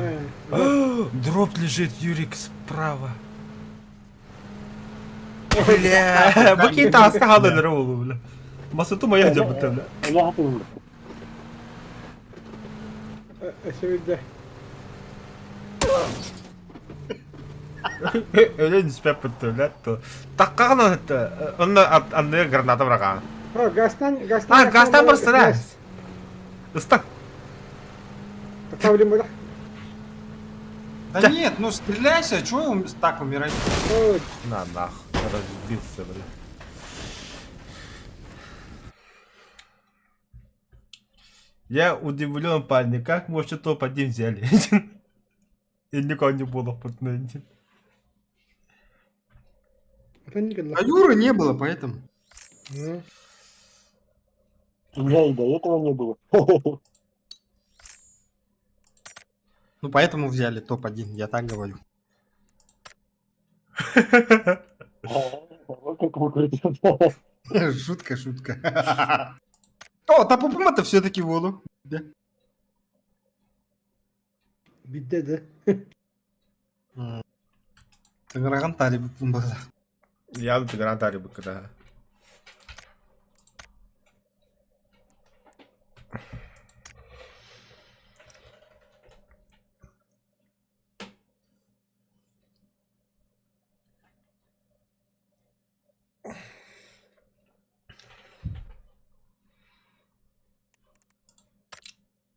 А, Дроп лежит, Юрик, справа. Бля, бакин таска хадалар олу, бля. Масыту моя жабыта, бля. Эле хатым. а, сегодня. Өлен түспәп бітті, бля. Таққаған өтті. Оны анны граната бұраған. А, Гастан, Гастан. А, Гастан просто, да. Ыстан. Поставили мы. Да нет, ну стреляйся, чего он так умирать? О, На нах, разбился, бля. Я удивлен, парни, как мы вообще топ-1 взяли? И никого не было в Fortnite. А Юры не было, поэтому. Ну. У меня и до этого не было. Ну, поэтому взяли топ-1, я так говорю. Вот как выкрутился. Шутка, шутка. О, тапупум-то все-таки воду. Бидде да. Тыҥыраҕын таарыйбыппын быһыылаах. Я тыгыран таарыйбыкка да.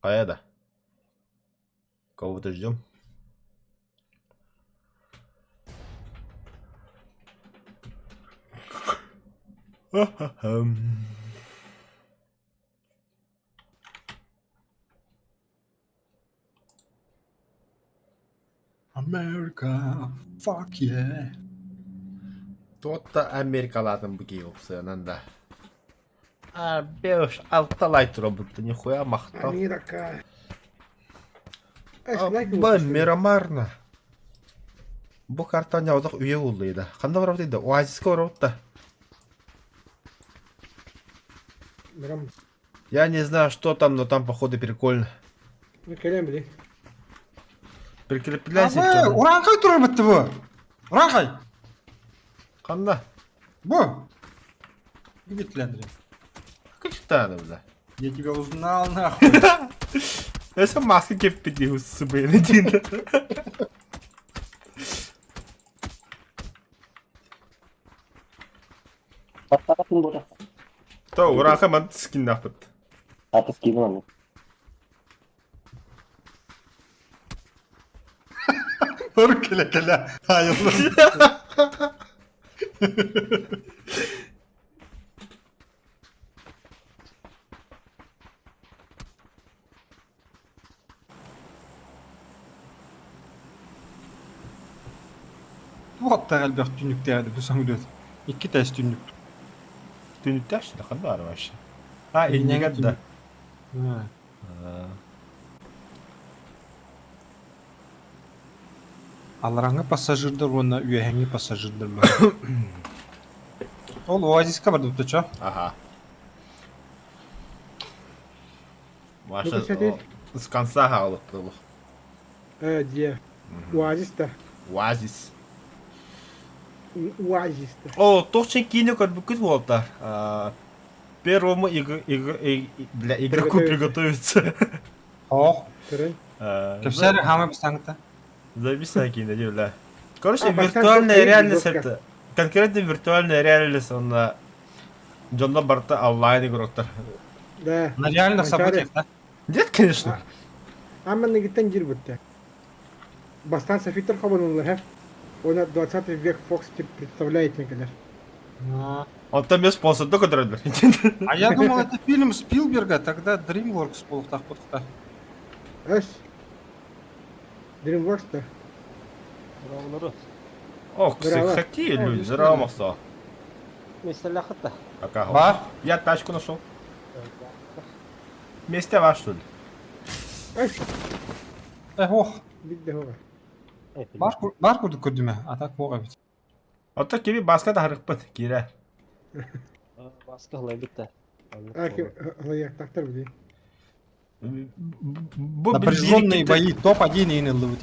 Хайа да. Кого-то ждем. America, fuck yeah. Туотта Америкалаатын бу киһи сыанан да. А, беш, алта лайк турабытта, нихуя махтал. Америка. Б, Мирамарна. Бу картан явдах үйе уллыйда. Ханна барабыт да? Оазиска барабыт да. Мирам. Я не знаю, что там, но там походу прикольно. Ну, кэлэн били. Прикрепляйся. Абы, урааҥхай турар бытты бу. Урааҥхай. Ханна? Бу. Бит Андрей. Качтаны, бля. Я тебя узнал, нахуй. Өссө маска кэппит дии сыбыйын диин. Баттаатын буолар. То урааха ман скиннахпыт. Аты скинул аны. Бары кэлэ-кэлэ. Айыллар. Туох элбэх түннүктээх бу самолет. Икки тэс түннүк. Түннүктээх что ханна баар вообще? А, иннигэр да. Алларааҥҥы пассажирдар уонна үөһээҥҥи пассажирдар баар. Ол оазиска барбыт чо. Ага. Маша с конца хаалыктылых. Э, дьиэ. Оазис да. Оазис. Оазис да. О, туох киинэ көрбүккүт буолта. Первому для игроку приготовиться. Ох. Көрөн. Кэпсээр хаама бастаҥыта. Записано киинэ бля. Короче, виртуальная реальность это конкретно виртуальная реальность, он дьонно барта онлайн игроктар. Да. На реальных событиях, да? Нет, конечно. Амман дир бутта. Бастан Софитер хабанулар, Он 20 век Фокс представляет некогда. Он там без спонсор только драйвер. А я думал, это фильм Спилберга, тогда DreamWorks буолуохтаах. Эс. DreamWorks да. Ох, какие люди, здорово, Махсо. Бар. Я тачку нашел. Вместе ваш, что ли? Эс. Ох. Бидде хова. Бар бар курдук көрдүм а так суох эбит. Оттон кими баска таһарыкпыт, киирэ. Баска хлайбыт Тактар били. Напряженные бои, топ-1 и НЛВ.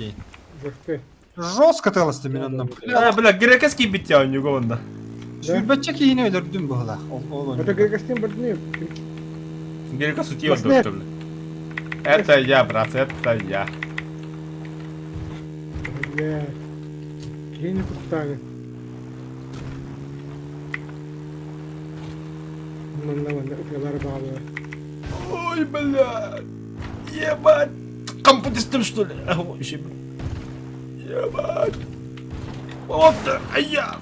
Жестко тылысты мен оннан. А, бля, грекеский биття у него онда. Сүүрбэччэ киһини өлөрдүм быһыылаах. Это грекостин бардыны. Грекос утил доктор. Это я, брат, это я. Бля. Киһини куттааны. Манна манна ытыалар баалар. Ой, бля. Ебать. Компьютером, что ли? Еще. Ебать. Вот, а я.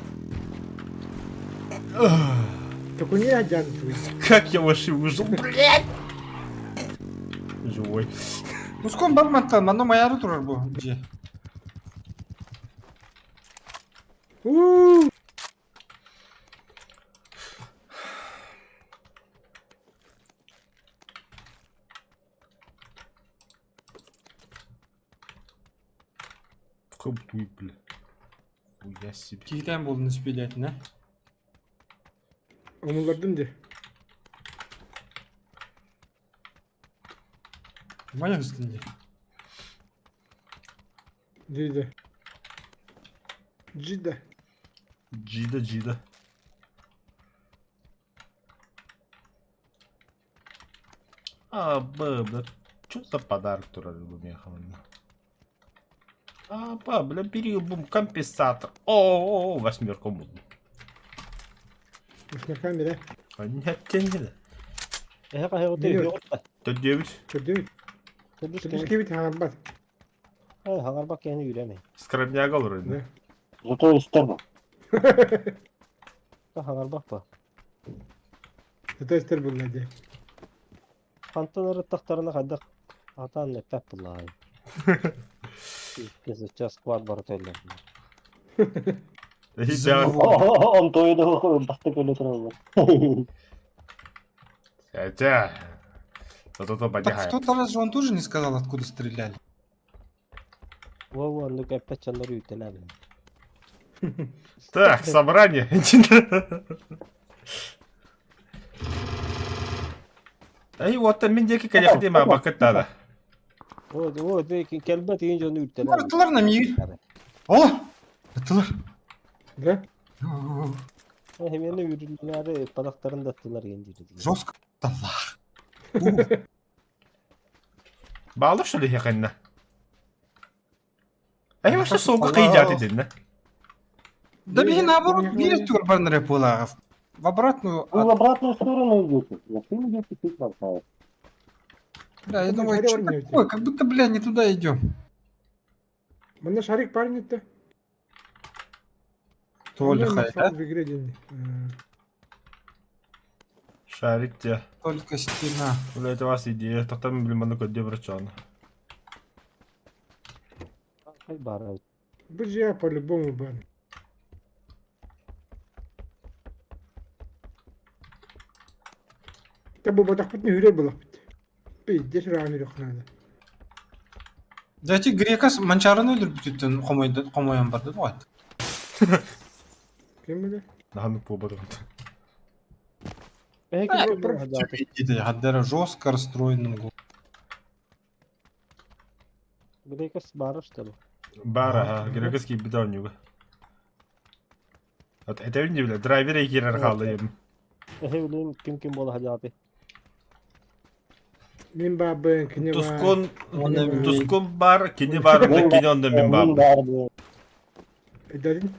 Только не один твой. Как я вообще выжил, блядь? Живой. Ускон бар мантан, манна маяры турар бу. Же. У. Хып-туй, бля. Хуя себе. Киһитээн буолан испиэлээтинэ. Умуллардым дии. Моя үстүн дии. Джида. Джида. Джида, джида. А, Б, бля, что за подарок турар бу миэхэ манна? А, Б, бля, бери бум компенсатор. О, восьмерку буду. Восьмерка бирэ. А нет, теннеде. Эһэ хаһыгыты Билиэт. үһү Төрдүөбүт. Көрдүбүт. Төрдүс Төрдүс хаҥарбат. Хаҥарбак киһини үүрэмэй. Скромняга олорор. Да. Зато истэр бу. Хаҥарбак ба. Зато истэр булла дии. Хантан ырыттахтарына хайдах атаан эппэт буллаҕай. Сейчас склад барыта өллөр. Онтуойу да бастык өлө тураллар. Хотя, зато Так в подяхает. тот раз же он тоже не сказал, откуда стреляли. Во-во, оннук эппэт дьоннор үүтэлээбин. Так, собрание. Эй, вот там мен диэки кэлиэхтии маабаккыт надо. О, о, кэлбэт иин дьону үүтэлээбин. Ытылар на миир. О! Ытылар. Да? Хемені үүрүллээри падахтарын да аттылар иин диир. Жестко. Аллах. Баалы что ли хэннэ? Эй, вообще суолга кыйдьааты диннэ. Да бии наоборот, биир тур барнары буолаагов. В обратную... Вы в обратную сторону идете. Зачем идете пить болтает? Бля, я Ну, думаю, говори, что Варнёте. такое? Как будто, бля, не туда идем. Манна шарик парень это. Толя хай, да? В игре день. Шарик те. Только стена. Бля, это вас идея. Тоқтам блин, маны көдде врачан. Хай бара. Быжья по-любому бан. Та бу батахпыт не хүрэ булахпыт. Пиздец рано надо. Да эти грекас манчараны өлөрбүтүттэн хомойон барды дуҕат. Кем бile? Наханы побадым. Эһэ ким Хаддара жестко расстроенным голосом. Грекас бара что ли? Бар, ага, грекский бедонюга. Вот это не бля, драйвер егерер қалды ем. Эһэ билим ким ким буола хаджааты. Мин бабын, кини бар. Тускун, Он тускун бар, кини бар, онда кини онда мин бар. Эдадин.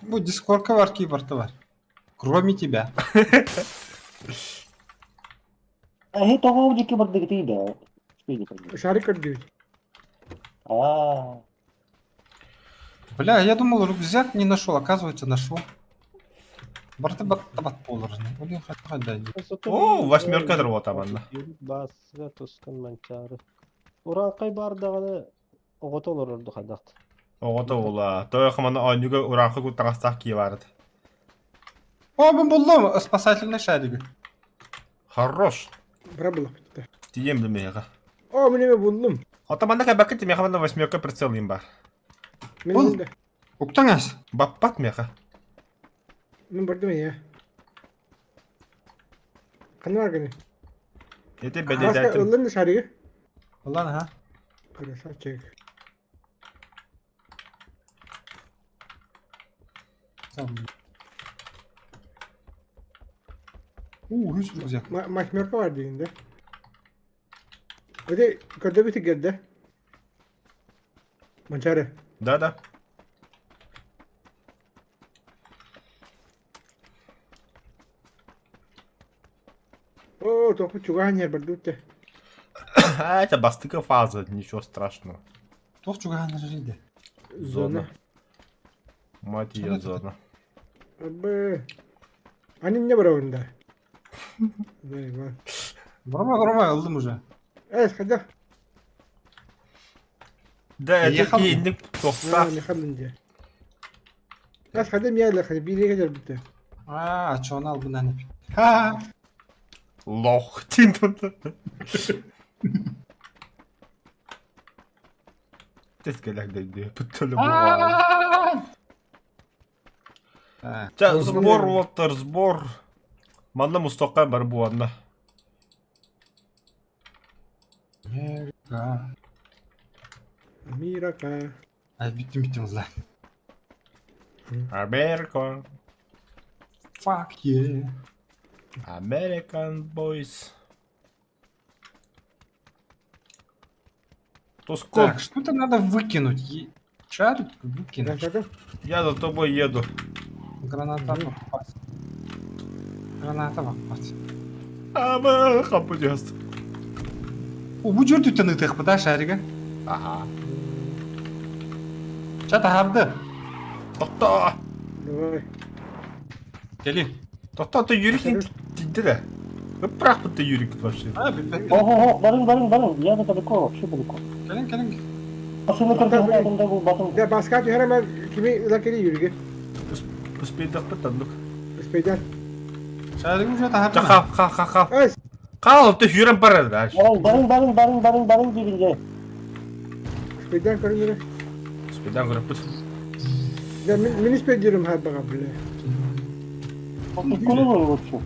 Бу дискорка бар киборты бар. Кроме тебя. Эһэ тоҕо дики бардыгытый да. Шарик көрдүбүт. Аа. Бля, я думал, рюкзак не нашел, оказывается, нашел. Барты бат болар. Блин, хада. О, восьмерка дрова манна. Басга тускан манчары. Уралкай бардаҕына оҕото олорорду хайдахт. Оҕото ула. Той хамана оонньууга ураахы куттаҕастаах кии барыт. О, мен булдум спасательный шарик. Хорош. Бара булахпыт. Тием билмеге. О, мин эме буллум. Ота манна кабакы тимеха манна восьмерка прицел им бар. Мин Бул. да. Уктаңас. Баппат меха. Мин бардым я. Ханна бар гыны? Это Баска бедедәтим. ыллын да шаригы. Ладно, ага. Красавчик. Там. У, үс рюкзак. Восьмерка бар дегин да. Öde көрдөбүт герде. Манчары. Да, да. О, тоху чугаан яр бардыт. А, это бастыка фаза, ничего страшного. Туох чугаан жиде. Зона. Мать ее зона. Абы. Ани не барабында. Да, Иван. Барма, барма, ылдым уже. Э, схода. Да, это Ехал. кейинник тохта. Не хадын Э, схода я ла ходи бире гер битте. А, чё он албын аны. Ха. Лох. Тин. Тэскэлээх Пыттылы буолла. Ча, сбор уоттар, сбор. Манна мустокка бар буонна. Америка. Америка. Ай, бүттүм бүттүм ылла. Америка. Fuck yeah. American boys. Тусков, Так, что-то надо выкинуть. Шарик выкинуть. Да, я за тобой еду. Граната попасть. Граната попасть. Аба, хаппыдест. О, бу жөрдүттен ытыахпыт а шарига. Ага. Ча таһарды. Тохто! Давай. Кели. Тохто, ты Юрик тиийдэ. Ыппырахпыт ты Юрик вообще. А, билбэт. Ого, барың, барың, барың. Я да далеко, вообще далеко. Кэлин, кэлин. Машина көрдüm, да бу батым. Да, баска түһэрэ кими ыла кели Юрге. Успейдахпыт тандык. Успейдар. Шарик уже таһарды. Ха, ха, ха, ха. Ай, Хаал, ты юрэн барар дальше. Барың, барың, барың, барың, барың, барың дибинде. успейдар көрүнөрө. Успейдан көрөппүт. Да, мин успейдирим харбаға, бля. Кunu лучше.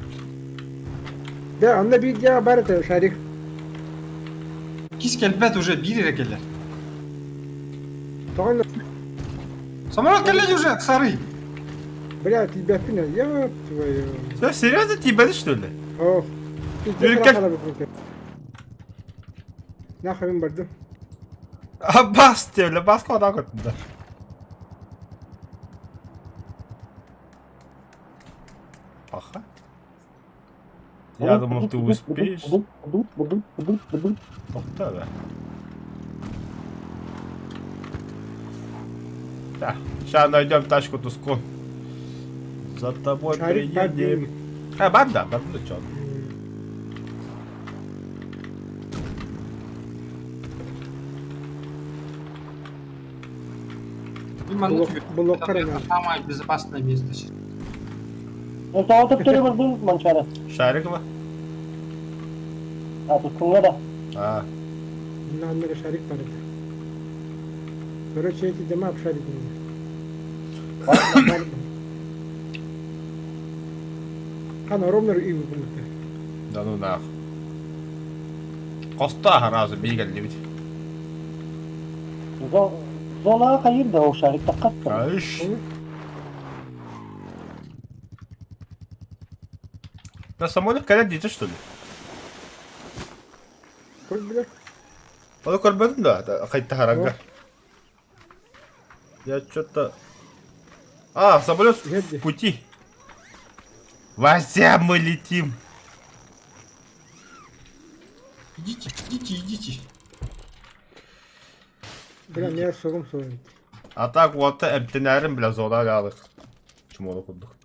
Да, онда биир дьиэҕэ бар этэ, шарик. Кис кэлбэт уже биир эрэ кэлэр. Тоҕо Самолет кэллэ уже, сарый. Бля, тиийбэппин, ёб твою. Все, серьезно, тебя что ли? Ох. Юрик, как- Нахуй мин бардым. А бас тебе, бас куда да. Ага. Я думал, ты успеешь. Тохто да. Да, сейчас найдем тачку Туску. За тобой Шарик приедем. А, банда, банда, чё? Блок Это самое безопасное место сейчас. Тоҕо төттөрү бардым Манчары. Шарикова? А, Тускунга да. А, Манна шарик бар этэ. Короче, эти дома обшарить надо. Хана ровно и выполнить. да ну нах. Коста разу бейгел ведь. Зона хайыр да ол шарик таккаттыр. Аш. На самолет когда дети что ли? Как, бля? Оны көрбөтүм да, кайта харанга. Я что-то... А, самолет в пути. Вася, мы летим. Идите, идите, идите. Бля, меня согом согом. А так вот, эмтенерин, бля, зона алык. Чумону курдук.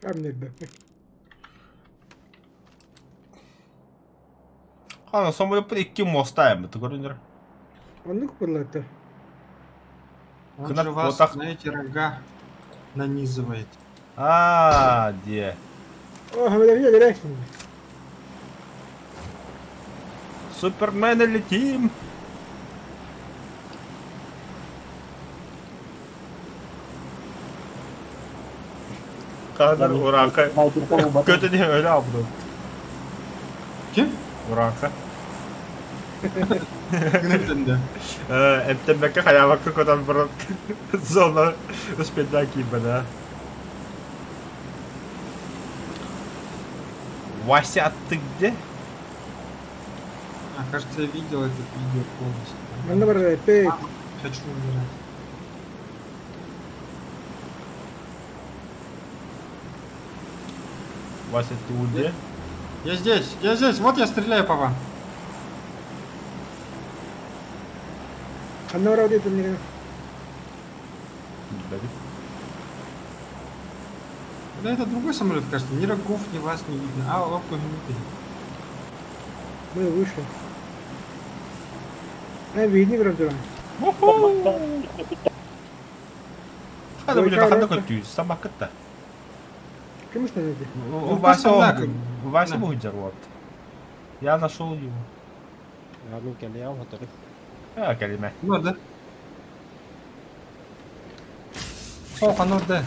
А мне бля. Хана, самолет при икки моста эми, ты көрүнөр. Оннук буолла Он Кына- же вас вот так. на эти рога нанизывает. А, де. О, хамедавия дирекшн. Супермены летим. Kadar Uranka. Kötü değil öyle abla. Ким? Уранка. Гнетенде. Эмтеммекке хайабакка көтөн баран зона успеда киибэна. Вася, ты где? А, кажется, я видел этот видео полностью. Манна бар пей. Хочу умирать. Вася, ты где? Я здесь, я здесь, вот я стреляю по вам. Ханна бар аудит мне. Да это другой самолет, кажется. Ни рогов, ни вас не видно. А, ловко не Мы выше. А видно грандура. Хада биле ханда көтүү самакытта. Ким станете? Вася Вася бу жаруат. Я нашел его. Я мин кэлиэҕим сотору. А, кэлимэ. Надо. Суох, анорда.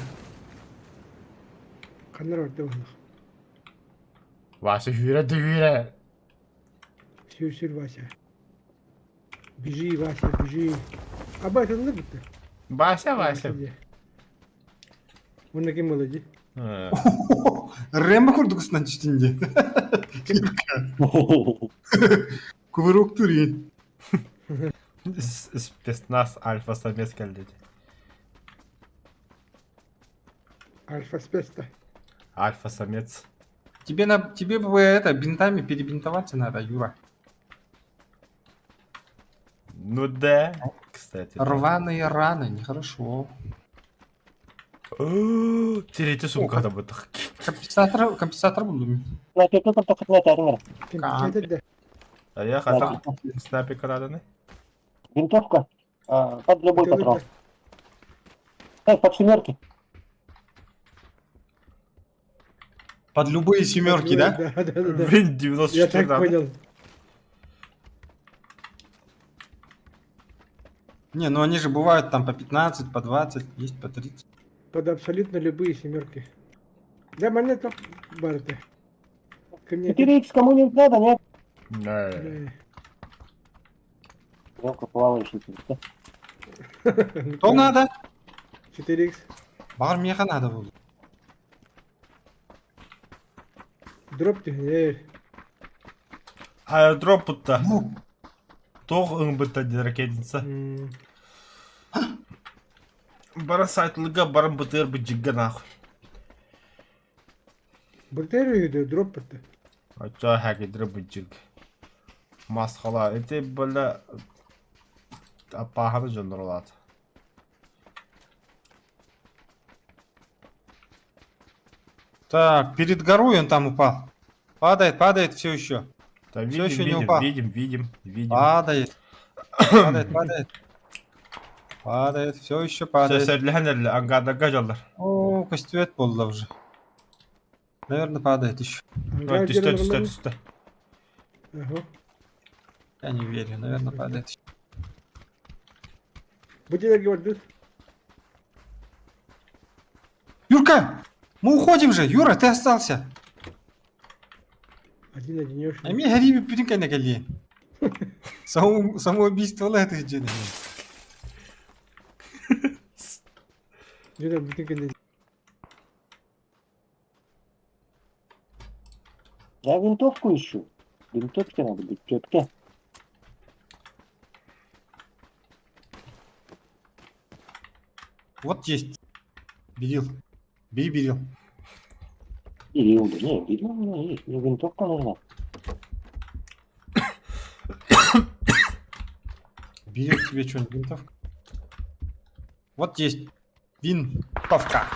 Ханна орда быһыылаах. Вася сүүрэ да сүүрэ. Сүр сүр Вася. Бежи, Вася, бежи. Аба это бүттэ. Вася, Вася. Уонна ким буолла дии? Э, Рэмбо курдук устунан түстүн дии. Кувырок турин. Спецназ альфа-самец кэллэ дии. Альфа спецта. Альфа-самец. Тебе, на, тебе бы это, бинтами перебинтоваться надо, Юра. Ну да, кстати. Рваные раны, нехорошо. Тирити сумкада бытых. Компенсатор, компенсатор буду. Снайперка курдук этэрин Ким да. А я хотел снайпер надо. Винтовка. А, под любой патрон. Так, под семерки. Под любые семерки, да? Да, да, да. да. Блин, Я 94 так надо. понял. Не, ну они же бывают там по 15, по 20, есть по 30. Под абсолютно любые семерки. Да, монета барты. Ко мне. 4х кому-нибудь надо, нет? Да. Да. Жалко, плавающий. да? То надо? 4х. Бар меха надо было. Дроп ты. Э, Аэродроп бутта. Ну, Тоқ ыңбытта ракетница. м, Бара сайтлыга барым бытыр бы жигге нахуй. Бактерию да дроп это. Ача хакедре быджиг. Масхала. Это бля апаханы жондролат. так, перед горой он там упал. Падает, падает все еще. Да, Всё видим, ещё не видим, упал. видим, видим, видим. Падает. Падает, падает. Падает, все еще падает. Сөсөрләһән ангада жаллар. О, костюет болды уже. Наверное, падает еще. Ангар Түстә, где түстә, нормально? түстә. Ага. Я не верю, наверное, падает еще. Будете говорить, Юрка! Мы уходим же! Юра, ты остался! один одинешенек. А мне Хариби прикай на коле. Само, самоубийство это где Где-то бутылка не- Я винтовку ищу. Винтовки надо быть, четко. Вот есть. Берил. Бери, берил. Берил, да не, берил у меня есть. Мне винтовка нужна. Берил тебе что-нибудь винтовка. Вот есть. Винтовка.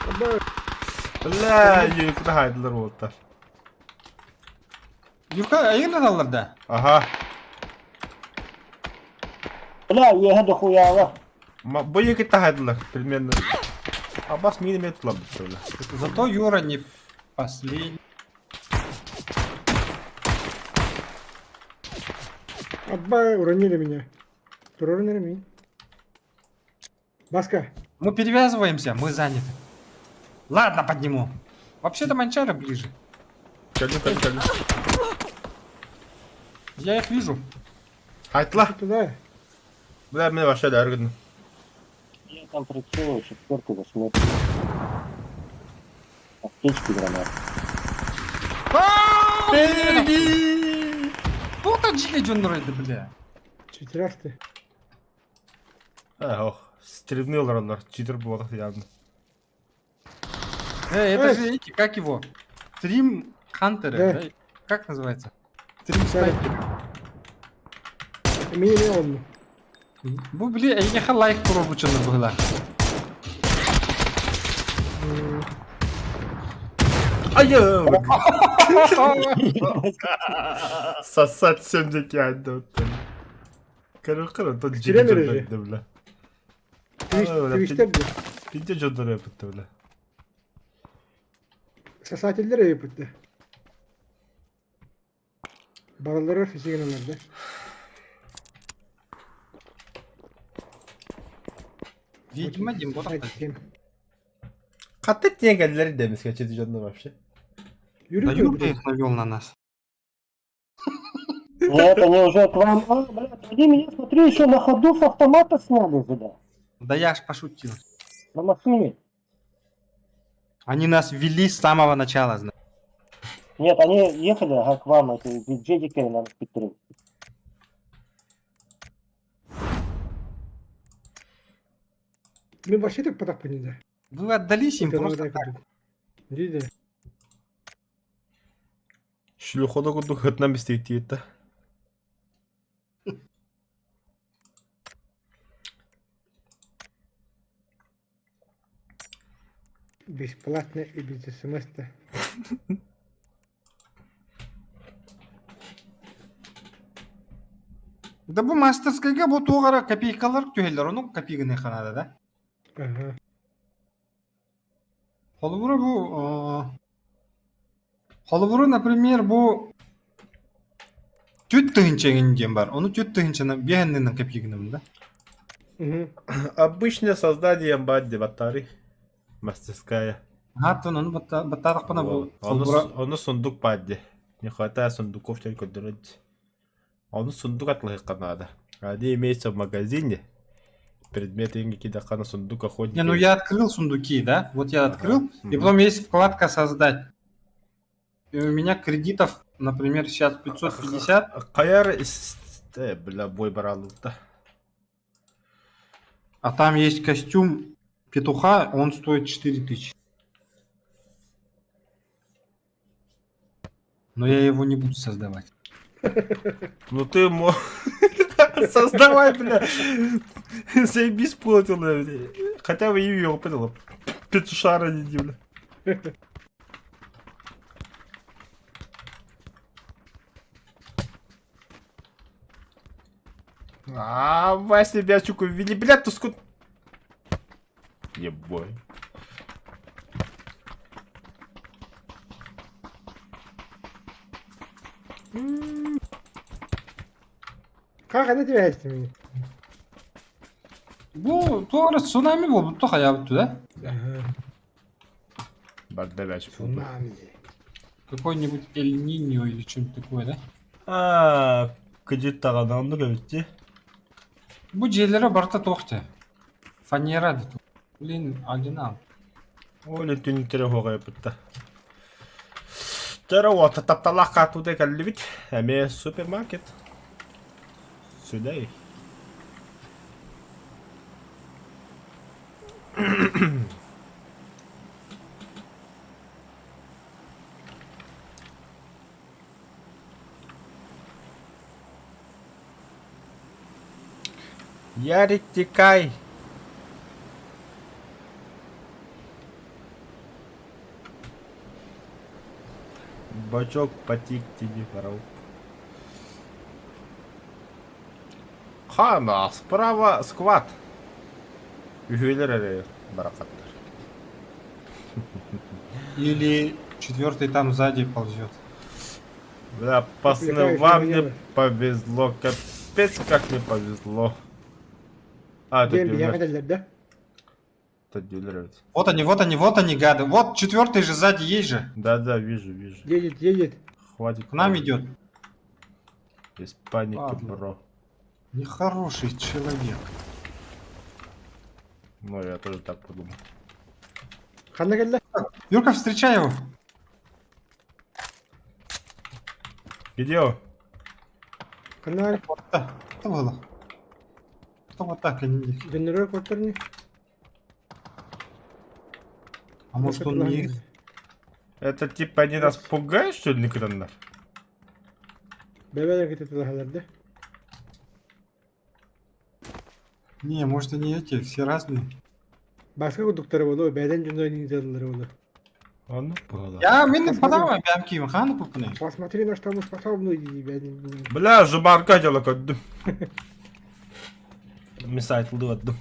Аба, Бля, юркада хайдылар болттар. Юрка, а надо да? Ага. Бля, я дохуя, Бу екі хайдылар примерно. Абас мини метла бля. Зато Юра не последний. Аба, уронили меня. Уронили меня. Баска, Мы перевязываемся, мы заняты. Ладно, подниму. Вообще-то Манчара ближе. Кәлі, кәлі, кәлі. Я их вижу. Хайтла. туда. Бля, мен вообще дәргін. Я там прицелываю шестерку, восьмерку. Аптечки гранат. Беги! Вот отжигай, Джон Ройда, бля. Четырасты. Ох, стрибнул олар, читер болдық явно. Эй, это Эй. же эти, как его? Трим Хантеры, Да. да? Как называется? Трим снайперы. Меня не он. Бу, бля, я лайк пробучено было. Айы! Сосать семдеки айтты. Кәрі қыры, тот жиги Стреляли же. жондар бля. А, бля, Твистер де. Пинте жондар өпітті бля. Сосательдер өйпітті. Барылары физигиналар да. Видимо, Димботов. 87. Хатта тиийэн кэллилэр дэмискэ дьонно вообще. Юрий Да Юрка көрбүтэ. их навел на нас. Нет, они уже к вам... А, блядь, они меня, смотри, еще на ходу с автомата сняли же, да. Да я ж пошутил. На машине. Они нас вели с самого начала, знаешь. Нет, они ехали ага, к вам, эти джедики на Петры. Мен вообще так потақ да. Вы отдались им просто так. Дейді. Шлюхода курдук хытынан бистиктиетта. Бесплатно и без смс-то. Да бу мастерскайга бу туох эрэ копейкалар түһэллэр, ону копейканы ханада да. Ага. Холобура бу холобура, например, бу түт тыһынча диэн бар. Ону түт тыһынчаны биэһэннинэн копейканабын да. Угу. Обычное создание бадди батари. Мастерская. Хаттан ону баттаатахпына бу холобура Ону сундук бадди. Не хватает сундуков только дурать. Ону сундук атлыхка надо. Они имеются в магазине. Предметы какие-то хана сундук охотника. Не, ну я открыл сундуки, да? Вот я открыл, Ага. и потом есть вкладка «Создать». И у меня кредитов, например, сейчас 550, Каяр бля бой баралды. а там есть костюм петуха, он стоит 4000. Но я его не буду создавать. Ну ты мо... Создавай, бля. Заебись платил, бля. Хотя бы ее понял. Петушара не бля. А, Вася Бячуку ввели, бля, туску. Ебой. Как она тебя есть мне? Бу туора цунами буолбут хайаабыт да? Ага. Барда Бячуку. Цунами. Какой-нибудь Эль Ниньо или что-нибудь такое, да? А, кредит таҕанан эбитти. Бу дьиэлэрэ барыта туох Фанера да Блин, один Оле түнүтэрэ хоҕайбытта. Тара уота тапталаах хаатууда кэллибит. Эмиэ супермаркет. Сюда. Ярик, текай. Бачок потик тебе порол. Хана, справа скват. Үһүөлэр баракаттар. Или четвертый там сзади ползет. Бля, пацаны, Отвлекаюсь вам на не дело. повезло. Капец, как не повезло. А, это Демби, я дилер. хотел, да? Это дилер ведь. Вот они, вот они, вот они, гады. Вот четвертый же сзади есть же. Да-да, вижу, вижу. Едет, едет. Хватит. К нам идет. Без паники, Ладно. бро. Нехороший человек. Ну, я тоже так подумал. Ханна кэллэ? Юрка, встречай его. Где он? Ханна Вот так. Что было? Что вот так они? дьоннору куоттарни. А может он не их? Это типа они нас пугают, что ли, Никитандар? Бэбэлэр кытытылаһалар да? Не, может они эти, все разные. Бааска курдуктара буолуо, бэйдэн дьоннор ниндзялары буолуо. А ну, было. Я мин подавай, бямки, хану пупны. Посмотри, на что мы способны, бэйдэн. Бля, жумарка дела коддум. Мисайт лыддум.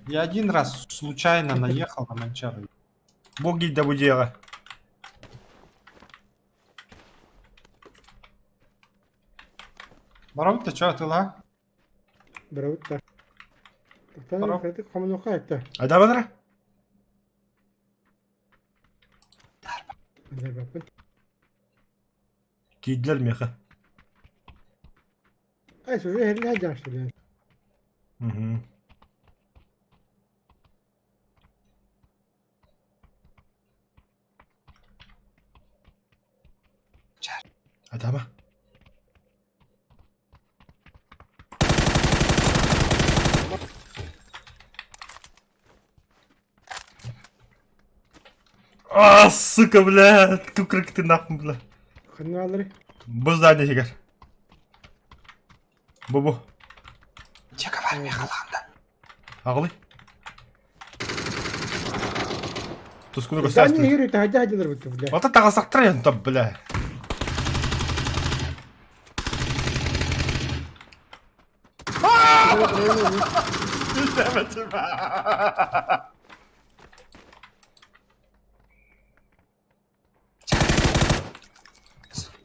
Я один раз случайно наехал на Манчару. Боги да будера. Барабыт да чё атыылаһа? Барабыт да. Тахтан Бараб. кыратык хомунуохха этэ. Айдаабанара. Андарбаппын. Киирдилэр миэхэ. Ай, слушай, херня дьаашты блин. Угу. Адама. А, сука, бля, кукрык ты нахуй, бля. Ханна алары. Бу здание иһигэр. Бу-бу. Чека бар миэхэ лаанда. Аҕалый. Тускуну Здание көстөөстүн. иһигэр таһырдьа сылдьаллар бутта, бля. Ата таҕасахтара янтап, бля.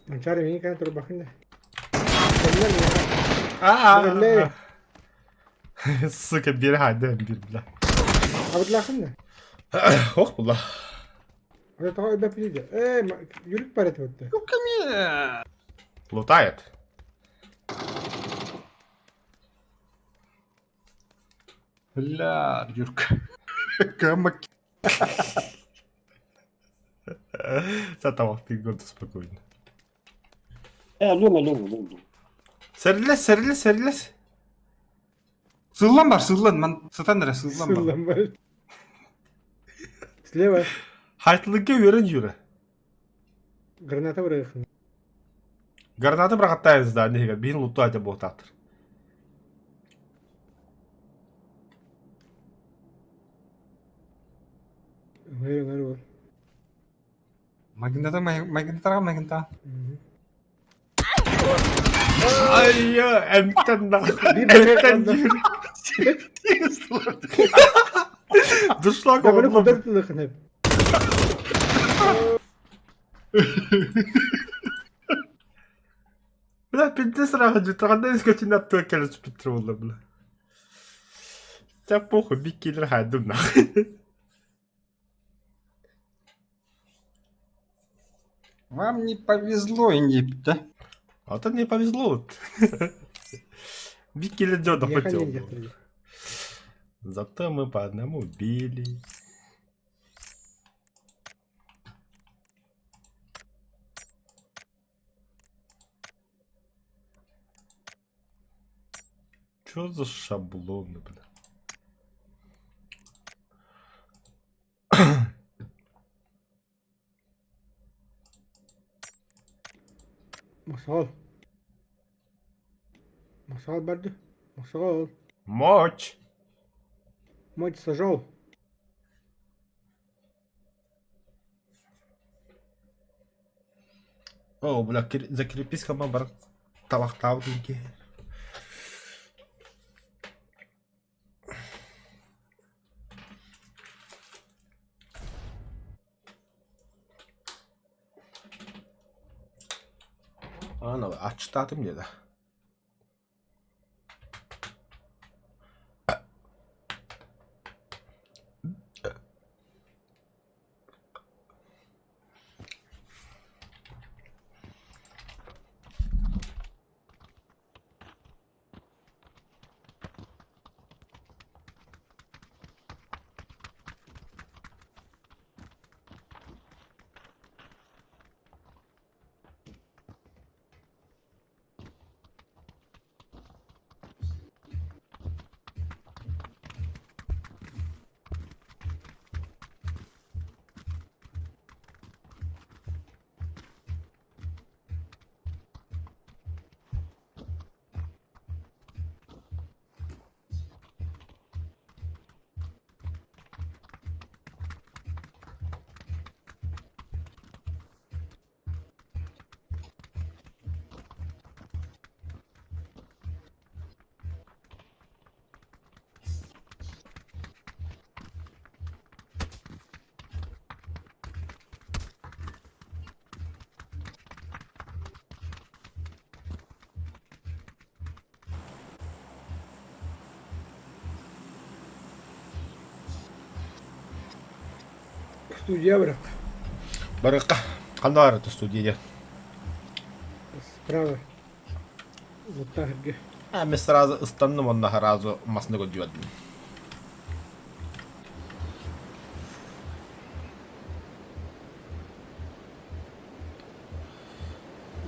Манчаары миигин кэлэн турбахын да. Аа. Сука, биир хаайда биир, бля. Абытлаахын да. Ох, була. Ата тоҕо өлбөппүтүй да. Ээ, Юрик бар этэ бутта. Лутает. Бля, Юрка. Кама Сатамах ты год спокойно. Э, Лена, Лена, Лена. Сэрилэс, сэрилэс, сэрилэс. Сыллан бар, сыллан, ман сытан эрэ сыллан бар. Сыллан бар. Слева. Хайтлыгга үөрэн юра. Граната бырахын. Граната бырахаттаайын здание иһигэр биһин луту айта буотаатыр. Өҥөр өҥөр бол. Магнитата, магнитара, магнита. Ай, эмтэн на. Биир бэйэ Эмтэн kaldı. Дуршлаг Да, бары оҕолор. кудар тылыхын хеп. Бля, пиздец раха жутаҕанда искочин аттыга кэлэ түспүттэр буолла, бля. Чэ, похуй, бик киилэр хаайдым нахуй. Вам не повезло, Индип, да? А то не повезло вот. Бик киилэр дьон Ехали, хотел. ехали. Зато мы по одному убили. Чё за шаблоны, бля? Мохсоҕол. Мохсоҕол барды. Мохсоҕол. Мочь! Мочь сожол. О, бля, закрепись хаман бар табахтаабыт инки. Ана, ачтаатым диэдэ. Студия бырах. Барыахха. Ханна баар это студия диэн? Справа. Уоттаах эргэ. А, мен сразу ыстанным онно сразу масны көрдүбэдим.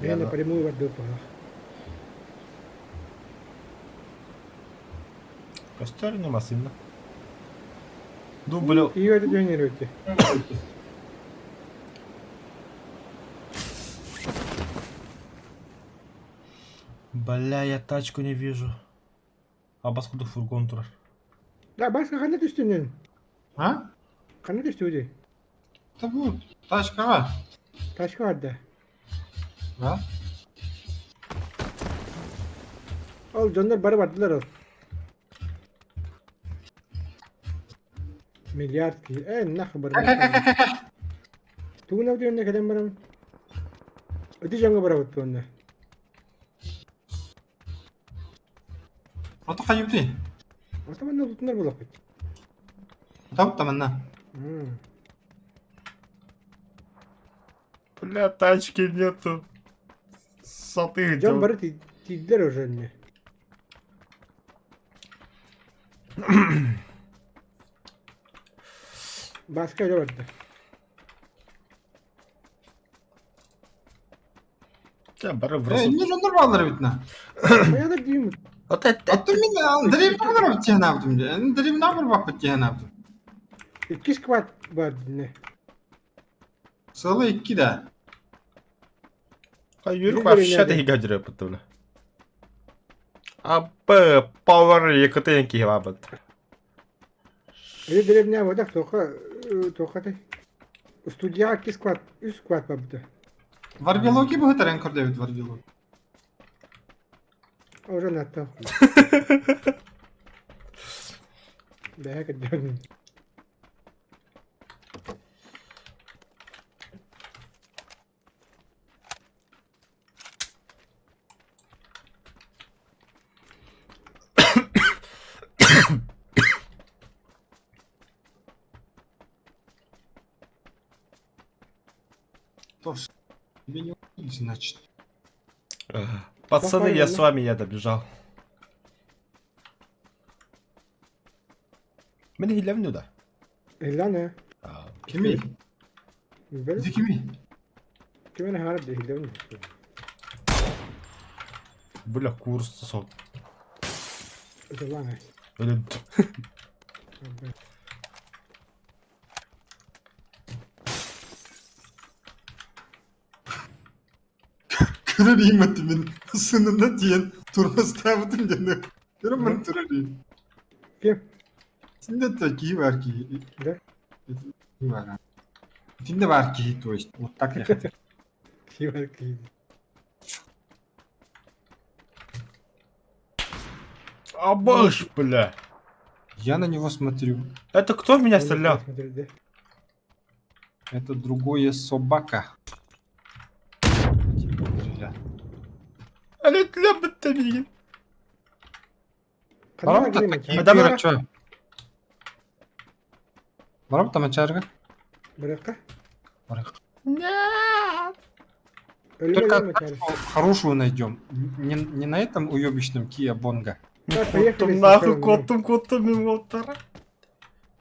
Бэйэ напрямую бардыы туһах. Көстөр не массыына. Ну, бля. Ее это генерируйте. Бля, я тачку не вижу. А баскуду фургон турар. Да, Баска ханна түстүнүн? А? Ханна түстү Это будет тачка. Тачка барда. Да? Ол дьоннор бары бардылар ол. Миллиард киһи. Э, нахуй барбыт. Тугун диэннэ кэлэн баран. Ити дьоҥҥо барабыт туонна. Ото хайыбытый? Ото манна тутунар буолахпыт. Табыт манна. Бля, тачки нету. Саты Дьон бары тиийдилэр уже инне. Бааска өлө барда. Бары в Э, не дьоннор бааллар эбит на. Хайа диим. Оттон мин деревня бар тиһэн аабытым дии. Деревня бар баппыт тиһэн аабытым. Икки сквад бар динне. Сылы икки да. А Юрик вообще да хигадыр бля. А Б Power якытын киһи бабыт. Или деревня бодах тоха тоха Студия икки склад, үс склад бабыта. Варвилоги быһытаран көрдөбүт варвилог. Уже натта. Бэһэ кырдьан. Тоже тебе не убить, значит. Пацаны, я с вами, я добежал. Мен хилем да. Илана. Кими? Бэл. Иди кими? Ким эн харап дехилен. Бля, курс сот. Илана. Өлөд. Көрөр мин сынына тиийэн турмастаабытым диэн. Көрөн баран турар Ким? Синде такие бар киһи. Да? Бар. Итинде бар киһи, то есть. Вот так я хотел. Ким бар киһи. Абаш, бля. Я на него смотрю. Это кто в меня стрелял? Это другое собака. Барабыт тамачарга? Баракка? Барак. Нет. Только тачку хорошую найдем. Не на этом уебищном Kia Bongo. Коттум нахуй, коттум, коттум, мотор.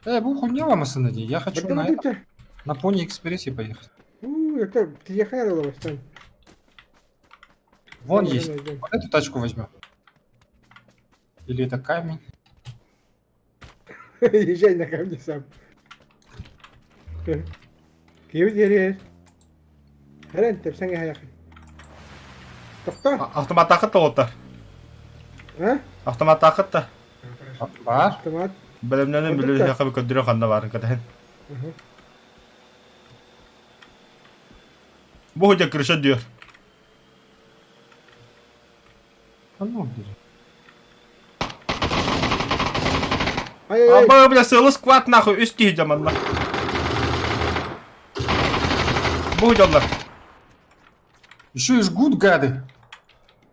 Э, бу хуйня вам останови. Я хочу на этом, на Пони Экспрессе поехать. У, это ты ехала Вастан. Вон есть. Вот эту тачку возьмем. Или это камень? Езжай на камне сам. Киев дерер. Хәрен тепсәңе хаяқы. Тоқта. Автомат ақытты олта. А? Автомат ақытты. Бар. Автомат. Бөлімнен білі жақы көдірі қанда барын кәтән. Бу хотя крыша дүйер. А ну, бери. Ай-ай-ай. Аба, бля, сылы скват нахуй, үс киһи жаманна. Бу жоллар. Еще и жгут, гады.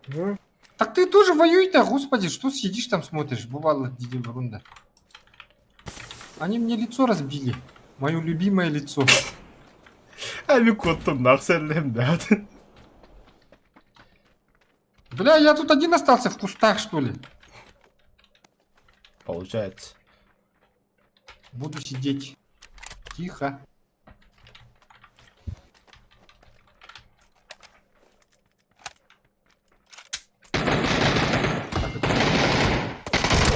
Ну, Так ты тоже воюй-то, господи, что сидишь там смотришь? Бывало, Диди Рунда. Они мне лицо разбили. Мое любимое лицо. Эми куоттум нахсерлем да. Бля, я тут один остался в кустах, что ли? Получается. Буду сидеть. Тихо.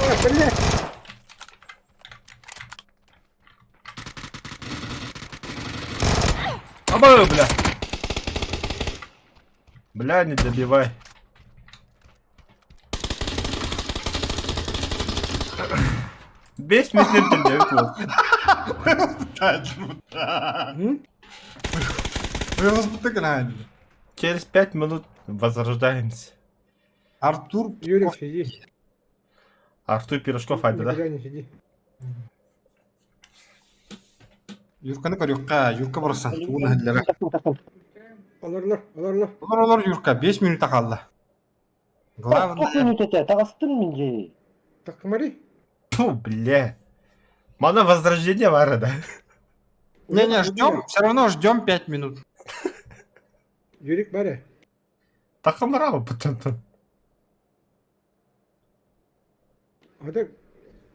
Ой, блядь! Аба, бля. Бля, не добивай. Бес метр төлдөөт вот. М? Через 5 минут возрождаемся. Артур Юрик, сиди. Артур Пирожков айда, да? Никуда не сиди. Юрканы көрүөххэ, Юрка барсан тугун иһэллэрэ. Олорлор, олорлор. Олор олор Юрка, 5 минута хаалла. Главное, Главное... Таҕыстым мин дьэ. Так, смотри. Фу, бля. Мана возрождение баар да. Не-не, ждем, все равно ждем 5 минут. Юрик баар. Такамарау потом. А так...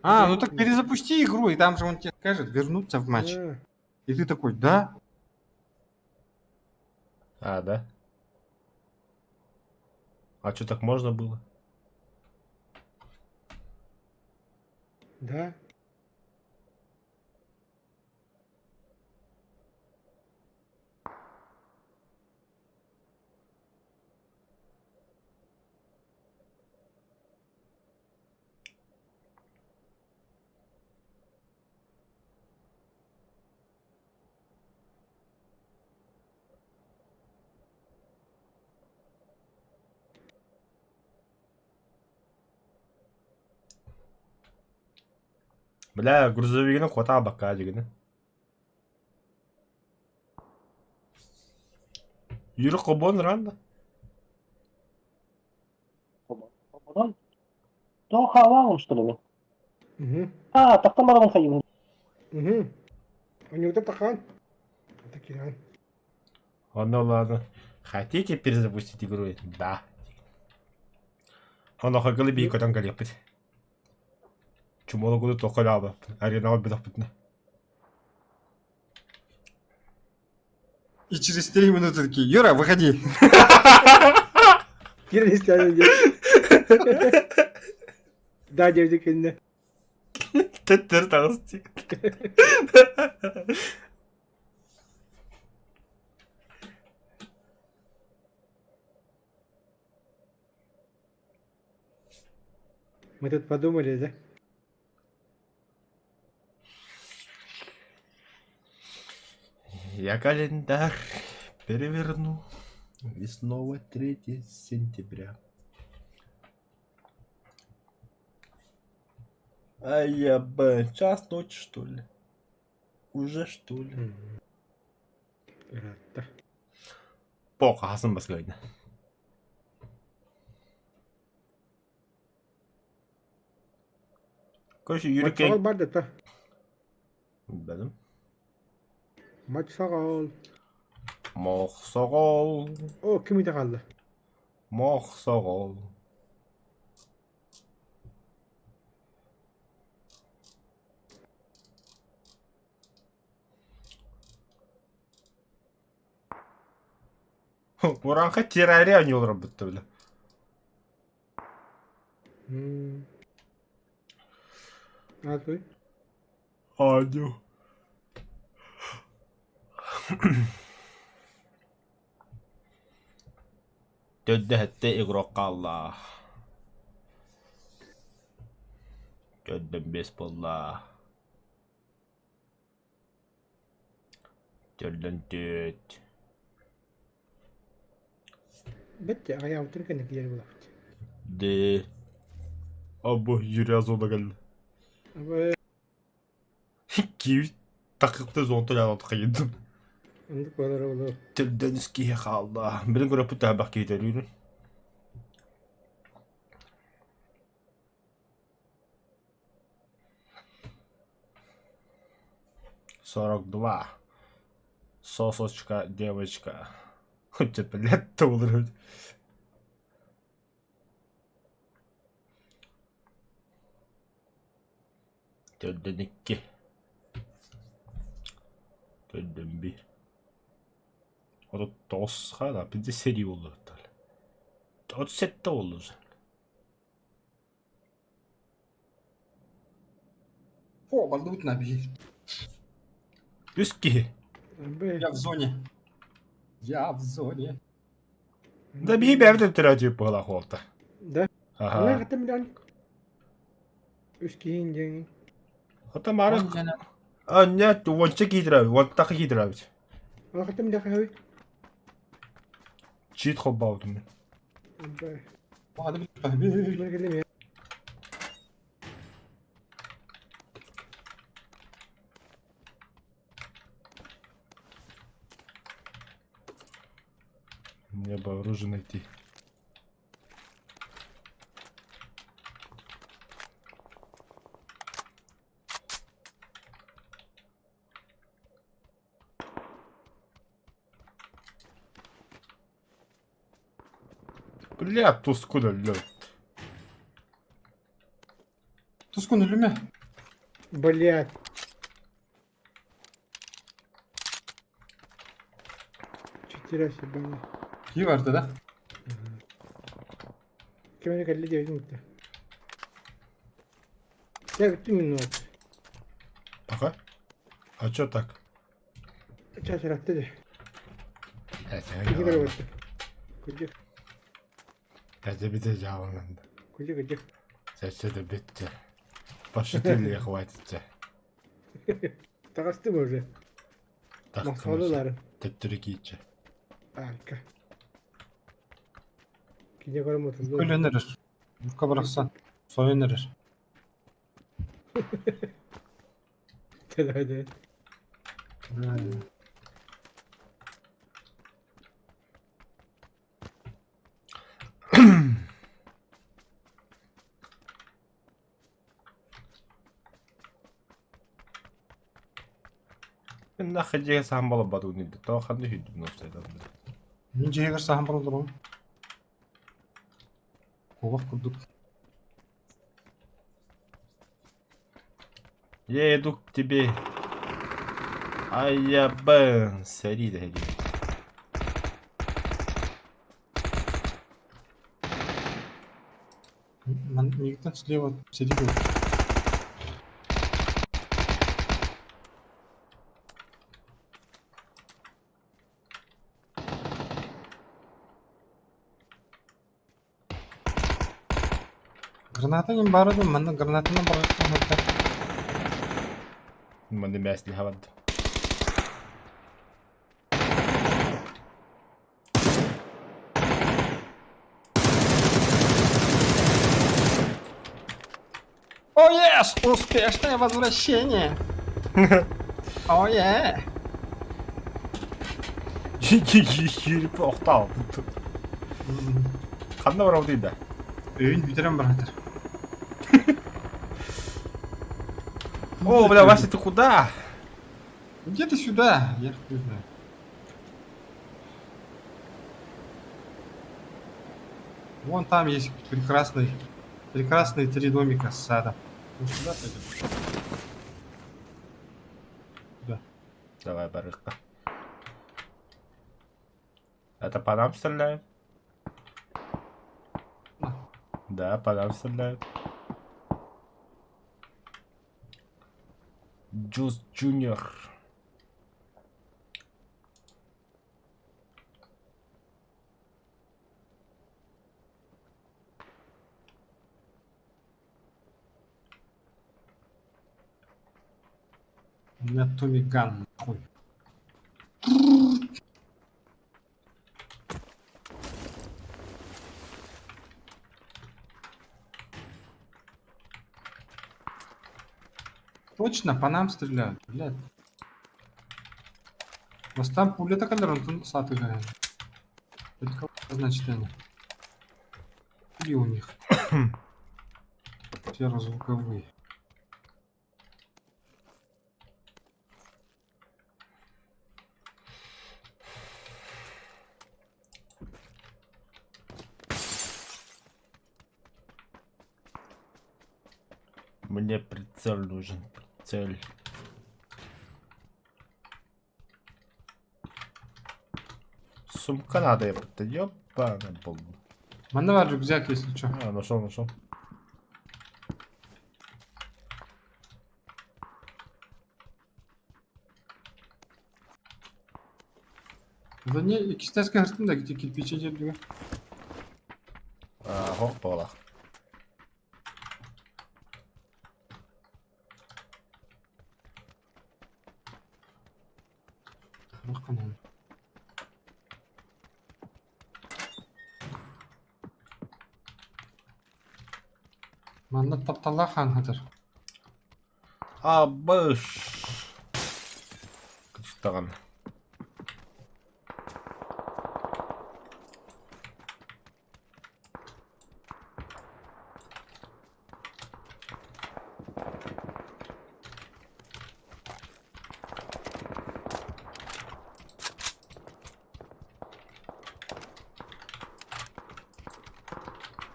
А, ну так перезапусти игру, и там же он тебе скажет вернуться в матч. А, И ты такой, да? А, да? А что так можно было? Да. Бля, грузовигini кота бакка дегені. Юрик Кобон ранда. Онон тоҕо хаалаҕын что ли мин? Угу. А, тахтан барабын хайыбын. Угу. У него тахан. Такие, Ну ладно. Хотите перезапустить игру? Да. Он охагылы бей котан галепит. Чумола гуду тоқаляба. Арена бедахпытна. И через 3 минуты такие, Юра, выходи. Да, девдик инне. Төттөр тағыс Мы тут подумали, да? Я календарь переверну. И снова 3 сентября. Ай, я б, час ночи, что ли? Уже, что ли? Ыраатта. Пох, хасын баскайна. Короче, Матч саҕал Юрик... бар да та. Бәдім. Матч саҕал. Мохсоғол. О, ким ите хаалла? Мохсоғол. Уранха террария не олар бітті, бля. А той? Адю. Төдді игрок алла. Төдден бес болла. Төлден төт. Бетте, аҕайаабытын кэннэ киирэр буолабыт. Де. Абы юрия зона келді. Абы Киви тақықты зонта жалатық қайындым. оннук буолар олор. Төлден үские қалды. Білін көріп бұта бақ кейдер үйрін. 42. Сосочка, девочка. Хоть блядь, долларов. Төрдөн икки. Төрдөн биир. 39 хана, пизде сэрии буолла. 37 буолла уже. О, балдыбыт на биир. Үс киһи. Я в зоне. Я в зоне. Да биһи бэйэбит өттүрэ быһылаах уолта. Да. Аха. Ана хата милан. Үс киһин диэн. Хата мары А, нет, уонча киирэр, уонтаха киирэр. Ана хата милан хаһый. Чит холбообутум мин. Аны Билим. Мне бы оружие найти. Бля, тускуда лед. Тускун өлүмэ. Блять. Четыре ебаные. Кии барда да? Кем кэллэ диэбитин кытта. Дьэ бүттүм минут. Пока. А чё так? Чаас ыраатта дии. Это Киһи көрө Кырдьык, Это бите жааланан. кырдьык, кырдьык. Сәче битте. Пошутили, хватит. Таҕыстым уже. Так, Махсалылар. Төттөрү кииччэ. Айка. Кине көрө мотулду. Көлөн эрэр. Бурка барахсан. Сойон эрэр. Тэдэ. Нахы дьиэ саһан балабат униды. Тоҕо ханна хүдүм носайдан. Мин дьиэгэр саһан баралларым. Куобах курдук. Я иду к тебе. Ай я бэн. Сэрии да сэрии. Мигтен слева сидит. Граната не барады, манна гранатаны барады. Манна мясли хавад. Oh yes! Успешное возвращение! Oh yeah! Кирип охтал. Ханна барабыт да. Өйүн бүтэрэн баратар. О, бля, Вася, ты куда? Где ты сюда? Я хуй знаю. Вон там есть прекрасный, прекрасные три домика с садом. Ну сюда пойдем. Сюда. Давай, барышка. Это по нам стреляют? Да, по нам стреляют. Джуз Джуниор. У меня Томми Ган, нахуй. Точно, по нам стреляют, блядь. У там пуля такая, он сатыгает. Это кого значит они? Пули у них. Сверхзвуковые. Мне прицел нужен, прицел. Сумка надо, епта, ёбаный был. Манна баар рюкзак, если что. А, нашел, нашел. Да не, иккистэскэ хартын да кирпичи дьэрдигэ. А, хоп, буолах. Манна тапталлаах хаан сытар. Абыш. Кычтаҕын.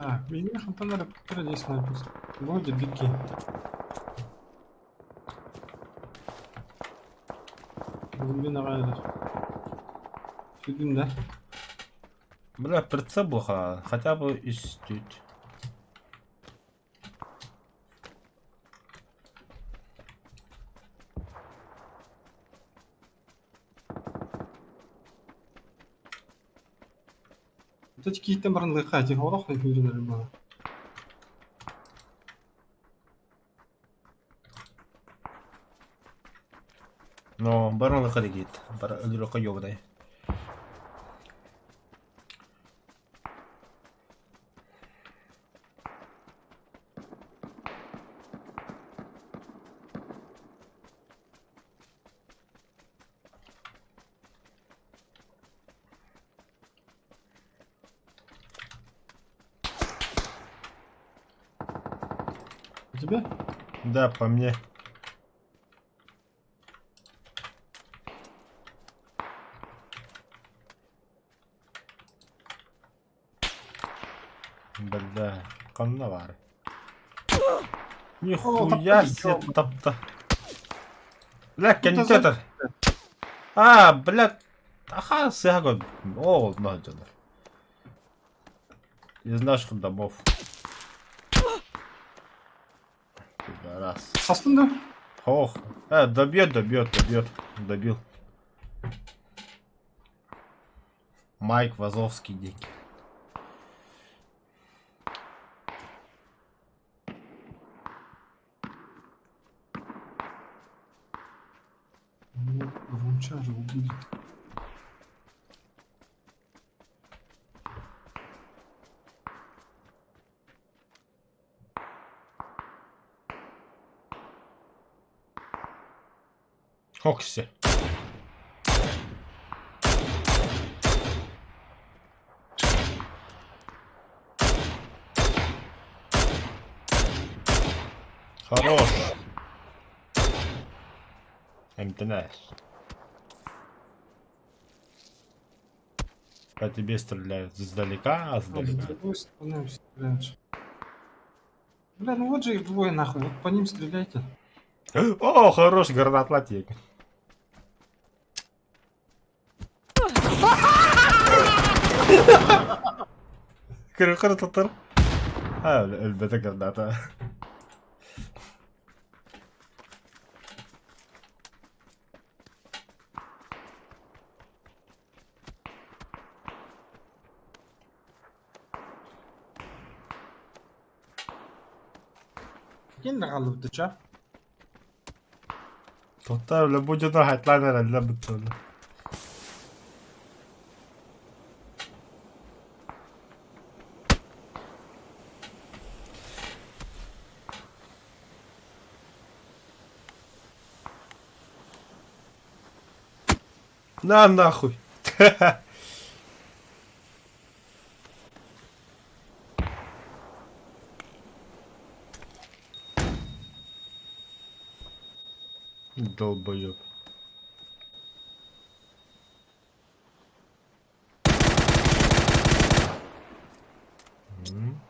А, миигин хантан эрэ кыра снайпер. Вроде бики. Глубина эрэр. Сүдүн да. Бля, прицел был хотя бы истють. Вот эти киһиттэн баран лыхха этих олох күүрэн эрэр буолар. Но баран лыха дегит. Бар өлүрөккө ёбадай. У тебя? Да, по мне. Бля, ханна баар. Нихуя себе тапта. Бля, кэннитэ А, бля, аха, сыга. О, надо. Из наших домов. Раз. Састын да? Ох, добьет, добьет, добьет. Добил. Майк Вазовский дикий. Ну, Вруча же убили. Хокси. Хорош. МТНС. По тебе стреляют издалека, а С издалека. другой стороны стреляют. Бля, ну вот же их двое нахуй, вот по ним стреляйте. О, хорош гранат латик. Кыры кыры тутыр. А, өлбөтө граната. Ким да ча? Тоттар бля бу дьоно хайтлаан эрэллэр быттылар. На нахуй. Долбоёб. М.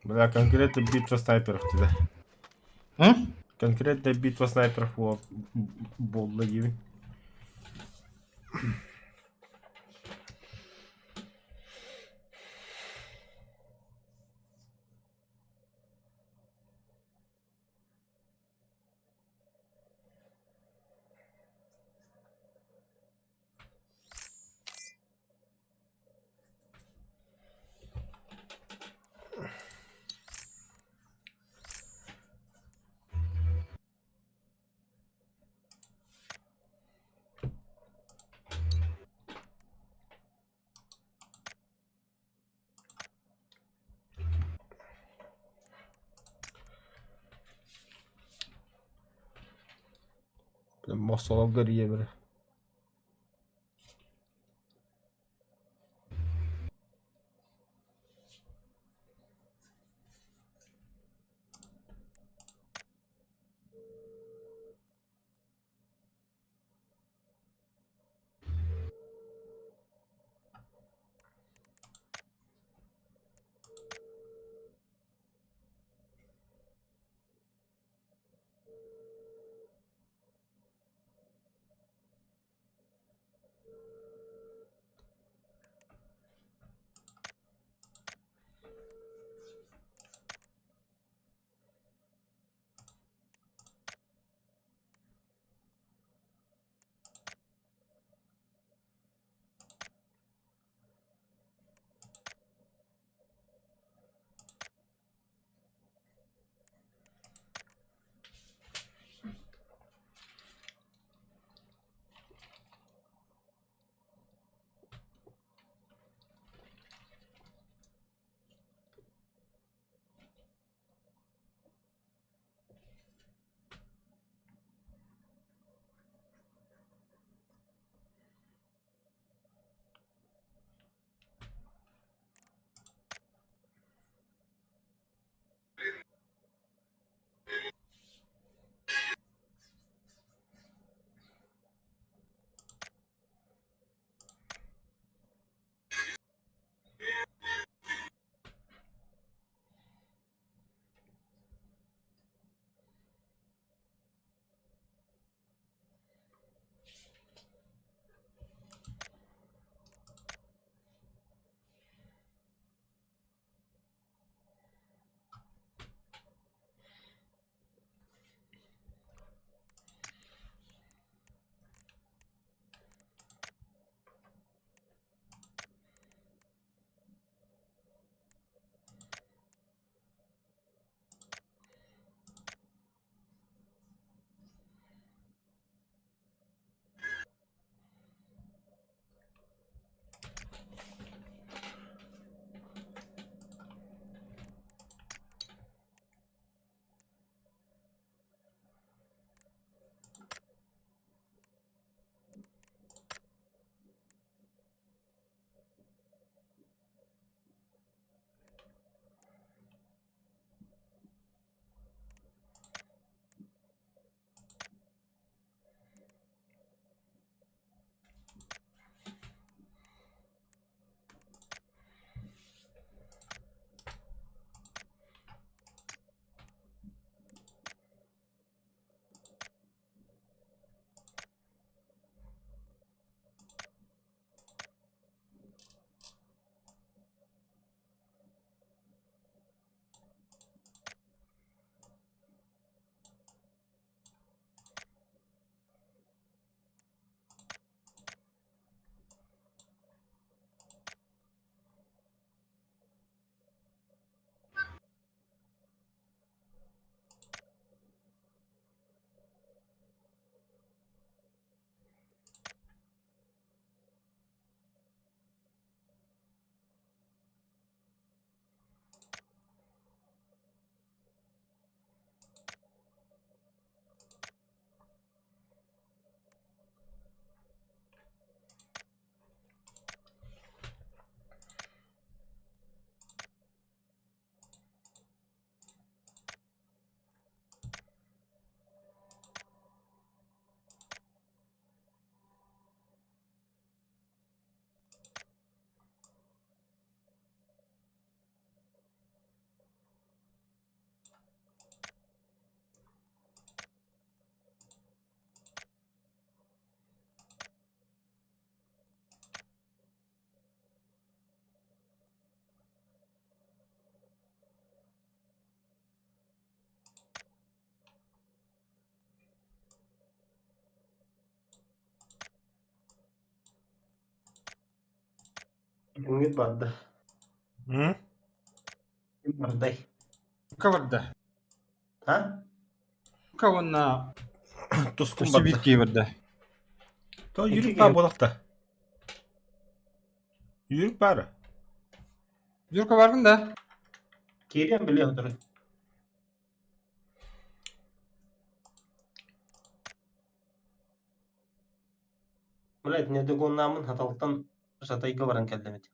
Бля, конкретно битва снайперов тебе. М? Конкретная битва снайперов буолла диибин. Мосоловгар иебер. Үҥүт барда. М? Ким бардай? Каварда. А? Кого на Тускун барда. Сибирь барда. То Юрик баар буолахта. Юрик баар. Юрка баргын да? Киириэн билиэ сотору. Блядь, не догоннааммын Хаталтан Жатайга баран кэллим ити.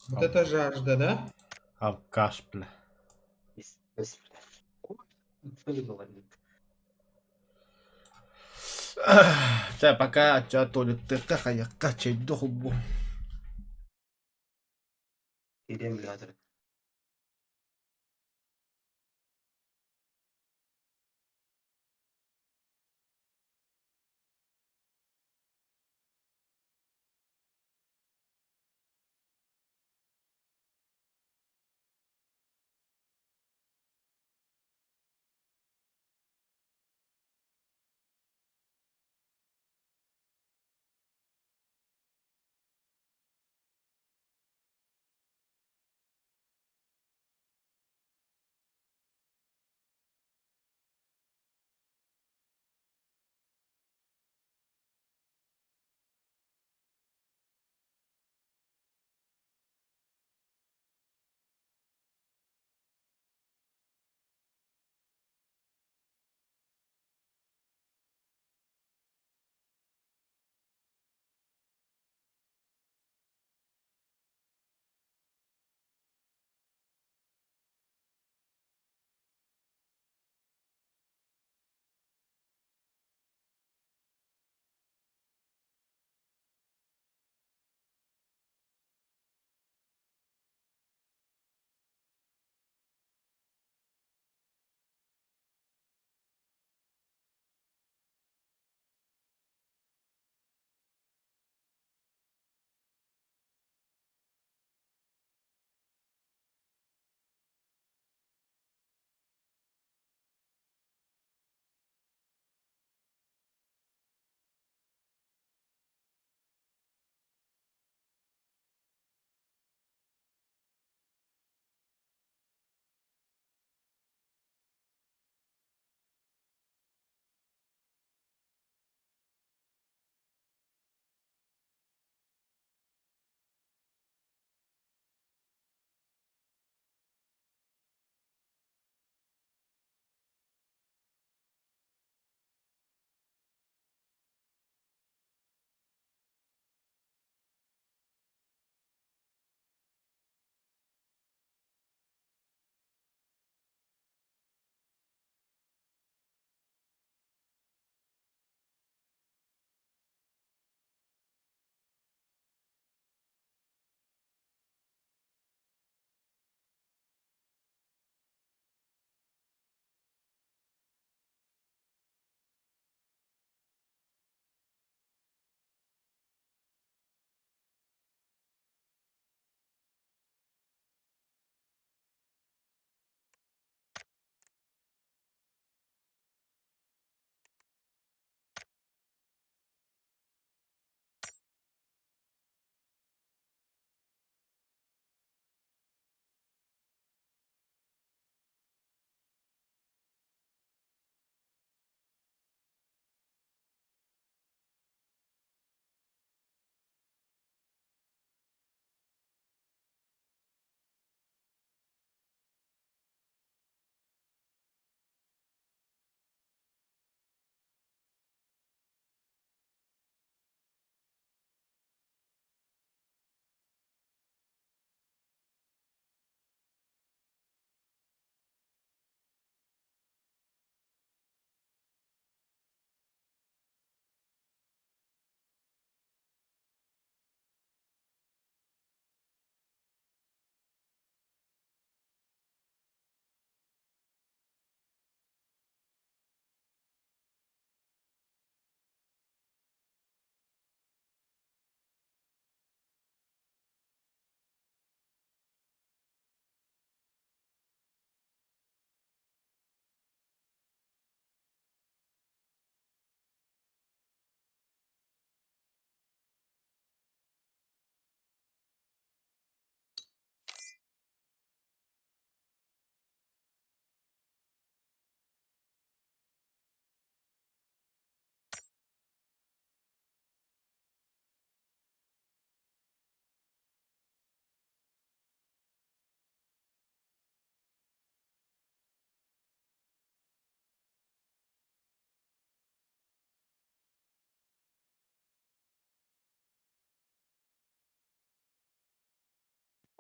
Вот это жажда, да? Алкаш, бля. Чэ, пока, чэ, туалеттыахха, хайыахха, чэйдэ холбу. Киириэн билиэ сотору.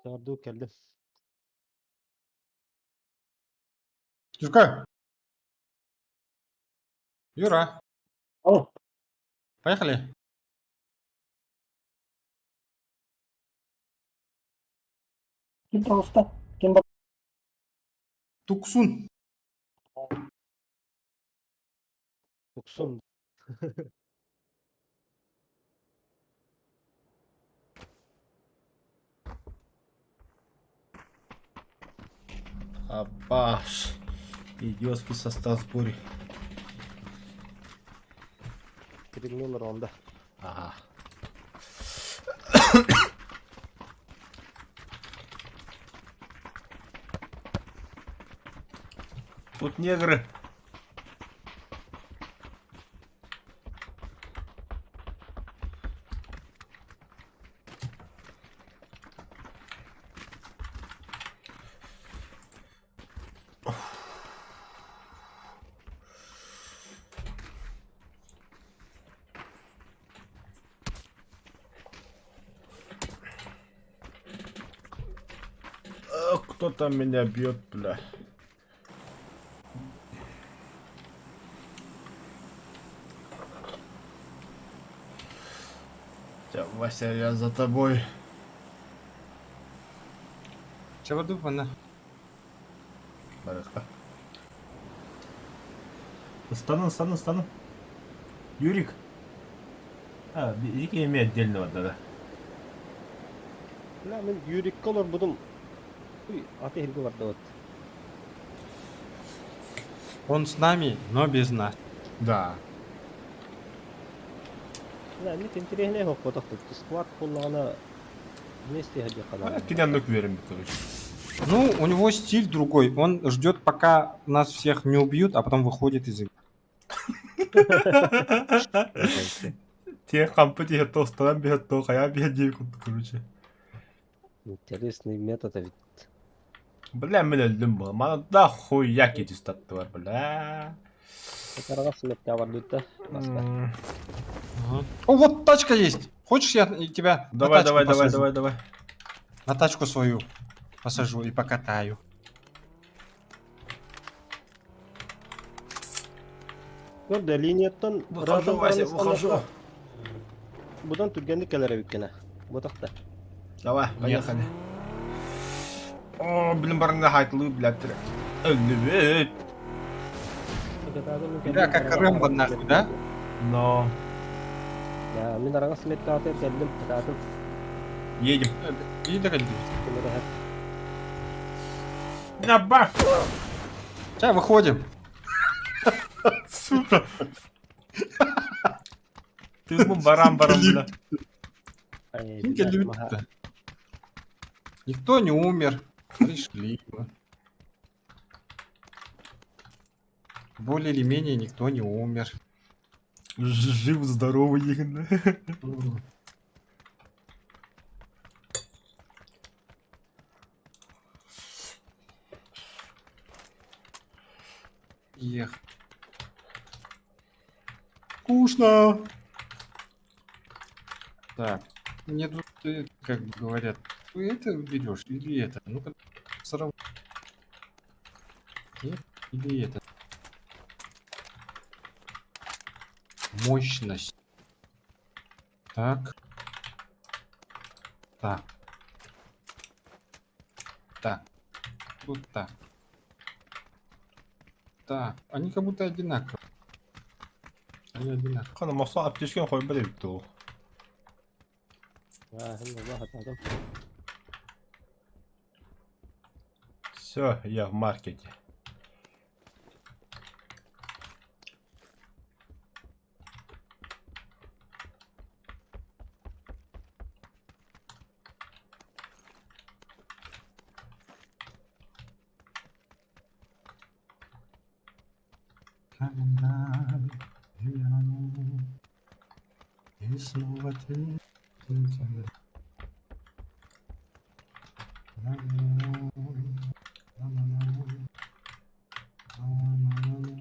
Чаҕырдуу кэллим. Юрка! Юра! О! Поехали! Ким таҕыста? Ким бар? Туксун! Туксун. Абаш. Идиотский состав сборе. Криминал ронда. Ага. Тут негры. Кто там меня бьет, бля? Вася, я за тобой. Чабарду манна. Барыхта. Стану, стану, стану. Юрик. А, иди имя отдельного да. Бля, мин Юрикка олорбутум. Уй, аты иһиргэ бардыбыт. Он с нами, но без нас. Да. Бля, инник интэриэһинэй хоппотох тут. Сквад буоллаҕына вместе иһэрдиэххэ наада. Кини оннук үөрэммит, короче. Ну, у него стиль другой. Он ждет, пока нас всех не убьют, а потом выходит из игры. Те хампы тиһэ тостанан биһэ то хайа биһэ диэби курдук, короче. Интересный метод ведь. Бля, мин өлдүм була. Мана да хуя кити статтылар, бля. Этарга смерть барбыта. Баска. О, вот тачка есть! Хочешь, я тебя на Давай, тачку давай, давай, посажу? давай, давай. На тачку свою посажу и покатаю. Көрдө линияттан Выхожу, Вася, выхожу. Будан түргэнник кэлэр эбиккинэ. Бутахта. Давай, поехали. О, блин, барна хайтлы, блядь. Өллүбүт. Бля, как Рэмбо нахуй, да? Но. Да, мин араҥас меткаатыгар кэллим, кытаатым. Едем. И догони. Кимирэһэр. На бах! Сейчас выходим. Сука. Ты ему барам-барам, бля. Ай, Ким бля, кэллибит маһа. да. Никто не умер. Пришли. мы. Более или менее никто не умер. Жив, здоровый, егнэ. Эх. Скучно. Так, мне тут, как бы говорят, ты это берешь или это? Ну-ка, сорву. Или это. Мощность. Так. Так. Так. Тут так. Так. Они как будто одинаковые. Они одинаковые. Хана маса аптечка хойба деп ту. Все, я в маркете. Календарь переверну, И снова ты. Сентябрь.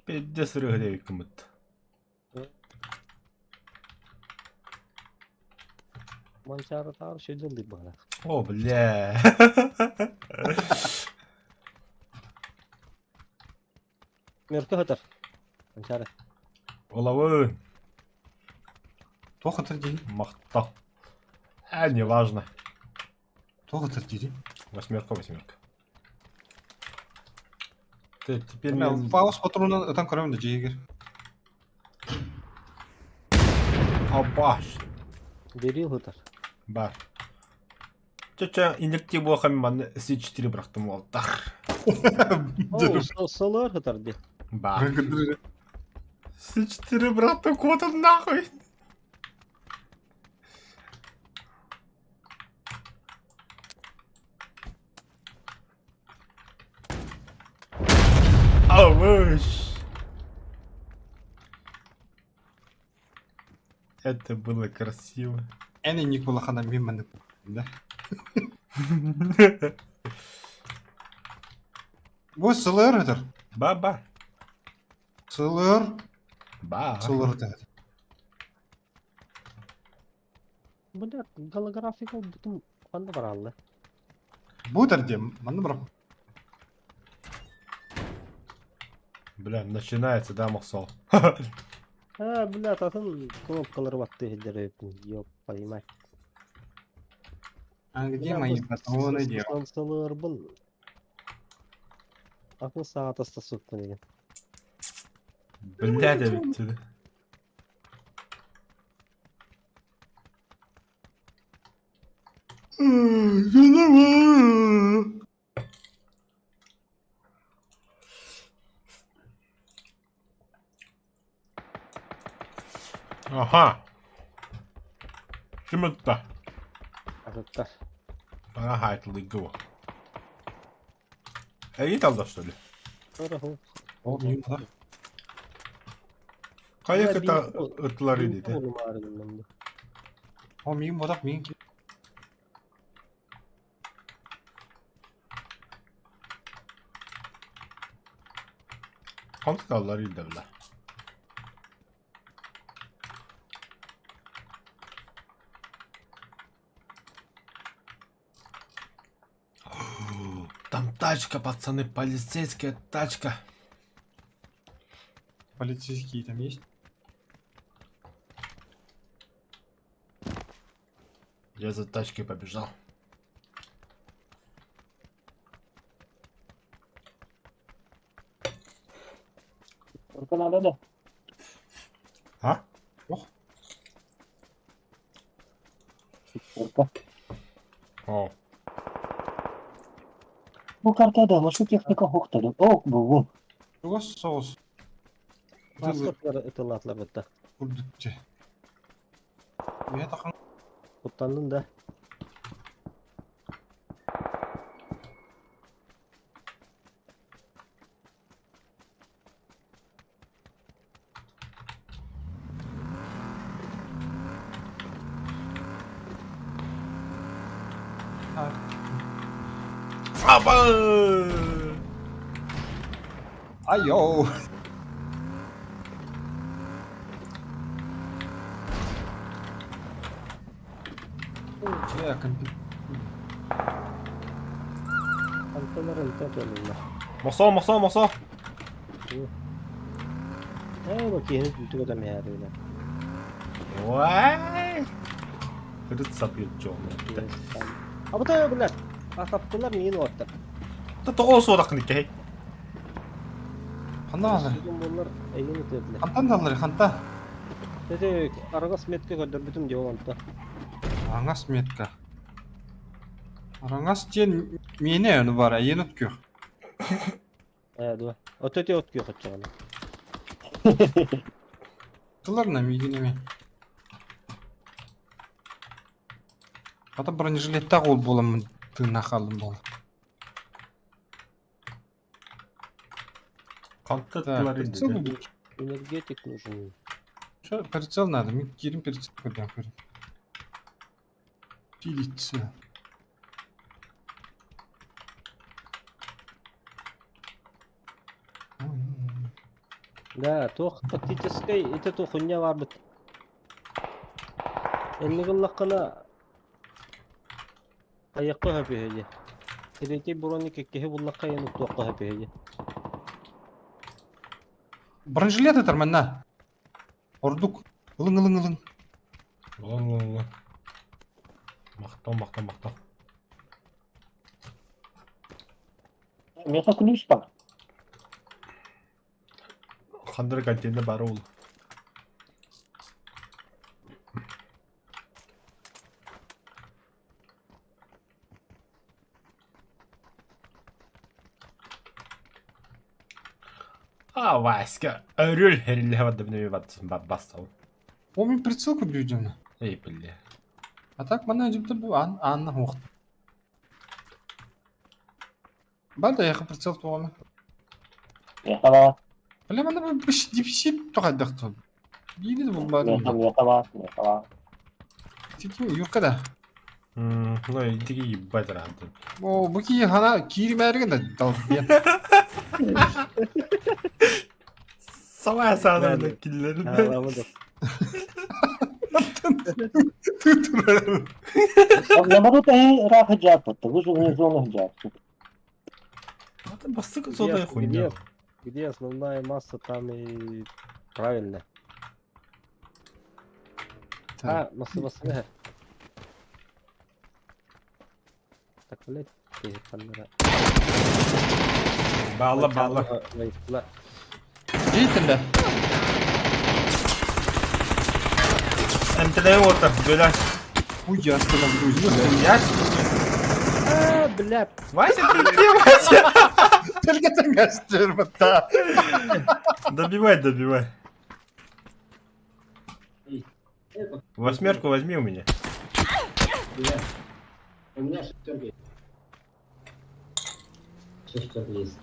Пиздец рыгрейкмыт. Манчаарытааҕар үчүгэй дьыллыыр быһыылаах. О, бля. Мөркө сытар. Манчаары. Оловы. Туох ытыр дии? Махта. А, неважно. Туох ытыр дии? Восьмерка, восьмерка. Ты теперь мне... Фаус патронун ытан көрөм да дьиэгэр. Абаш. Берил сытар. Бар. Чача инъектив буолхан манна С4 бырахтым уолтах. О, солор сытар дии. Бар. С4 бырахтым куотун нахуй. Авыш! Это было красиво. Эн инник улахана мин маннык да. Бу сылыр өтөр. Ба-ба. Сылыр. Ба. Сылыр өтөр. Бу да голографика бүтүн ханна баралла. Бу өтөр диэн манна бырах. Бля, начинается, да, Махсол? А, бля, атын кнопкалары баттыы сылдьар эбиппин, ёп, поймать. А где мои патроны дел? Сылырбын. Атын саҕатаста суппун деген. Бля, эбит. Аха. Ким ытта? Атыттар. Бара хайтылыгы. Эйит алда что ли? Ол мин да. Кая кыта ыттылар иди. Ол мин бодах мин Ханталар иди бля. Там тачка, пацаны, полицейская тачка. Полицейские там есть? Я за тачкой побежал. Только надо, да? А? Ох. Только. О. Бу карта да, может техника хохтады. Ок, бу. Тугас соус. Паспортлар ытылатлар бытта. Курдукче. Я тахан Куттаннын да. Апа! Айо. Я компьютер. Антонар ынта төнүллэр. Мосо, мосо, мосо. Ээ, бу киһини түтүк өтө мэһээрибинэ. Уай! Хырыт сапыт жол. Абыта блядь. Атаптылар миин уоттар. Та тоҕо суодах кей. Ханна алар? Боллар эйин өтөдүлэр. Хантан да алар, ханта. Тете аргас метке көрдөрбүтүм диэ олонто. Аңас метка. Араңас диэн миэнэ ону бар, айын от күөх. Ээ дуо. Өтөтө от күөх оччоҕуна. Тылар на миигин эме. Ата бронежилеттах ол боламын тыынна хаалым бол. Ханта Так, тылар прицел иди. будет. Энергетик нужен. Что, прицел надо, мен кирим прицел көрдем көрдем. Пилиться. Да, туох тактическай ити тухуння барбыт. Энни гыллаххына Хайыахха сөп үһү дии. Третий броник иккиһи буллахха иһин уктуохха сөп үһү дии. Бронежилет этэр манна. Ордук. Ылыҥ ылыҥ ылыҥ. Ылан ылан ылан. Махтал махтал махтал. Миэхэ күлүүс баар. Ханна эрэ контейнер баара ол. А, Васька, өрүл эриллэһэ барда бастал. О, мен прицел күрдүүдүм. Эй, бля. А так манна дьүптэр бу ан анна хуох. Бар да яха прицел туоҕа. Миэхэ баар. Бля манна бу дипсит тухайдахтын. Биири да булбатым. Миэхэ миэхэ баар. Миэхэ баар. Тики Юрка да. Ну, итиги ебать рады. О, бу кии хана кииримээригин да долбен. Сама саананы киллерин. Аламы да. Наоборот, эһи ыраах сылдьааппыт. Вы же вне зоны сылдьааппыт. Бастык зода хуйня. Где основная масса, там и правильно. А, масса масса. Так, блядь, ты камера. Баалла баалла. Деятельно. Эмтелең отыр, бөлә. Ой, я остановлюсь, блядь. Я? А, блядь. Вася, ты где, Вася? Только ты гастербата. Добивай, добивай. Восьмерку возьми у меня. У меня шестерка есть. Шестерка есть.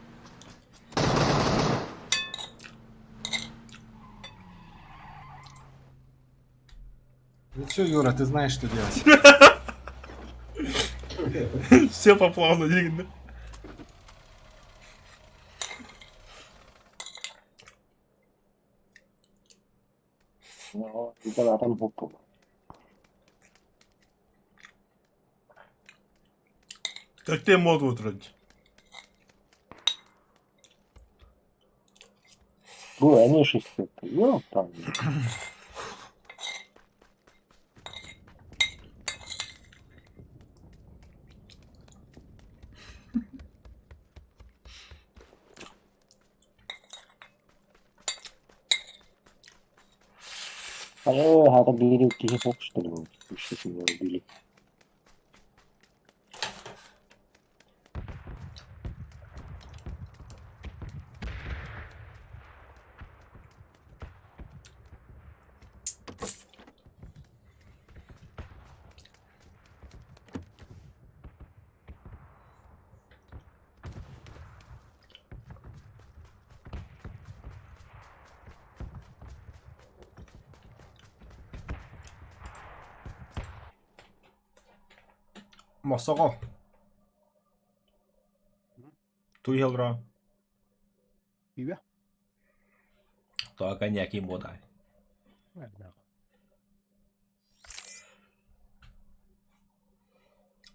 Ну все, Юра, ты знаешь, что делать. Все по плану, дигindi. Ну, это там букву. Как ты мод вытратить? Бу они шестерка. Ёпта. Э, это бери, киһи что ли? Что меня убили. Мосоҕо. Туйхелра. Пиво? Тоҕо коньяки буотай.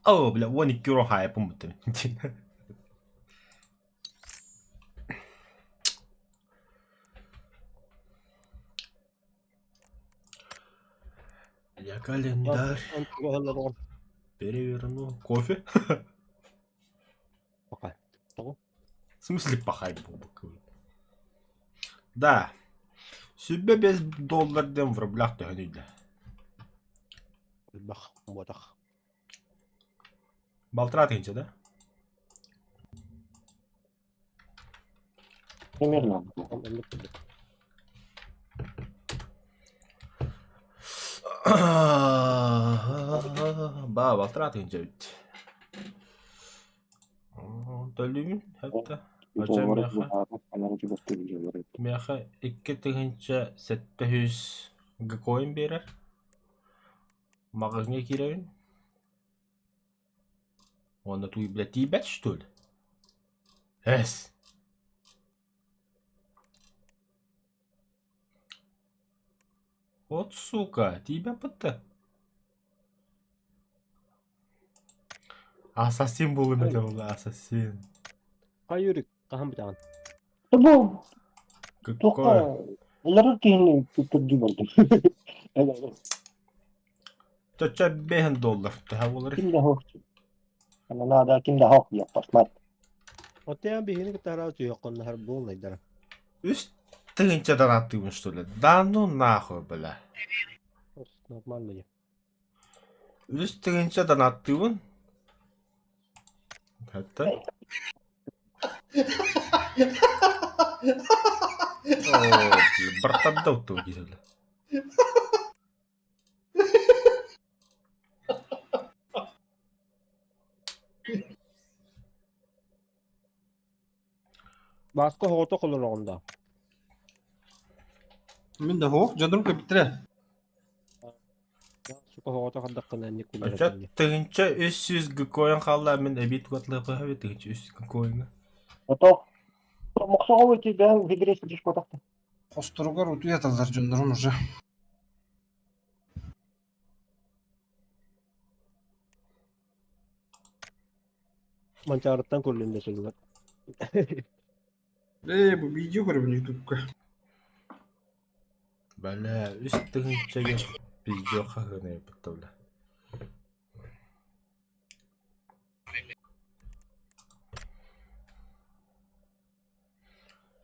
О, бля, вон икки euro хайпым бутым. Я календарь переверну. Кофе? Пока. В смысле пахай был Да. Сүбэ без доллар дем в рублях төһөнүйдэ. Бах, ботах. Балтара тыһыынча, да? Примерно. Ба, балтара тыһыынча эбит. Төлүүбүн, хатта. Очо миэхэ миэхэ икки тыһыынча сэттэ сүүс гкоин биэрэр. Маҕаһыыҥҥа киирэбин. Уонна туй, бля, тиийбэт, что ли? Эс! Вот сука, тиийбэппит да. Ассасин буолуом этэ буолла, ассасин. Хайырык, хаһан бүтэҕин? Бу Какой? туохха олорор киһини көрдүү бардым. Чача бэһин доллар. Төһө буолар? Ким да хоох. Ана наада ким да хоох диэхпасмат. Оттон биһини кытта араас түһүөххүн буоллайдара. Үс тыһыынча донаттыыбын что ли? Да ну нахуй, бля. Нормально дии. Үс тыһыынча донаттыыбын. Это? О, бартарда уттуу киһи. Бааска оҕото олороҕун да? Мин да суох, дьонум кэбиттэрэ. Сука оҕото хардаххына инник Оччо тыһыынча үс сүүс гкоин хаалла мин эбии тугатлыахпын тыһыынча үс гкоиҥҥа. Ото мохсоҕол ити бэйэм федерация дьиспотахта. Хосторугар утуйа таллар дьоннорум уже. Манчаарыттан көрүлүн да сыллар. Ээ, бу видео көрөбүн ютубка. Бля, үс тыһыынчага видео хаһыанай бутта бля.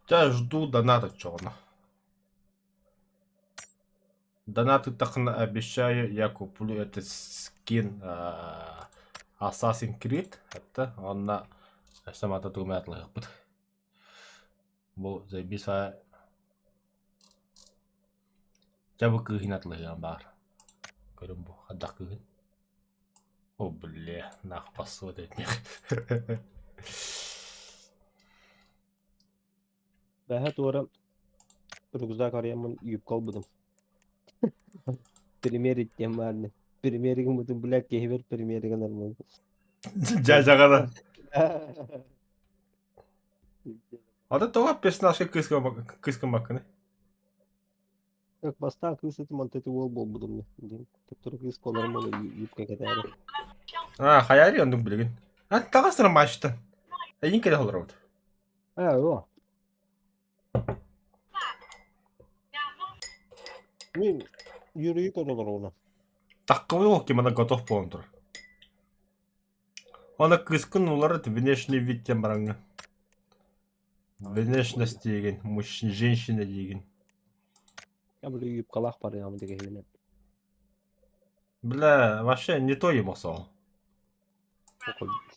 Дьэ, жду донат оччоҕуна. Донат ыттаххына обещаю, я куплю этот скин Assassin's Creed это онно самата тугу атлыахпыт. Бу заебись Дьэ бу кыыһын атлыһыан баар. Көрүм бу хайдах кыыһын. О бля, нах бассуот этмих. Бэһэ туора рюкзак арыйаммын юбка ылбытым. Примерить диэн баарны. Примеригин блядь, киһибэр примеригин нормально. Дьэ-дьаҕана. Ата тоҕо персонажка кыыска кыыска баккыны? Так бастаан кыыс этим, онто ити уол буолбутум диэн. Төттөрү кыыс буоларым ол юбка кэтээри. А, хайари оннук билигин. А, таҕыс ромашта. Эйин кэлэ олоробут. Ээ, о. Мин юрийи көрө олоробуна. Таккыбы ол ким ана готов буолан турар. Аны кыыскын уларыт внешний вид диэн бараҥҥын. Внешность диигин, мужчина, женщина диигин. Я били юбкалаах барыам дегенинэн. Бля, вообще не то ему сол.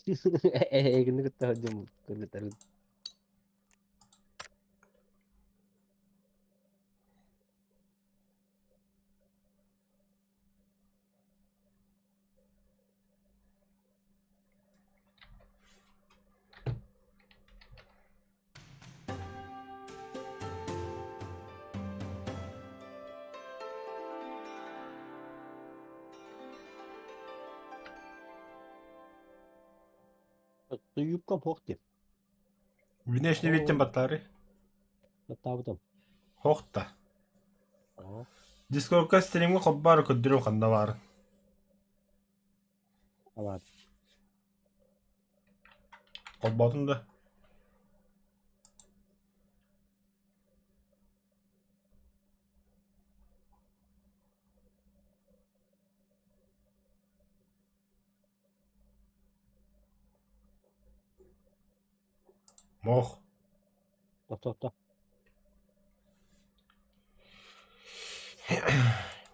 Эһигини кытта сылдьым кыргыттары. Юбкам суох диэн. Внешний вид баттаары. Баттаабытым. Хох та. Дискордка стримҥэ холбоору көрдөрүм ханна баарын. Алаат. Холбоотун да. Мох. Тохто.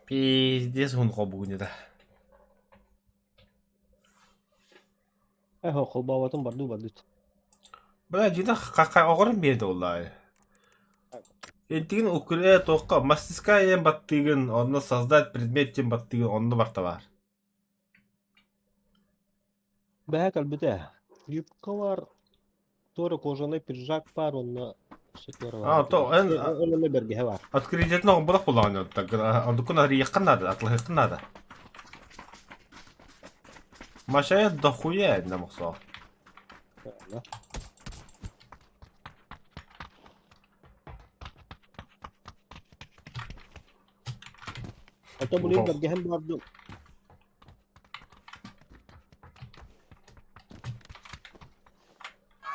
Пиздец уһун холбугунньута. Э, холбооботум бардуу бардыт. Бля, дьида оҕорун биэрдэ буоллаҕай. Интигин укуле туохха мастерская диэн баттыыгын, онно создать предмет диэн баттыыгын, онно барта баар. Бэһэ кэлбитэ. Юбкалар туора кожаный пиджак баар уонна А, то эн Онно бэргэһэ баар. Открытиетин оҥорботох буоллаҕына, онтуккун арыйыаххын наада, атылаһыаххын наада. Машая дохуя иннэ мохсоо. Ото булин бэргэһэм баар дуу.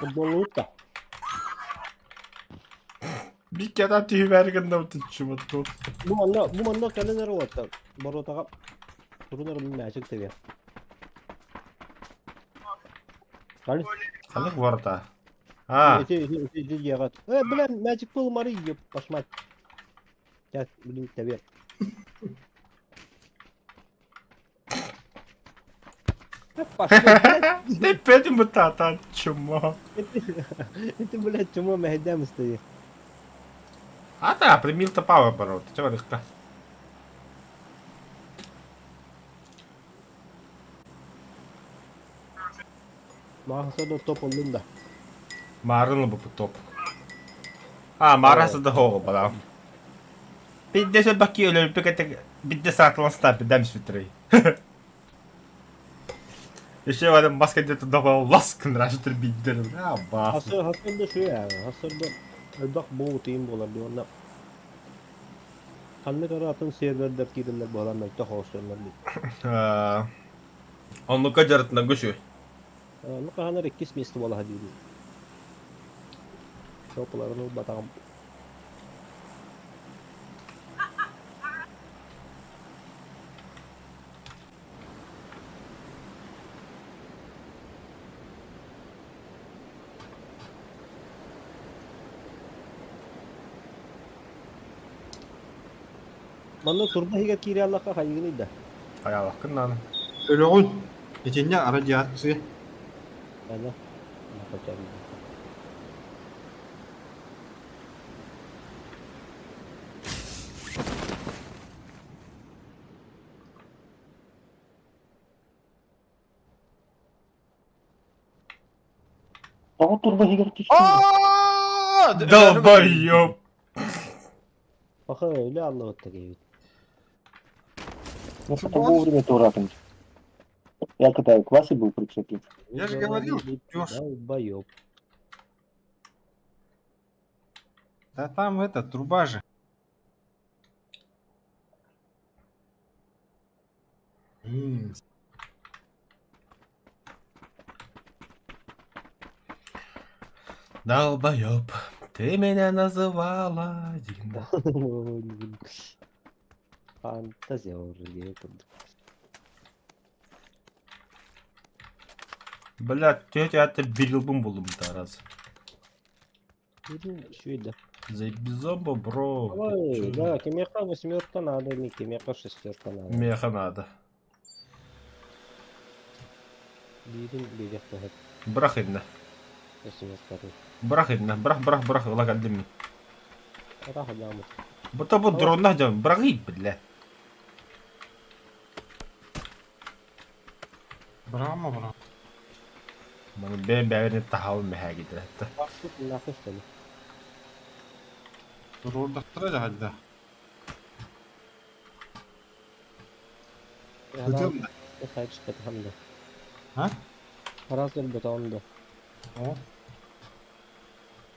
Футболлуут да. Биккета түһүбэр гыннабытын чумуту. Бу манна бу манна кэлэн эрэ уоттар. Боруотаҕа турунар мээчик тэбиэ. Хали. Ханнык ворота? А. Ити ити ити ити дьиэҕэ. Э, бля, мээчик пылмары еп, пошмать. Сейчас, блин, тэбиэ. Тэппэтим бытаатаан чумо. Ити, блядь, чумо мэһэйдээн стоит. А да, примил-то пауэр барот. Чего легко. Маахаса топ ыллын да. Маарын бу топ. А, Мараса да хоҕо балам. Бидде баки өлөрбүк этек бидде саатыласта бидем сүтрей. Еще в этом маска где-то дома ласк нравится биддер. А, бас. Хасыр хасыр да şu yani. Хасыр да элбэх буутуйум буолар дии уонна ханнык эрэ атын сервердэр киирэллэр буолан мөлтөх оҕустарылар дии. Оннука дьарытынан көшү. Ну хаһанар иккис место буолаха диибин. Топуларын ылбатаҕым. Манна турба иһигэр киирэ аллахха хайыгыный да? Хайалахкын нааны. Өлөҕүн. Итиннэ радиация. Ана. Тоҕо турба иһигэр түстүҥ? Долбоёб. Паха өлө аллыбытта киһибит. Ну, что вовремя туратым. Я когда в классе был прицепил. Я же говорил, ждёшь. Долбоёб. Да там это, труба же. М, Долбоёб, ты меня называла Дина. Фантазер диye курдук. Бля, тетя, это берилбым булдум раз. Үчүгэй Заебись зомбо, бро. Ой, да, кимиэхэ восьмерка надо, не кимиэхэ шестерка надо. Меха надо. Биирин биэриэххэ сөп Бырах иннэ. восьмеркатын. Бырах иннэ. Бырах, бырах, бырах. Ыла кэллим мин. Ыраах дьаамыт. Бута бу дроннах дьон. Бырагый, бля. Браво, браво. Маны бэйэм бэйэбин таһаабын мэһээгитэ. Нахуй что ли? Туруордахтара дьаһайда. Ытыам да. Хайчка там да. А? Раз өлбөтөҕүм да. О.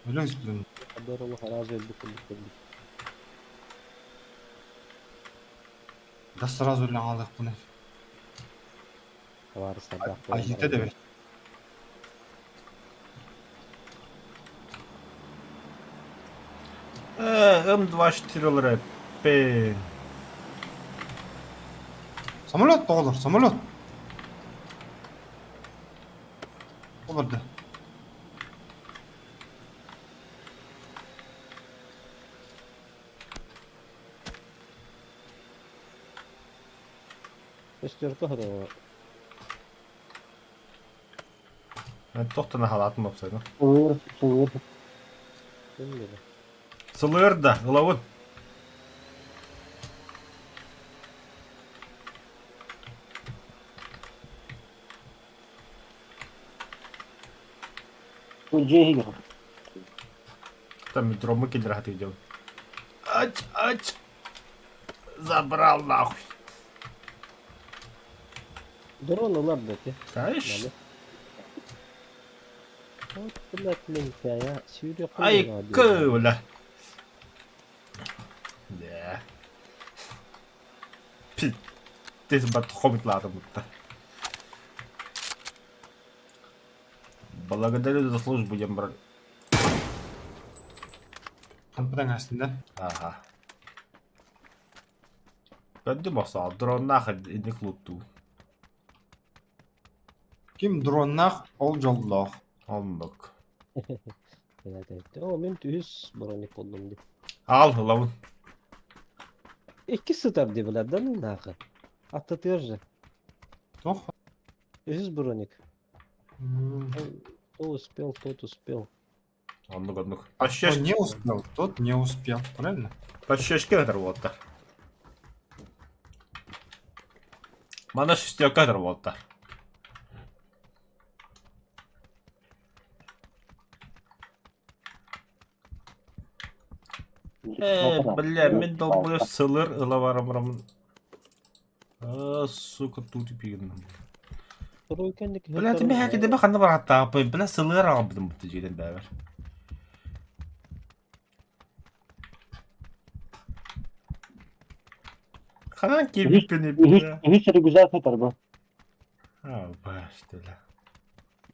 Өлөҥ сүтүн. Хабар олох араас өлбүт курдук көрбүт. Да сразу өлөн хаалыахпыный. Табаарыстардаах Айыыта да бэрт. М24 ылар эппин. Самолет оҕолор, самолет. Олорду. Шестерка хотоҕо. Мен тохтана халаатым опсайна. Сылыыр, сылыыр. Сылыыр да, ылабын. Бу дьиэ иһигэр. Там дромы киллэрэ сатыы Ач, ач! Забрал нахуй. Дрон ылар да ти. Знаешь? Вот, блядь, лентяя. Сүүрүөх Ай, кыла. Да. Пиздец, бат хомит ладом будто. Благодарю за службу, диэн баран. Хампытан астын да. Ага. Көрдүм охсоол, дроннаах инник луттуу. Ким дроннаах, ол дьоллоох. Оннук. О, мин үһүс броник боллум дии. Аал ылабын. Икки сытар дии билэр да нахы. Аттатыар же. Туох? Үһүс броник. М, Кто успел, тот успел. Оннук оннук. Кто не успел, тот не успел. Правильно? Подщечки өтөр буолта. Мана шестерка өтөр буолта. Э, бля, мин долбоёб сылыр ыла барамрам. А, сука, тут пигн. Бля, ты меня киде ханна бараттааппын. Бля, сылыр аҕалбытым бутта дьиэтэн бэбэр. Ханан киирбиппин бля. Үһүс рюкзак этэр бу. А, башты, бля.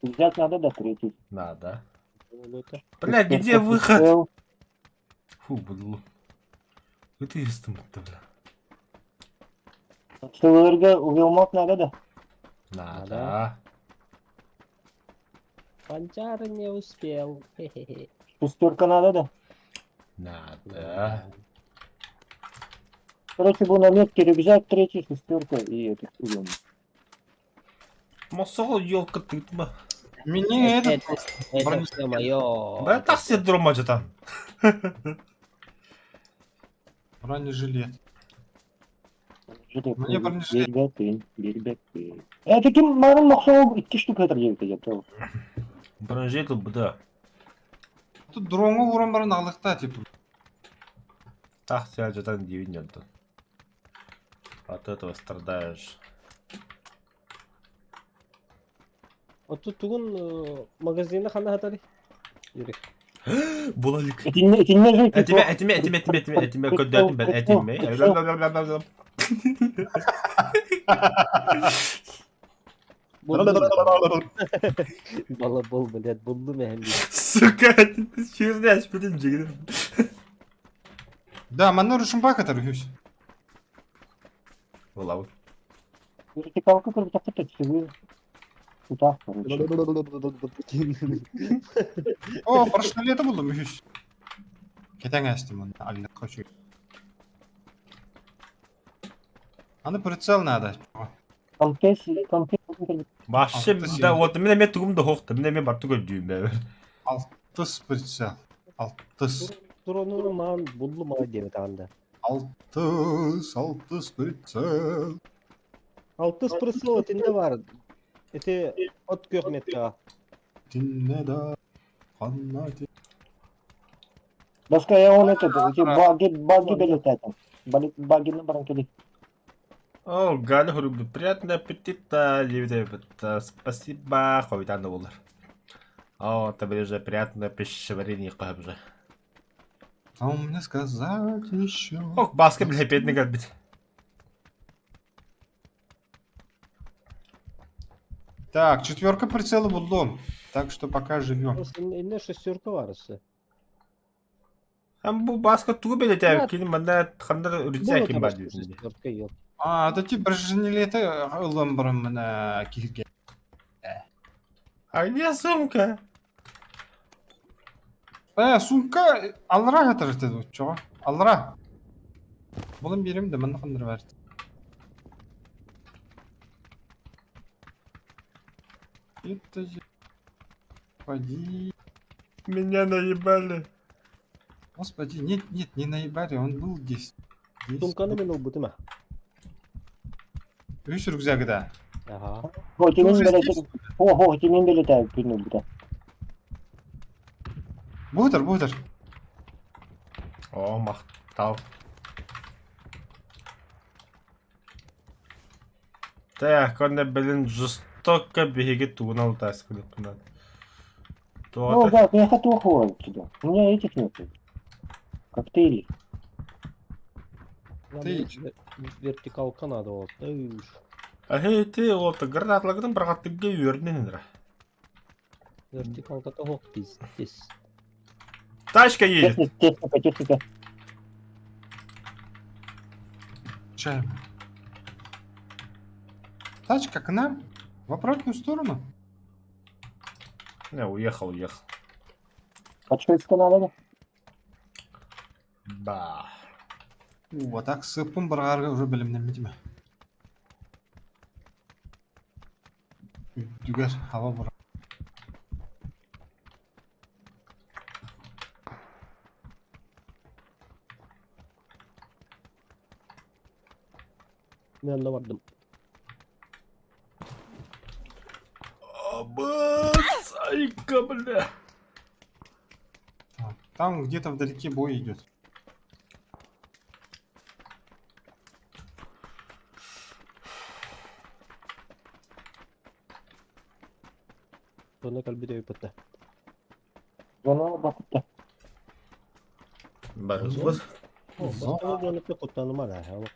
Рюкзак надо да третий. Надо. Бля, где выход? Фу, будлу. Это истым бля. Сылырга уелмак надо да. Надо. Панчар не успел. Хе-хе-хе. Шестерка надо да. Надо. Короче, был на метке рюкзак третий, шестерка и этот уелмак. Мосол елка тытма. Мне этот Это бронежилет. все мое. Бля, так себе дрома там. Бронежилет. Жилет. Мне бронежилет. Бергатын, бергатын. Э, таким марым мохсоо икки штука этэр диэбит я Бронежилет бда. Тут дроҥҥа ууран баран аҕалыахтаа типа. Так себя жатан дивин дьонтон. От этого страдаешь. Отту тугун магазина хана хатари. Юрик. Булалик. Итинне итинне же Этиме, этиме, этиме, этиме, этиме, этиме, көддөтүм бен, этиме. Балабол, блядь, булду мэһэн Сука, через бүтүн жигин. Да, манна рушумбак этэр үһүс. Булабын. Вертикалка көрбүтөххө төксүгү. Тутаах короче. О, бронежилеты булдум үһүс. Кэтэҥ астым онно аллах хочу. Аны прицел надо. Компресс компресс Башы да вот мен эме тугум да хохта, мен эме барту көрдүүм бе. Алтыс прицел. Алтыс. Дрону маан булду маа диэбит анда. Алтыс, алтыс прицел. Алтыс прицел этинде бар. Эти от күөх метка. Тинне да. Ханна ти. Баска я он этот, эти баги, баги белететен. Баги на баранкели. О, Галя Хуруб, приятного аппетита, Левит, спасибо, ховитан болар. О, тебе же приятное пищеварение же. А у меня сказать еще. Ох, баска, бля, бедный габит. Так, четверка прицела булдум. Так что пока живем. Инне шестерка барысы. Ам бу баска тугу белетер, кини манна хандар үрүтсә ким бар дидин. Шестерка yok. А, это тип бронежилеты ылым барам на киһирге. А где сумка? Э, сумка аллара хатыр dedi чого. Аллара. Булым берем де мында хандыр бар. Это же... Поди. Меня наебали. Господи, нет, нет, не наебали, он был здесь. Здесь. Сумканы мен ылбытым а. Үс рюкзак, да. Ага. Хотимин Уже белетен. здесь? О, хотимин белетен күнү бута. Бутер, бутер. О, мактал. Так, он, блин, жестоко бегит тугунал таскали. Ну да, я хотел отсюда. У меня этих нет. Коктейлей. Ты- Вертикалка надо вот. А эй, ты вот гранатлагын баргаттыгга үйөрнен ра. Вертикалка того пиздец. Тачка едет. Техника, техника, техника. Чаем. Тачка к нам? В обратную сторону? Не, уехал, уехал. Качка надо. Да. О, так сыппын барҕарга уже бэлэмнэммитим. Үрдүгэр хаба бура. Мен онно бардым. Айка, бля. Так, Там где-то вдалеке бой идет. Онно кэлбит өйпөттө. Зона бакытта. Барыс. Зона куттанымар ээ.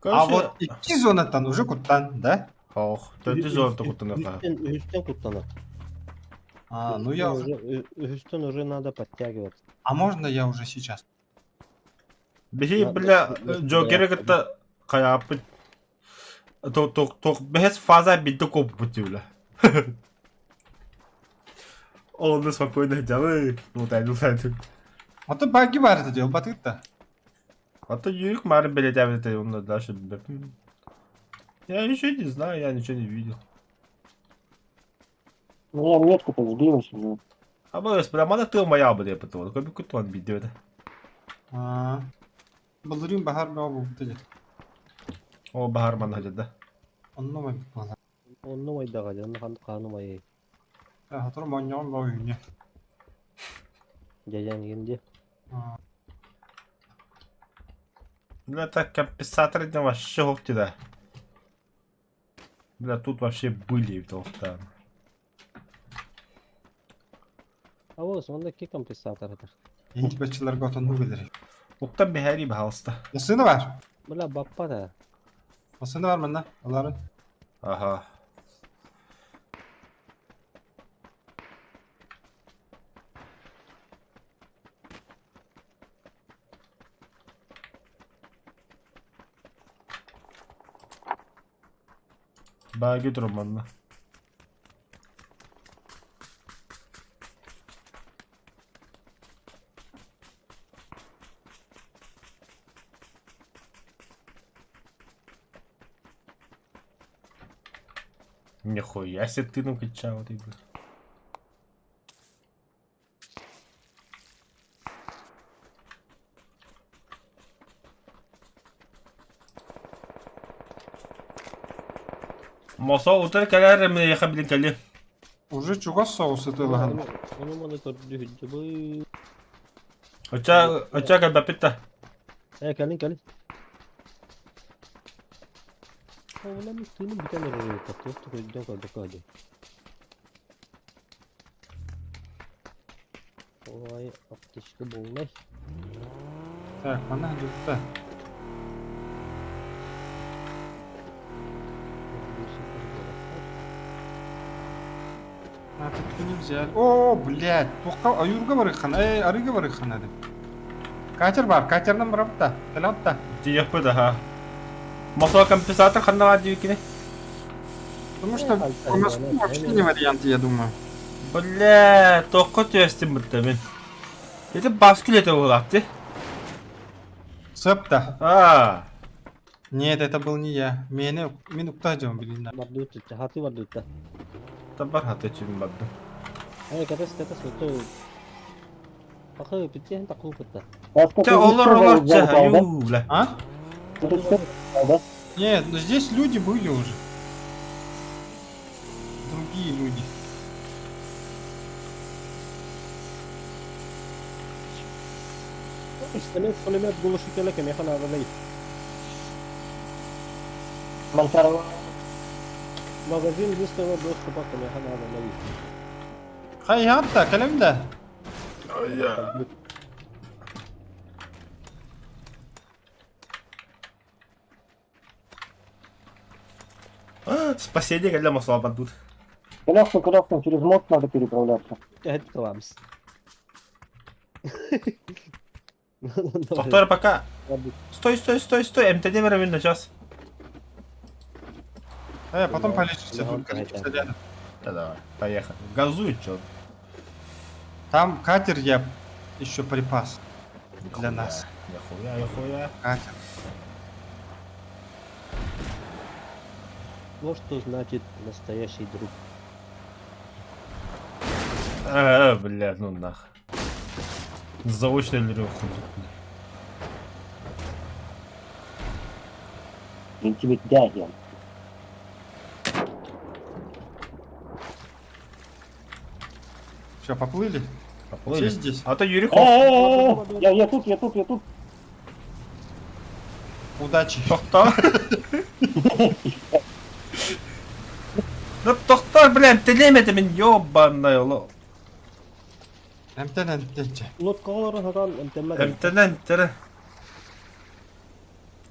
А вот икки зонаттан уже куттан, да? Ох, төрдүс зона куттанар. Үһүстэн куттанар. А, ну я уже... Үһүстэн уже надо подтягиваться. А можно я уже сейчас? Биһи, бля, Джокеры кытта хайааппыт. Ток бэһэс фаза бидде коппут бля. Ол спокойно дьалы. Ну тай, ну тай. А то баги бар это делал, батыт-то. А то Юрик Марын билетявит, он дальше. Я еще не знаю, я ничего не видел. Ну я метку-то сбилась уже. А бля, бля, мана тыл моя бля, потом. Какой кутон бидет. А, Былырыын баһар бөҕө буолбута дии. О, баһар манна да. Онно байбыт буолар. Онно майдаҕа дьэ, онно ханнык хааны майай. Сотору моонньоҕон бөҕө үүнүө. Дьэдьэн игин дии. А, Бля, так компенсаторы не вообще ох да. Бля, тут вообще были толстан. А вот, онно ки компенсатор это. Эйги баччаларга отоннук өлөр. Уктан бэхэри баһалыста. Массыына бар. Бля, баппа да. Массыына бар манна. Аларын. Ага. Баги манна. Нихуя себе ты накачал, ты, бля. Мосо утар кэлэр миэхэ билин кэлли. Уже чугас соус ытыылаһан. Ону маны көрдү бу. Оча оча кэлбэппит Э, кэлин кэлин. Ола мин тыыным бүтэн эрэр эбит, туох да өйдөөн көрбөккө дии. Ой, аптечка буоллай. Так, манна дьутта. А, тут не взяли. О, блядь, туохха ойуурга барыахха, э, арыыга барыахха наада. Катер бар, катерынан барабыт да, кэлэҕит да. Тиийэхпит аха. Мосо компенсатор ханна баар диэбиккиний? Потому что по мосту вообще не вариант, я думаю. Бля, туохха түөстүм бытта мин. Ити баскül этэ буолаахты. Септа. Аа. Нет, это был не я. Мени, мин уктаадьым билин. Бардыт, хаты бардыт. Табар хаты чүм бардым. Э, катас, катас, то. Такы питтен такы кытта. Чэ, олор олор чэ, аю, бля. А? Да? Нет, ну здесь люди были уже. Другие люди. Пистолет, пулемет глушителя кемеха надо Мансарова. Магазин быстрого доступа кемеха надо Хайыахта, кэлэм да. Спасение кэллэ Мосо бардут. Коляску, коляску, через мост надо переправляться. Это коллапс. Доктор, пока. Стой, стой, стой, стой. МТД веровин сейчас. Потом полечишься, тут количество рядом. Да, давай, поехали. Газуй, чё. Там катер я еще припас. Для нас. Нихуя, нихуя. Катер. Вот что значит настоящий друг. Бля, ну нах. Заочно или хуй. Интимидягин. Все, поплыли? Поплыли. Все здесь? А то Юрий Хофф. Э-э-э, я тут, я тут, я тут. Удачи. Тохтар. Да тохтар, бля, ты мин ёбаная ло. МТН, МТН. Лодкалары хатан МТМ. МТН, МТН.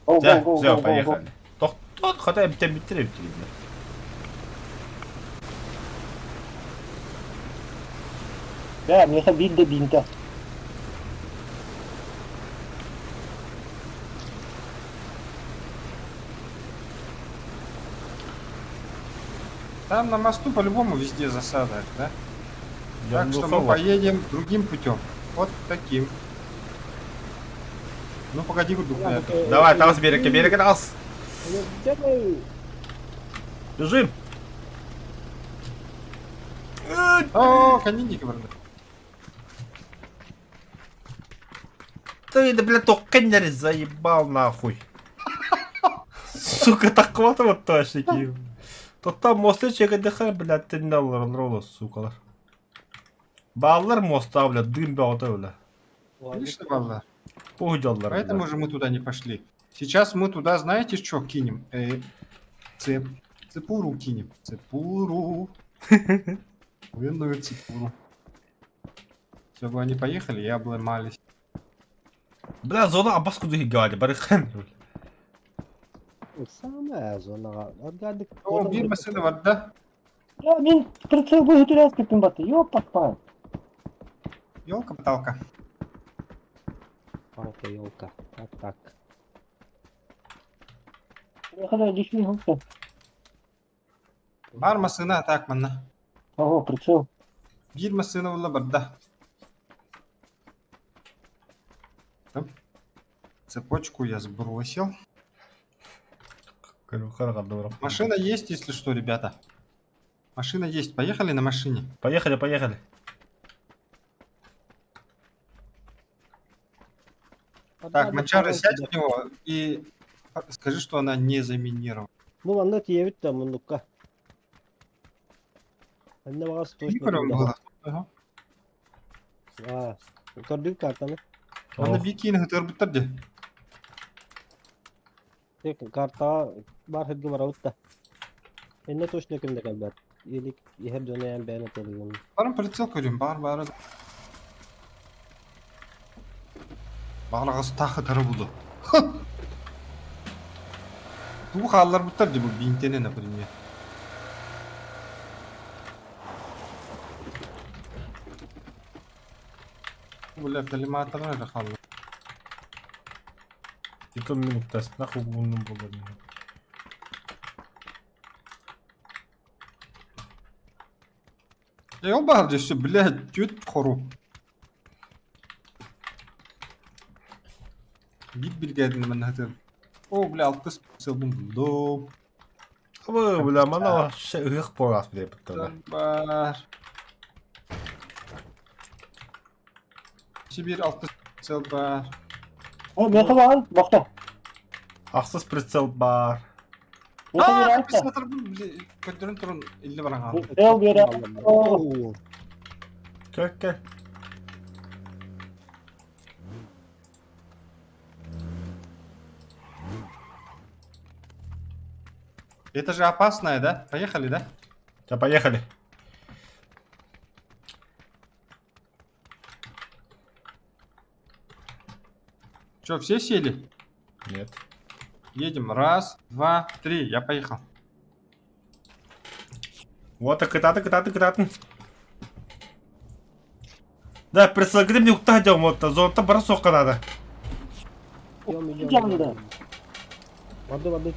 Гоу, Все, гоу, гоу, все, гоу, гоу, гоу. поехали. Тохтар, хотя МТН битре бля. Да, мне бить до бинта. Там на мосту по-любому везде засада, да? Я Так что мы поедем другим путем. Вот таким. Ну погоди, гудок, Давай, там с берега, берега нас. Бежим. О, конинник брат. Ты, да, бля, только заебал нахуй. Сука, так вот вот точники. То там мосты чекадыхар, бля, ты на ролла, сука. Баллар моста, бля, дым бята, бля. Конечно, балла. Похуй Поэтому же мы туда не пошли. Сейчас мы туда, знаете, что кинем? Цепуру кинем. Цепуру. Винную цепуру. Все бы они поехали и обломались. Бля, зона абас куда гали, барыхан. Самая зона. О, бир сына вода. Я, мин прицел будет резко пимбаты, ёпа Елка-поталка. Палка, елка. Так, так. Я хотел лишний гуся. Бар сына так манна. Ого, прицел. Бир сына ула барда. Цепочку я сбросил. Машина есть, если что, ребята. Машина есть. Поехали на машине. Поехали, поехали. Так, Манчары, сядь в него и скажи, что она не заминирована. Ну, ладно, тебе там, ну-ка. Анна вас точно. было. Ага. А, көрдүк картаны. Аны бикини хытырбыттар де. Тек карта бар хедге барабыт да. Энне точно кимде калбат. Илик ихер жона ян бәйне толугун. Барым прицел көрем, бар бары. Барағыз тағы тары буду. Туу хааллар буттар де бу бинтене, например. Бля, коллиматор это халлар. Это минут тест, нахуй гунным было. Я бар здесь все, блядь, тют хору. Бит билгәдин мен хәтер. О, бля, алтыс сылбым булдым. Бля, бля, мана ых порас, бля, Бар. Сибирь алтыс сыл бар. О, мен табан, бақта. Ахсыз прицел бар. А, Көтөрөн турун илли барган. Прицел бере. Кел, кел. Это же опасное, да? Поехали, да? Да, поехали. Че, все сели? Нет. Едем. Раз, два, три. Я поехал. Вот кытаатын, кытаатын, кытаатын. Да, присылгытым не уктаһа дьон вот, зонта бара суохха надо. Идем, идем. Барды, барды.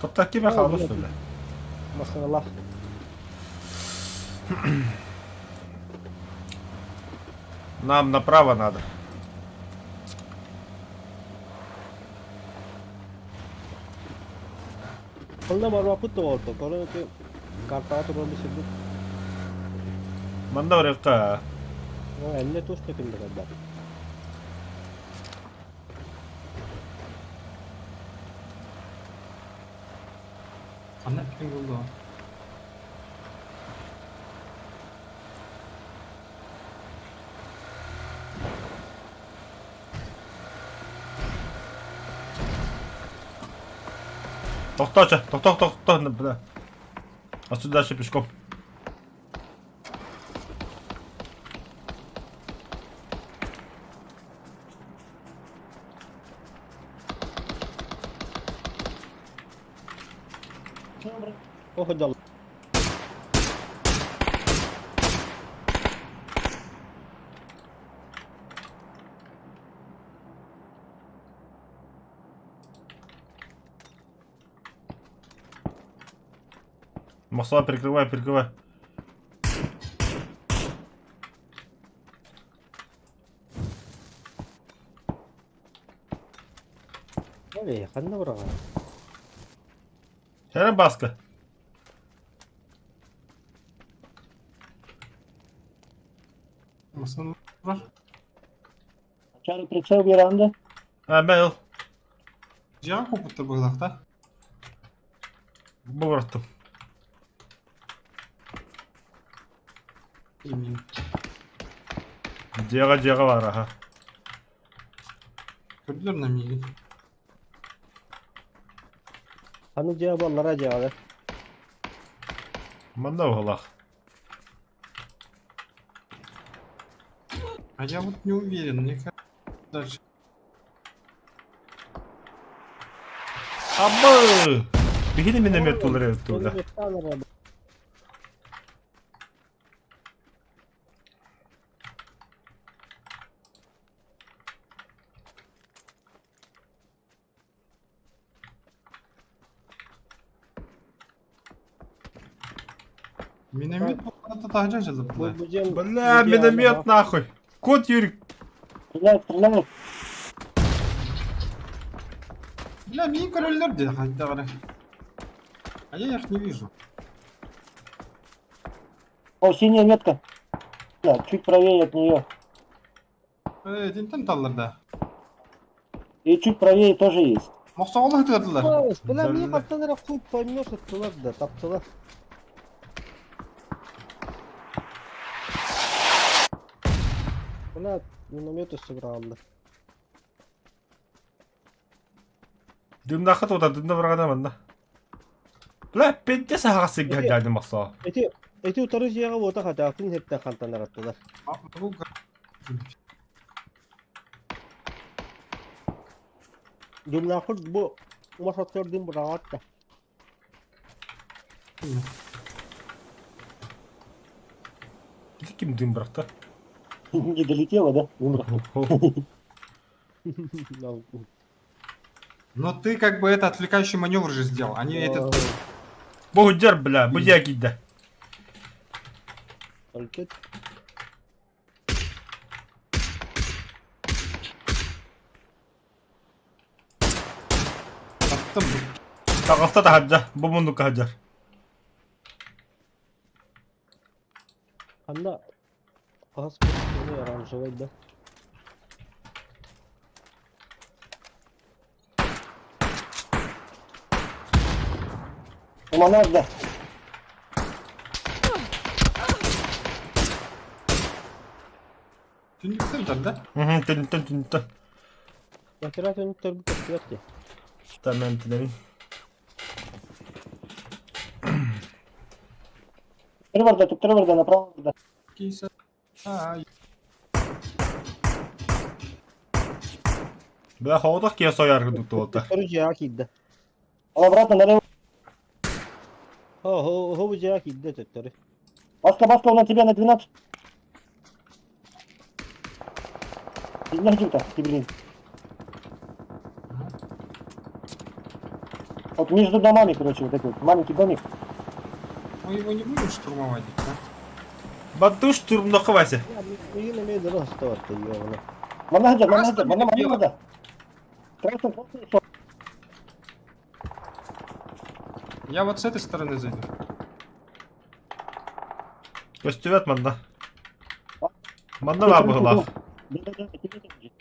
Топтак киме хаалбыт что ли? Масалах. Нам направо надо. Онно барбаппыт да буолта. Көрөн ити картаҕа турар сирбит. Манна барыахха. Эннэ тус да ким да көрбөт. Ханна ким булду? Тохтоо чэ, тохтоо, тохтоо, бля. Отсюда дальше пешком. Ох, дал. Масла прикрывай, прикрывай. Эй, ханна быраҕа? Херен баска. Масын бар. Чары прицел биэрэн да. А, мэл. Дьиэҕэ куоппуттар быһыылаах да? Бу бырахтым. Имин. Дьиэҕэ дьиэҕэ баар аха. Көрдүлэр на миигин. Ханнык дьиэ буоллара дьиэҕэ? Манна быһыылаах. А я вот не уверен, мне кажется, дальше. Абы! Биһини миномет тулар эбит тула. Миномет это таһырдьа дьылы Бля, миномет нахуй! Кот Юрик! Стреляют, стреляют. Бля, мин көрөллөр дии хайдах эрэ. А я их не вижу. О, синяя метка. Да, чуть правее от нее. Э, итинтэн таллар да. И чуть правее тоже есть. Мохсоҕолоһу тыгардылар. Бля, мин хантан эрэ хуй поймешь ыттылар да, таптылар. Бля, миномет өссө быраҕаллар. Дымнаахха тута дымна быраҕана манна. Бля, пенте саһаҕа сиргэ дьаадым махсаа. Эти эти утары дьиэҕэ уота хатаатын иһиттэн хантан араттылар. Дымнааххыт бу мас оттор дым быраҕат да. Ити ким дым бырахта? Не долетело, да? Умер. Но ты как бы это отвлекающий маневр же сделал. Они этот... Бу дьэр, бля, бу дьэ киирдэ. Только Таптым. Таҕыста таһырдьа, бу муннукка сылдьар. Ханна хас оранжевый да? Монах, да. Түннүктэн да? Угу, түннүктэн түннүктэн. Нахера түннүктэр көстүбэт дии. Tamam түнэбин. Төттөрү төттөрү барда, направо барда. Кейсэ. А, Бля, хоҕотох киһи сойар курдук туолта. Төттөрү дьиэҕэ киирдэ. Ал обратно налево. О, бу дьиэҕэ киирдэ төттөрү. Баска, баска, он на тебя на 12. Сильно где-то, ты, блин. Вот между домами, короче, вот этот маленький домик. Мы его не будем штурмовать, да? Батту штурмнохо Вася. Миигин эмиэ дьоно устубатта, ёбана. Манна манна Красный манна, или манна, манна. Красный, красный, всё. Я вот с этой стороны зайду. Көстүбэт манна. Манна баар быһыылаах. Да-да-да, тебе там же.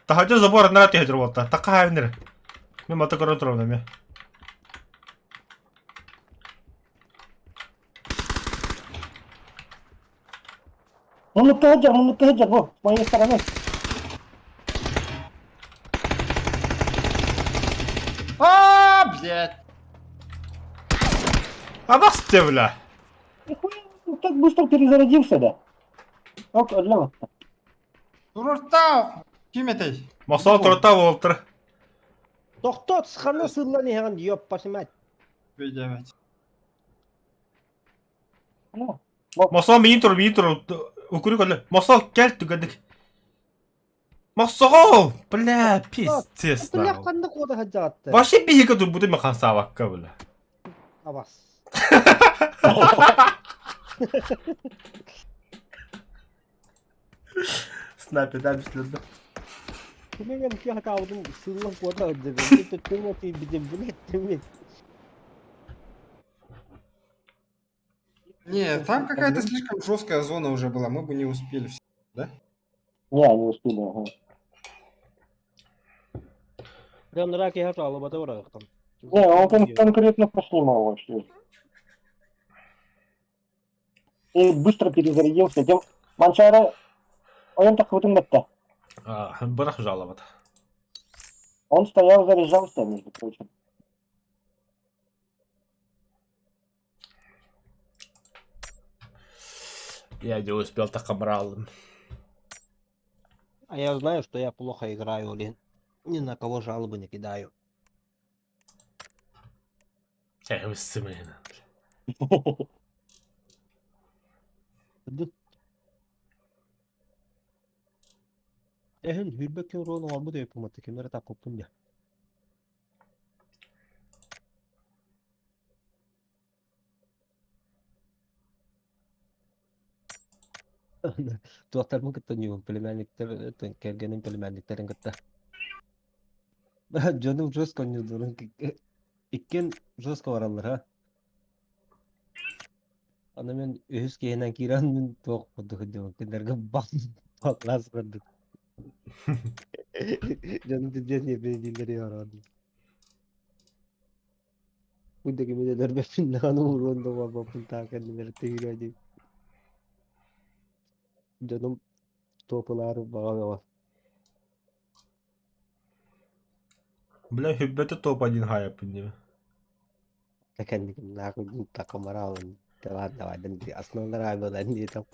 Таһырдьа забор анараа түһэ турбута. Такка хаайбын эрэ. Мин мата көрөн турабын эмиэ. Муннукка сылдьар, муннукка сылдьар, бу, с моей стороны. А, блядь! Абас бля. Нихуя, он так быстро перезарядился, да? Ок, отлево. Турортау! Ким этэй? Мосол турута буолтар. Тохтот, ханна сыллан иһэҕин, ёппасы мать. Блядь. Ну, Мосол миин тур, миин тур. Укуру көрлө. Мосол кэл түгэнник. Мосоҕол! Бля, пиздец. Бля, ханна куота сылдьаҕатта? Вообще биһиги турбутум мен хансаабакка, бля. Абас. Снайперден düştürdü. Кими мен киһи хатаабытын сыллан куота сылдьабын. Төттөрү тиийбитим, блядь, тиммит. Не, там какая-то слишком жесткая зона уже была, мы бы не успели. все. Не, не успели, ага. Прям нара киһи хатаалыбата бараахтан. Не, он конкретно поснимал вообще. И быстро перезарядился. Тем Манчара, он так вот им Бырах жаловат. Он стоял, заряжался, между прочим. Я не успел так обрал. А я знаю, что я плохо играю, блин. Ни на кого жалобы не кидаю. Эх, сымына. Эһин хүрбэк килоны оҥорбут өйпумата кимнэр таккуппун дьэ. Туохтарбын кытта ньугун племянниктэр кэргэним племянниктэрин кытта. Дьонум жестко онньуулларын иккиэн жестко бараллар ха. Аны мин үһүс киһинэн киирэн мин туох курдук сылдьабын кинилэргэ баклаас курдук. Дьонум тилдиэн диэбин дииллэр ороон. Бу да кими да өлөрбөппүн даҕаны ууруон да буолбаппын таах кэннилэр тыырыа дии. Дьонум туопулаары баҕа бөҕө. Бля, хүббэти топ один хайаппын диме. Кэнникин нахуй такамараалын. Давай, давай, основной была не там.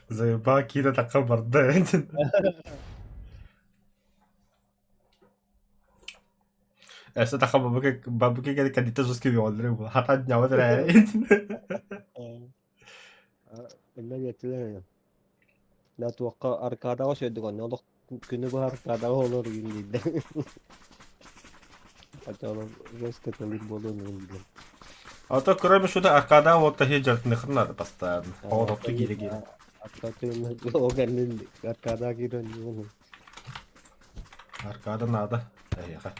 Заебал кида такка барды. Эсэ таха бабыка бабыка кэлэ кандита жестко виолдеры бу. Хата днява дра. Эммэ диэтилэр Да туохха аркадаҕа сүйдүк онно олох күнү быһа аркадаҕа олор игин дииллэр. Хотя ол жестко тылыр буолуон диэн. А то кроме что аркада вот тахи жартыныхын надо постоянно. О, топту кире кире. Аркада ол кэннин аркада киирэн диэн. Аркада надо. Эйха.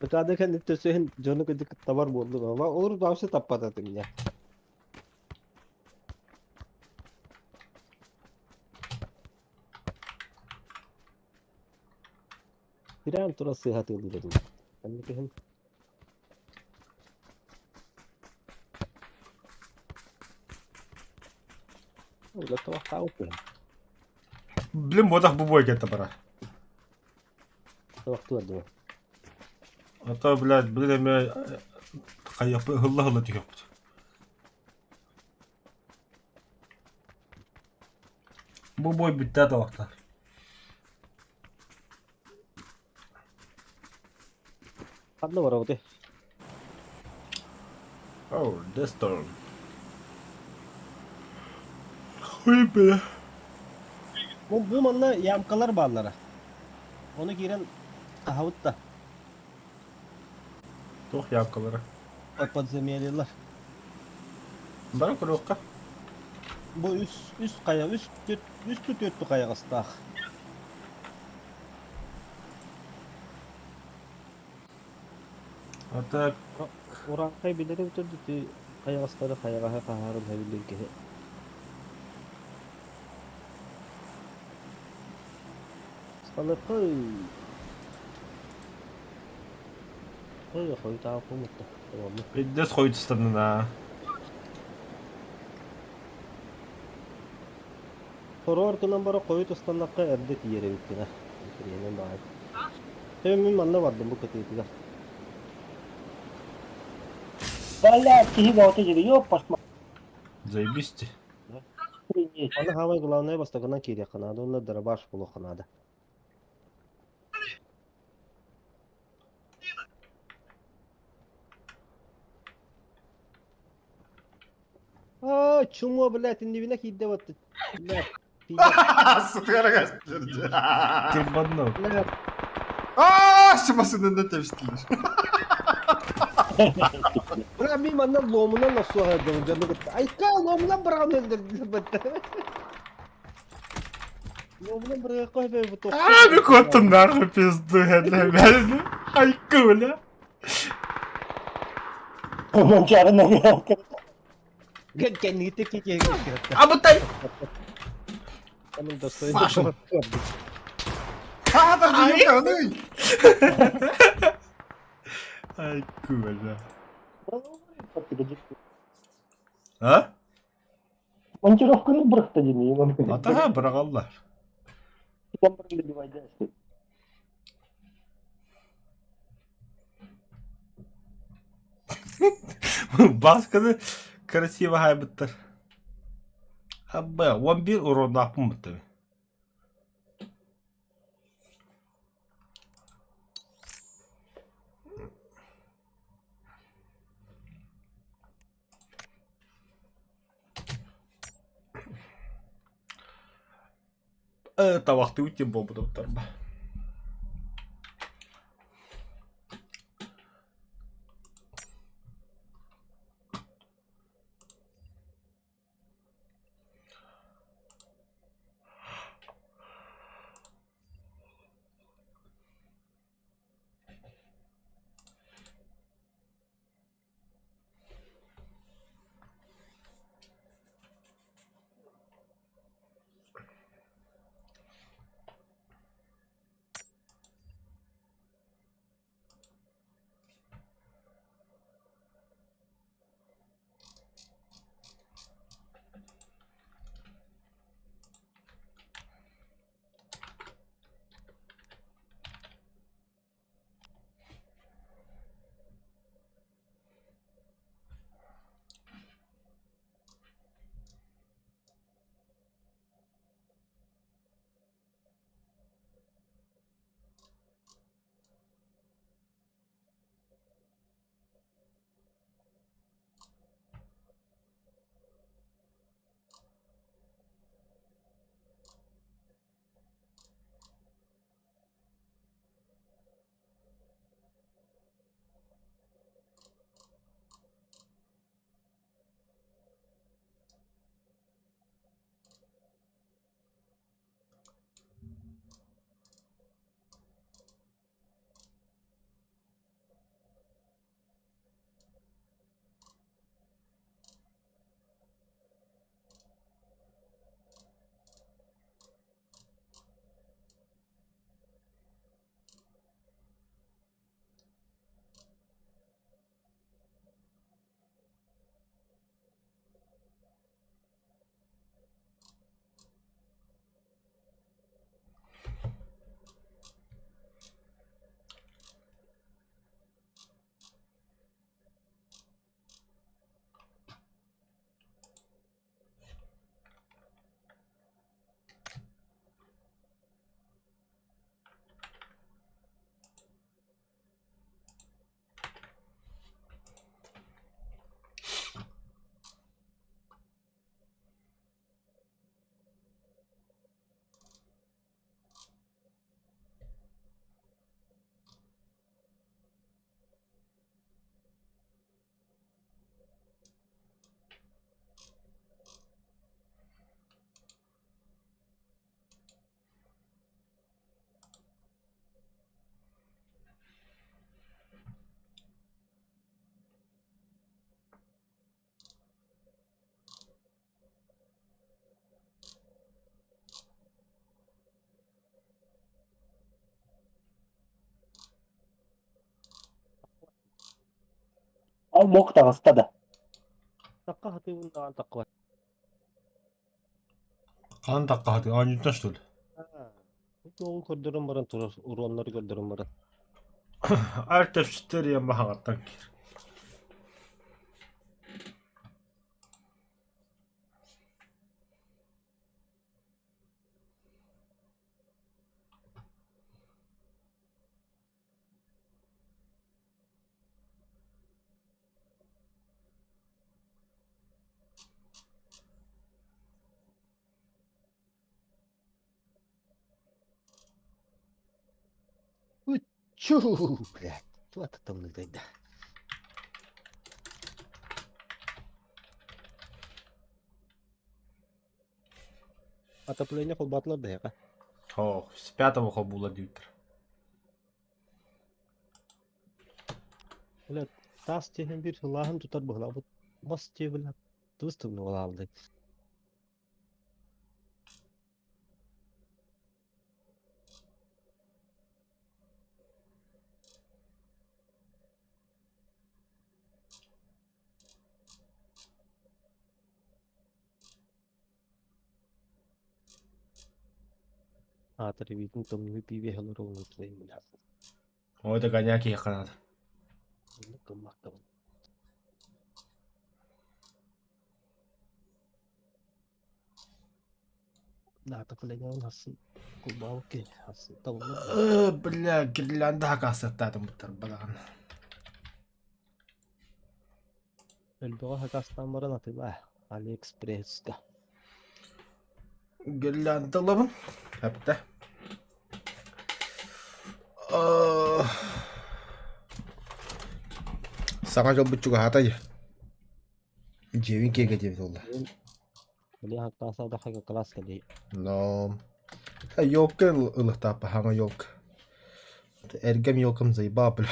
Аркада кэнниттэн төсөһүн дьону кыдык табар буоллук. Олор вообще таппат этим меня. Прям тура сыһатыыллар. Кэнникиһин Ула туохтаабыт Блин, бодах бу бой кетті бара. Туохтуар дуо. А то, блядь, блин, эме хайапы хылла хылла түһөппүт. Бу бой бүттэ табахтар. Ханна барабыт? Oh, this storm. Хуй бля. Бу манна ямкалар бааллара. Ону киирэн аһабыт да. Туох ямкалара? Подземельелар. Бары көрүөххэ. Бу үс үс хайа үс түт үс түт хайаҕастаах. А так Урааҥхай билэрэ бүтэр ити хайаҕастары хайаҕаһы хаһаарын хэбилир киһи. Салыкай Ой, хойутааппын бутта. Пиздец хойутустаннын аа. Сороҕор гынан баран хойут ыстаннахха эрдэ тиийэр эбиккин аа. Интэриэһинэй баҕайы. Чэ мин манна бардым бу кытыытыгар. Бля, киһи бөҕөтө дьири, ёппасма. Заебись ты. Аны хаамай главное бастакынан киириэххэ наада уонна дробаш булуохха наада. Аа, чумо, блядь, иннибинэ киирдэ вот. Блядь, Сытыарыгас Турбаннал. блядь. Аа, шымасынында тэбистилер. Бля, мин манна ломунан охсуоһардым дьону кытта. Айка, ломунан быраҕан өллөрдүлэр Ломунан быраҕыахха сөбө бу Аа, мен куоттум нахуй пизду, бля. Айка, бля. Кэннигитте киһи Абытай! Амын достойный Фашн. Аа, тардыгын Айка, бля. А? Монтировканы бырахта дии. Атаха быраҕаллар. Басканы красиво хайбыттар. Абба, 11 уроннаахпын бутта. Табахтыы диэн буолбут ба. Ол муох таҕыста да? Такка хатыыбын даҕаны таккыбат. Хаһан таккаһатыы? Оонньуутун что ли? Туоҕу көрдөрөн баран турар, уруоннары көрдөрөн баран. Alt F4 Yamaha'dan кир. Чуу, блядь, туох тымныытай да. Отопление холбаатылар биһиэхэ. О, с пятого хобула дииллэр. Бля, таас тиһэн биир сылааһын тутар быһыылаах. Мас дьиэ бля, тыбыс тымныы буолааллай. Аатар эбиитин тымныы пиибэ иһэ олорон ыллыйым бля. Ой, это коньяк иһиэххэ наада. Оннук гыммаккабын. Бля, гирлянда хакаастаттаатым буттар балаҕан. Өлбөҕө хакастаан баран атыылаа Алиэкспресска. Гирлянда ылабын. Хэптэ. Саҥа дьолбут чугаһаата дии. Дьиэбин киэргэтиэбит буолла. Били хакаасаадахха класс кэлий. Но елка ылыхтааппа хаҥа елка. Эргэм елкам заебал, бля.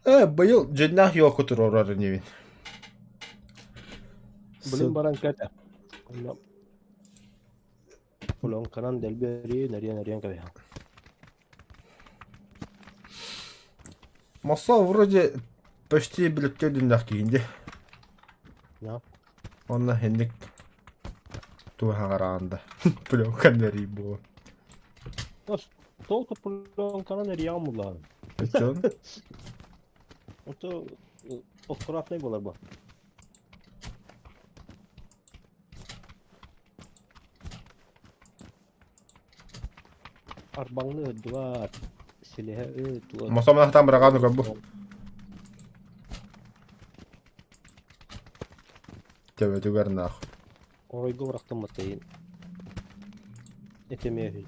Э, быйыл дьиннээх елка туруорар инибин. Блин баран кэтэ. Онно пленканан дэлби өрүйэн өрүйэн өрүйэн кэбиһэн. Моссо вроде почти билиттер диннэх киинди. Да. Онно хинник туһаҕараанда пленкан эрий буо. Толку пленканан эрийэҕин буллаҕын. Өчөн? Ото аккуратный буолар бу. Арбаҥны ырдыбат, силиһэ ыы Мосомнахтан быраҕаан көрбу. Төбөтүгэр наах. Оройго бырахтамматайын. Этэмиэ үһү.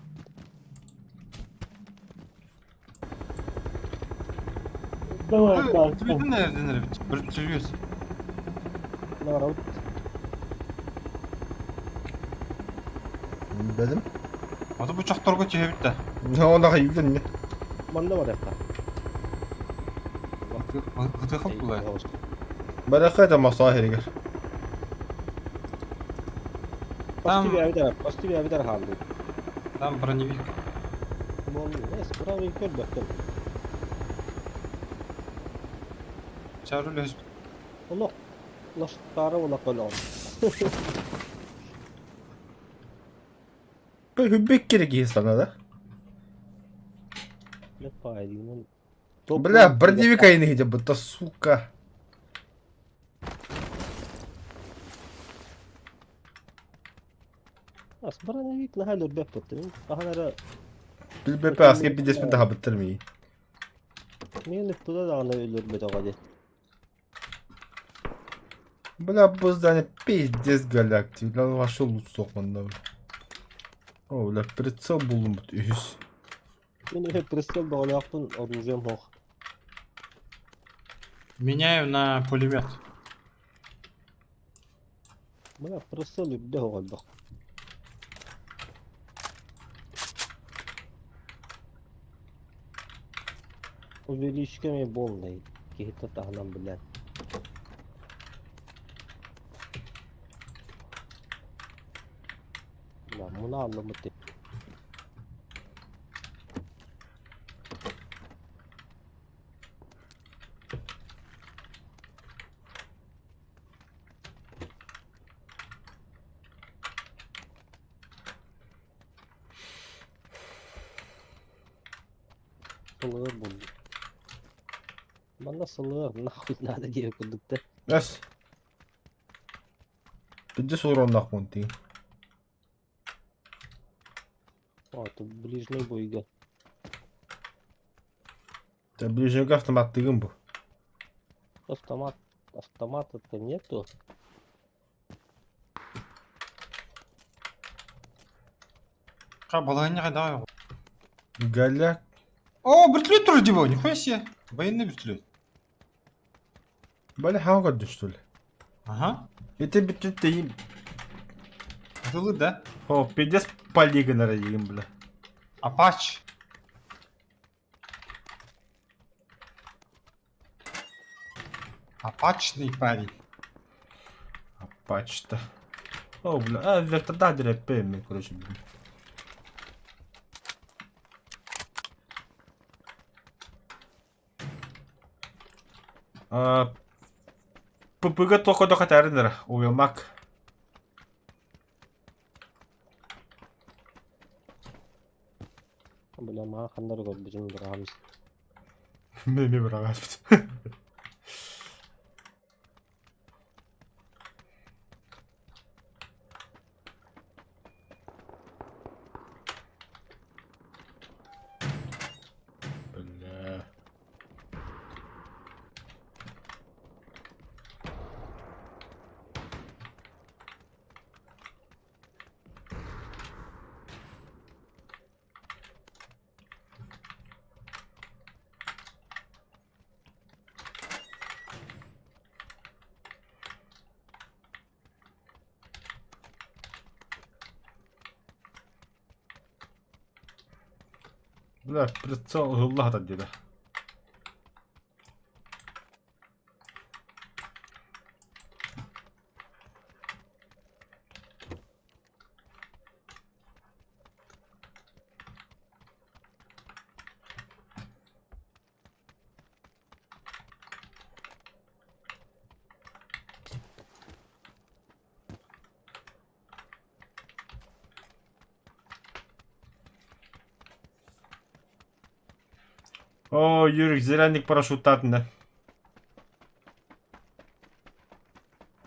Давай, да. Твитин nereden бит? Бір түгес. Наоборот. Бедим. Аты бу чохторго түһэбит да. Онда хайыгын не? Манна барыахха. Ытыхып булай. Барахха это масахиригер. Там- Почти бэйэбит почти бэйэбит хааллыбыт. Там броневик. Броневик көрбөккүн. Чарыл өс. Олох лаштары олох олох. Хүббек керек киһи санада. Не пайдын. Бля, броневик айны где будто сука. Ас броневик наһаа өлөрбөт буттум. Хаһан эрэ Билбеппе аска пиздеспин таһабыттар мии. Мен ыппыта даҕаны өлөрбөтөҕө дии. Бля, бу здание пиздец галактик. Бля, вообще лут суох манна. О, бля, прицел булуммут үһүс. Мин үһү прицел бөҕөлөөхпүн оружием суох. Меняю на пулемет. Бля, прицел үрдэ оҕолбох. Увеличками полный. Киһитэ таһынан блядь. Бля, муна аллымыт. Сылыыр булду. Манна сылыыр нахуй надо диэн курдук да. Эс. Пиздец уроннаах мунтиҥ. О, тут ближний бойга. Тэ ближнего автоматтыгын бу. Автомат, автомата-то нету. Ха, балаһыанньа хайдаҕый оҕо? Голяк. О, вертолет тоже диво, нихуя себе. Военный вертолет. Бля, хаҥа көрдүн что ли? Ага. Ити бүтүн тэйим. Атылы, да? О, пиздец полигонара диигин, бля. Апач. Апачный парень. Апачта. О, бля, а, вертолет дирэппэ короче, блин. А, ППГ только до Катаринера, Уилмак. Бля, маа ханнары көрбүтүм быраҕамыс. Меми быраҕаспыт. Бля. Бля, прицел ыһылла сатар диэтэ. О, Юрик, зеленик парашюттаатына.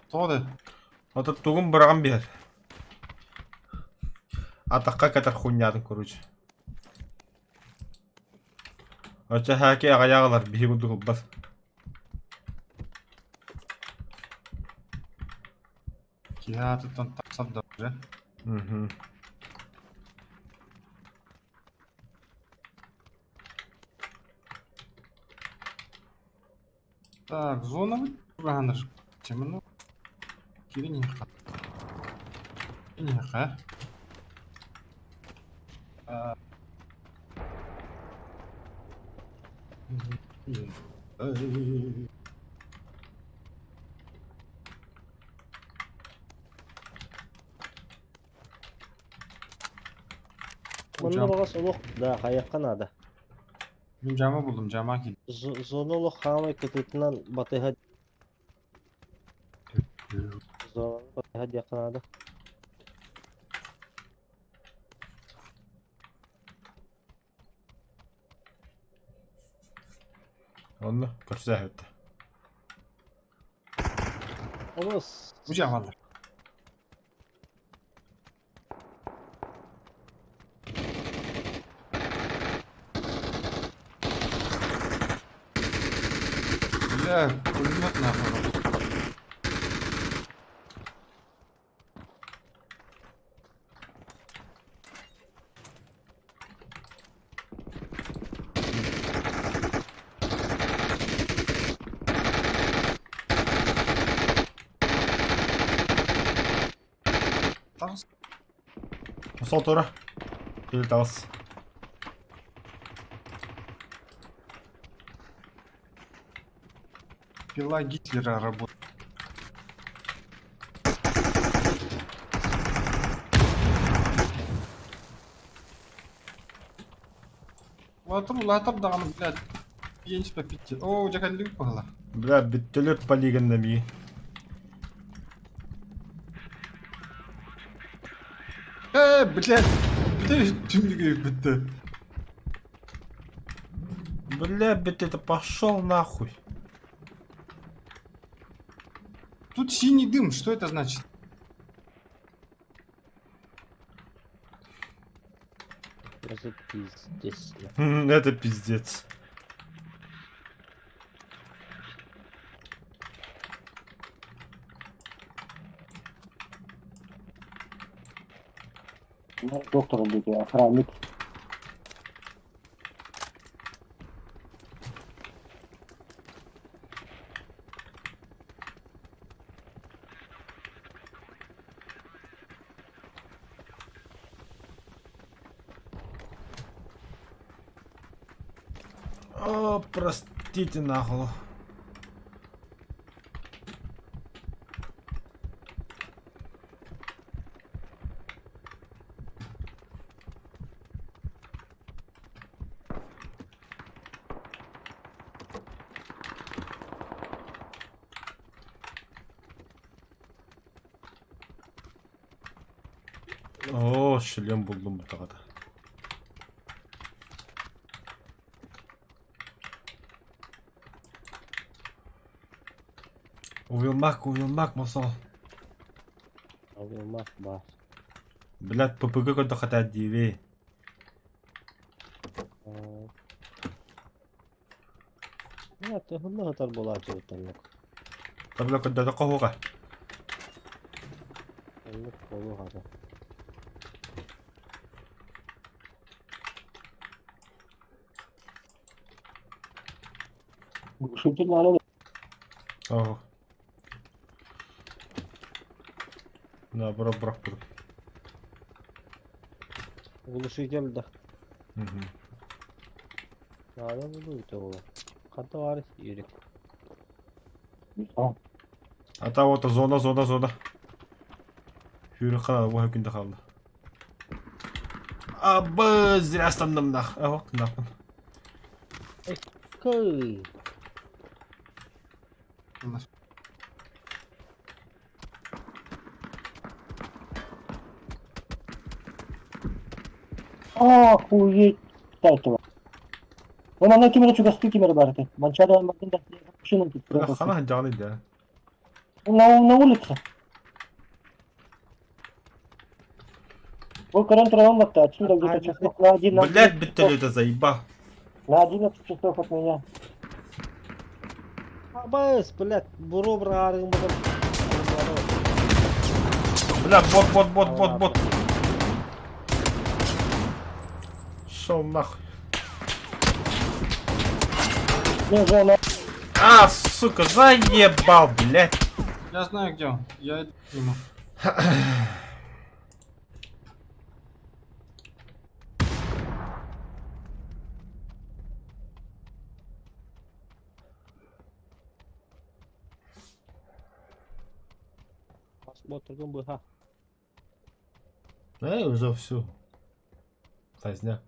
Тоҕо да? Ото тугун быраҕан биһэр. Атахха кэтэр хуйнятын короче. Оччо хааки аҕыйах ылар биһи курдук ылбат. Киһи аатыттан тахсар да уже. Мгм. Так, зона выгонишь. Темно. Кириньха. Кириньха. Манна баҕас олох да хайыахха наада. Мин дьаама булдум, дьаама киирдим. Зона олох хаамай кытыытынан батыһа зонаны батыһа диэххэ наада. Онно көрсөөһүттэ. Олус Бу дьаамалар. Бля, пулемет нахуй. Таҕыс. Сол тура. Или таҕыс. Пила Гитлера работает. Улаатар улаатар даҕаны, блядь, пьянись попить. О, дьэ кэллибит быһыла. Бля, бүттүлүр полигонна мии. Э, блядь, бүтэ түннүгү бүттэ. Бля, бит это пошел нахуй. Тут синий дым, что это значит? Это пиздец. Это пиздец. Доктор диэки охранник. О, простите нахуй. О, шлем булдум бутаҕата. Уйулмак, уйулмак, мосол. Уйулмак баар. Блядь, ППГ көрдөххө этэ дииби. Бля, туһунна сытар буолааччыбыт оннук. Табла көрдөтөххө оһуоха. Оннук буолуо хата. Глушитель надо. Оо. Наоборот, бырахпытым. Глушитель да. Мгм. Наада буолуо үтэ буолуо. Ханта баар Юрик. А там вот зона, зона, зона. Сүүрүк хаала уһа күндэ хаалла. Абы зря станным нах. Ох, нахуй. Кый. Охуеть. Этого. Вон она кимера чугастыы кимера бар этэй. Манчада мартын да машина тут. Хана ханжаҕын да. На, на улице. Ол көрөн туран батта. Отсюда где-то часов на один. Блять, бүттелі заеба. На 11 часов от меня. Абас, блядь, буруо быраарыгын батар. Бля, бот, бот, бот, бот, бот. Шел нахуй. Не, зона. А, сука, заебал, блядь. Я знаю где он. Я иду к нему. Ботургун быха. Да, уже все. Поздняк.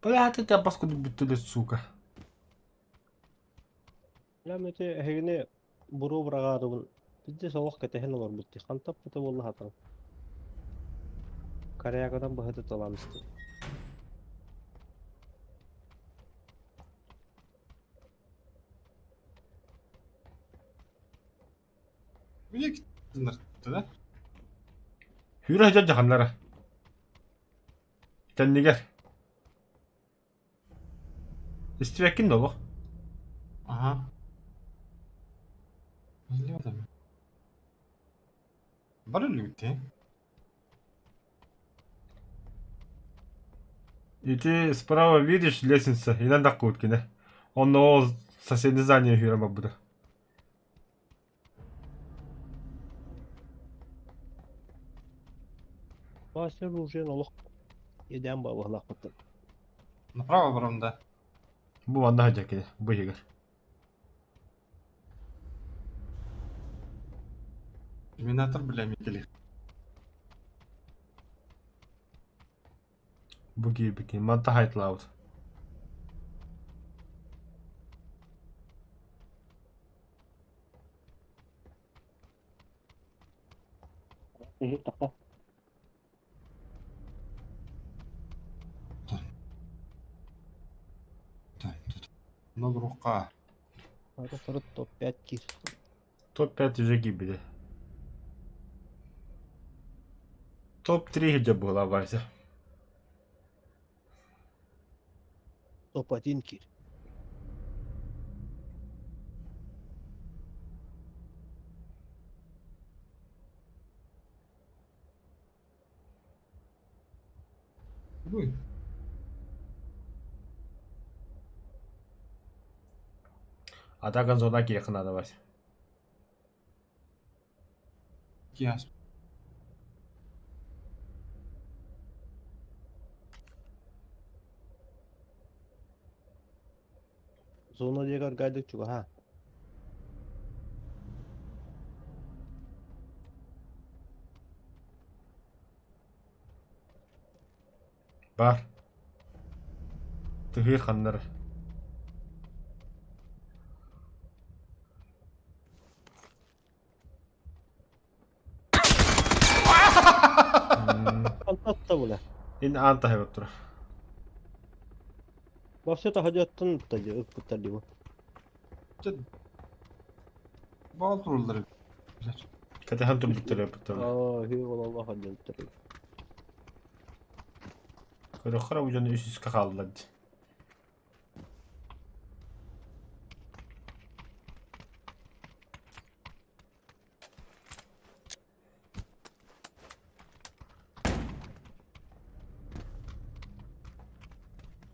Бля, ты тебя паскуду бүтүлі, сука. Бля, мэти эһигини буруо быраҕаарыбын биирдэ солох кэтэһэн олорбут дии. Хантан быта буолла хатан. Корягынан быһыты талан истим. Где да? Хүрэ дьон дьаханнара. Кэннигэр. Истибэккин да олох. Ага. Или Бары люди. И ты справа видишь лестница, и надо куткина. Он ол соседнее здание хүрэ бабыда. Вася уже олох еден бабалаах быттым. Направо барам, да. Бу манна хадья бу иһигэр. Терминатор, бля, Микеле. Бу киирбикин. Манта хайтлаабыт. Тахта. Онно олоруохха. Ары сорут топ-5 кир. Топ-5 уже киирбитэ. Топ-3 иһирдьэ буола Вася. Топ-1 кир. Ой. Атака зона кириэххэ наада Вася. Ясно. Зона диэки аргайдык чугаһаа. Бар. Тыһыы ханнар. Антатта була. Ин аан таһыгар турар. Вообще таһадьаттан ыппыттар дии бу. Баал туруллар. Кэтэһэн турбуттар ыппыттар. Аа, үһү ололло хадьаттар. Көрөххө бу дьон үс үскэ хааллар дии.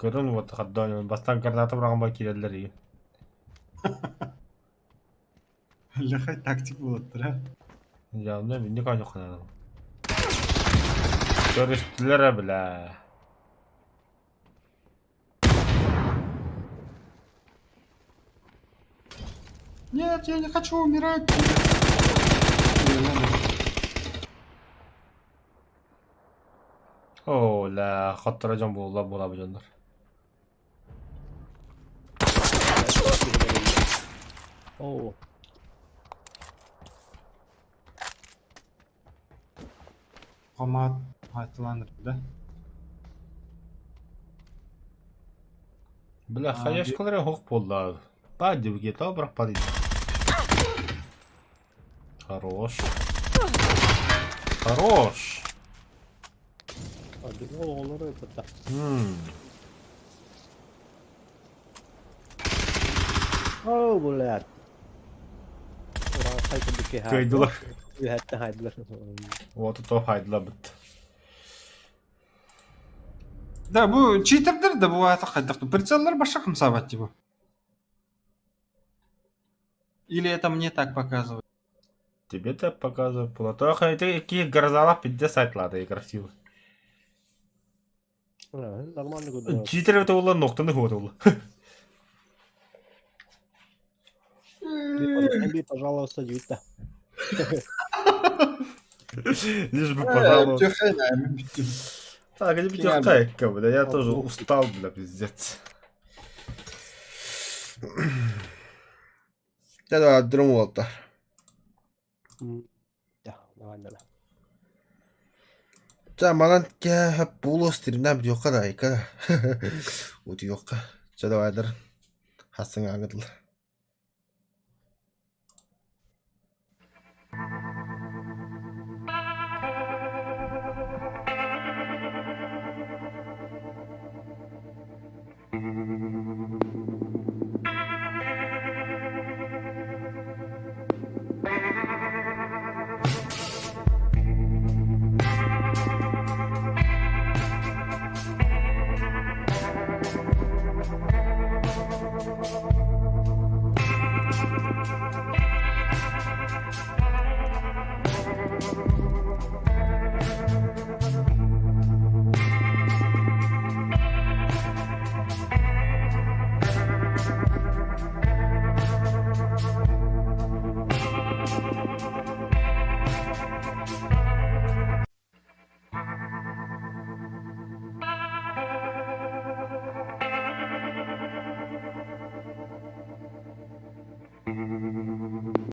Көрөн вот хаддоон бастаан граната быраҕан ба киирэллэр игин. Лехай тактик буолаттар, а? Явно минник оонньуохханан. Көрүстүлэр бля. Нет, я не хочу умирать. Оо, ла, хотторо дьон буолла буолабы дьоннор. Оо. Хамаат хаатылаан да? Бля, хаешкалара хоқ буолла. Ба дивге то бырахпат Хорош. Хорош. Оҕолору ыппыттар. Оо, блядь. Ураа курдук киһи Кыайдылар. Үһэттэн хайдылар. Вот то хайдылар бит. Да, бу читердер да бу аата хайдах прицеллар баша хамсаабат типа. Или это мне так показывает? Тебе так показывают. Пулатоха, это какие грозала пизде сайтлады и красиво. Нормально куда. Читер это ула ноктаны вот ула. Пожалуйста, дьюта. Лишь бы пожалуйста. Так, это пятерка, бля, я тоже устал, бля, пиздец. Дэ дром уолаттар. Давай, давай. Чэ манан кээһэ буолуо стримнээн бүтүөххэ да айка да. Утуйуохха. Чэ давайдар. Хасыҥ аҥы тыл.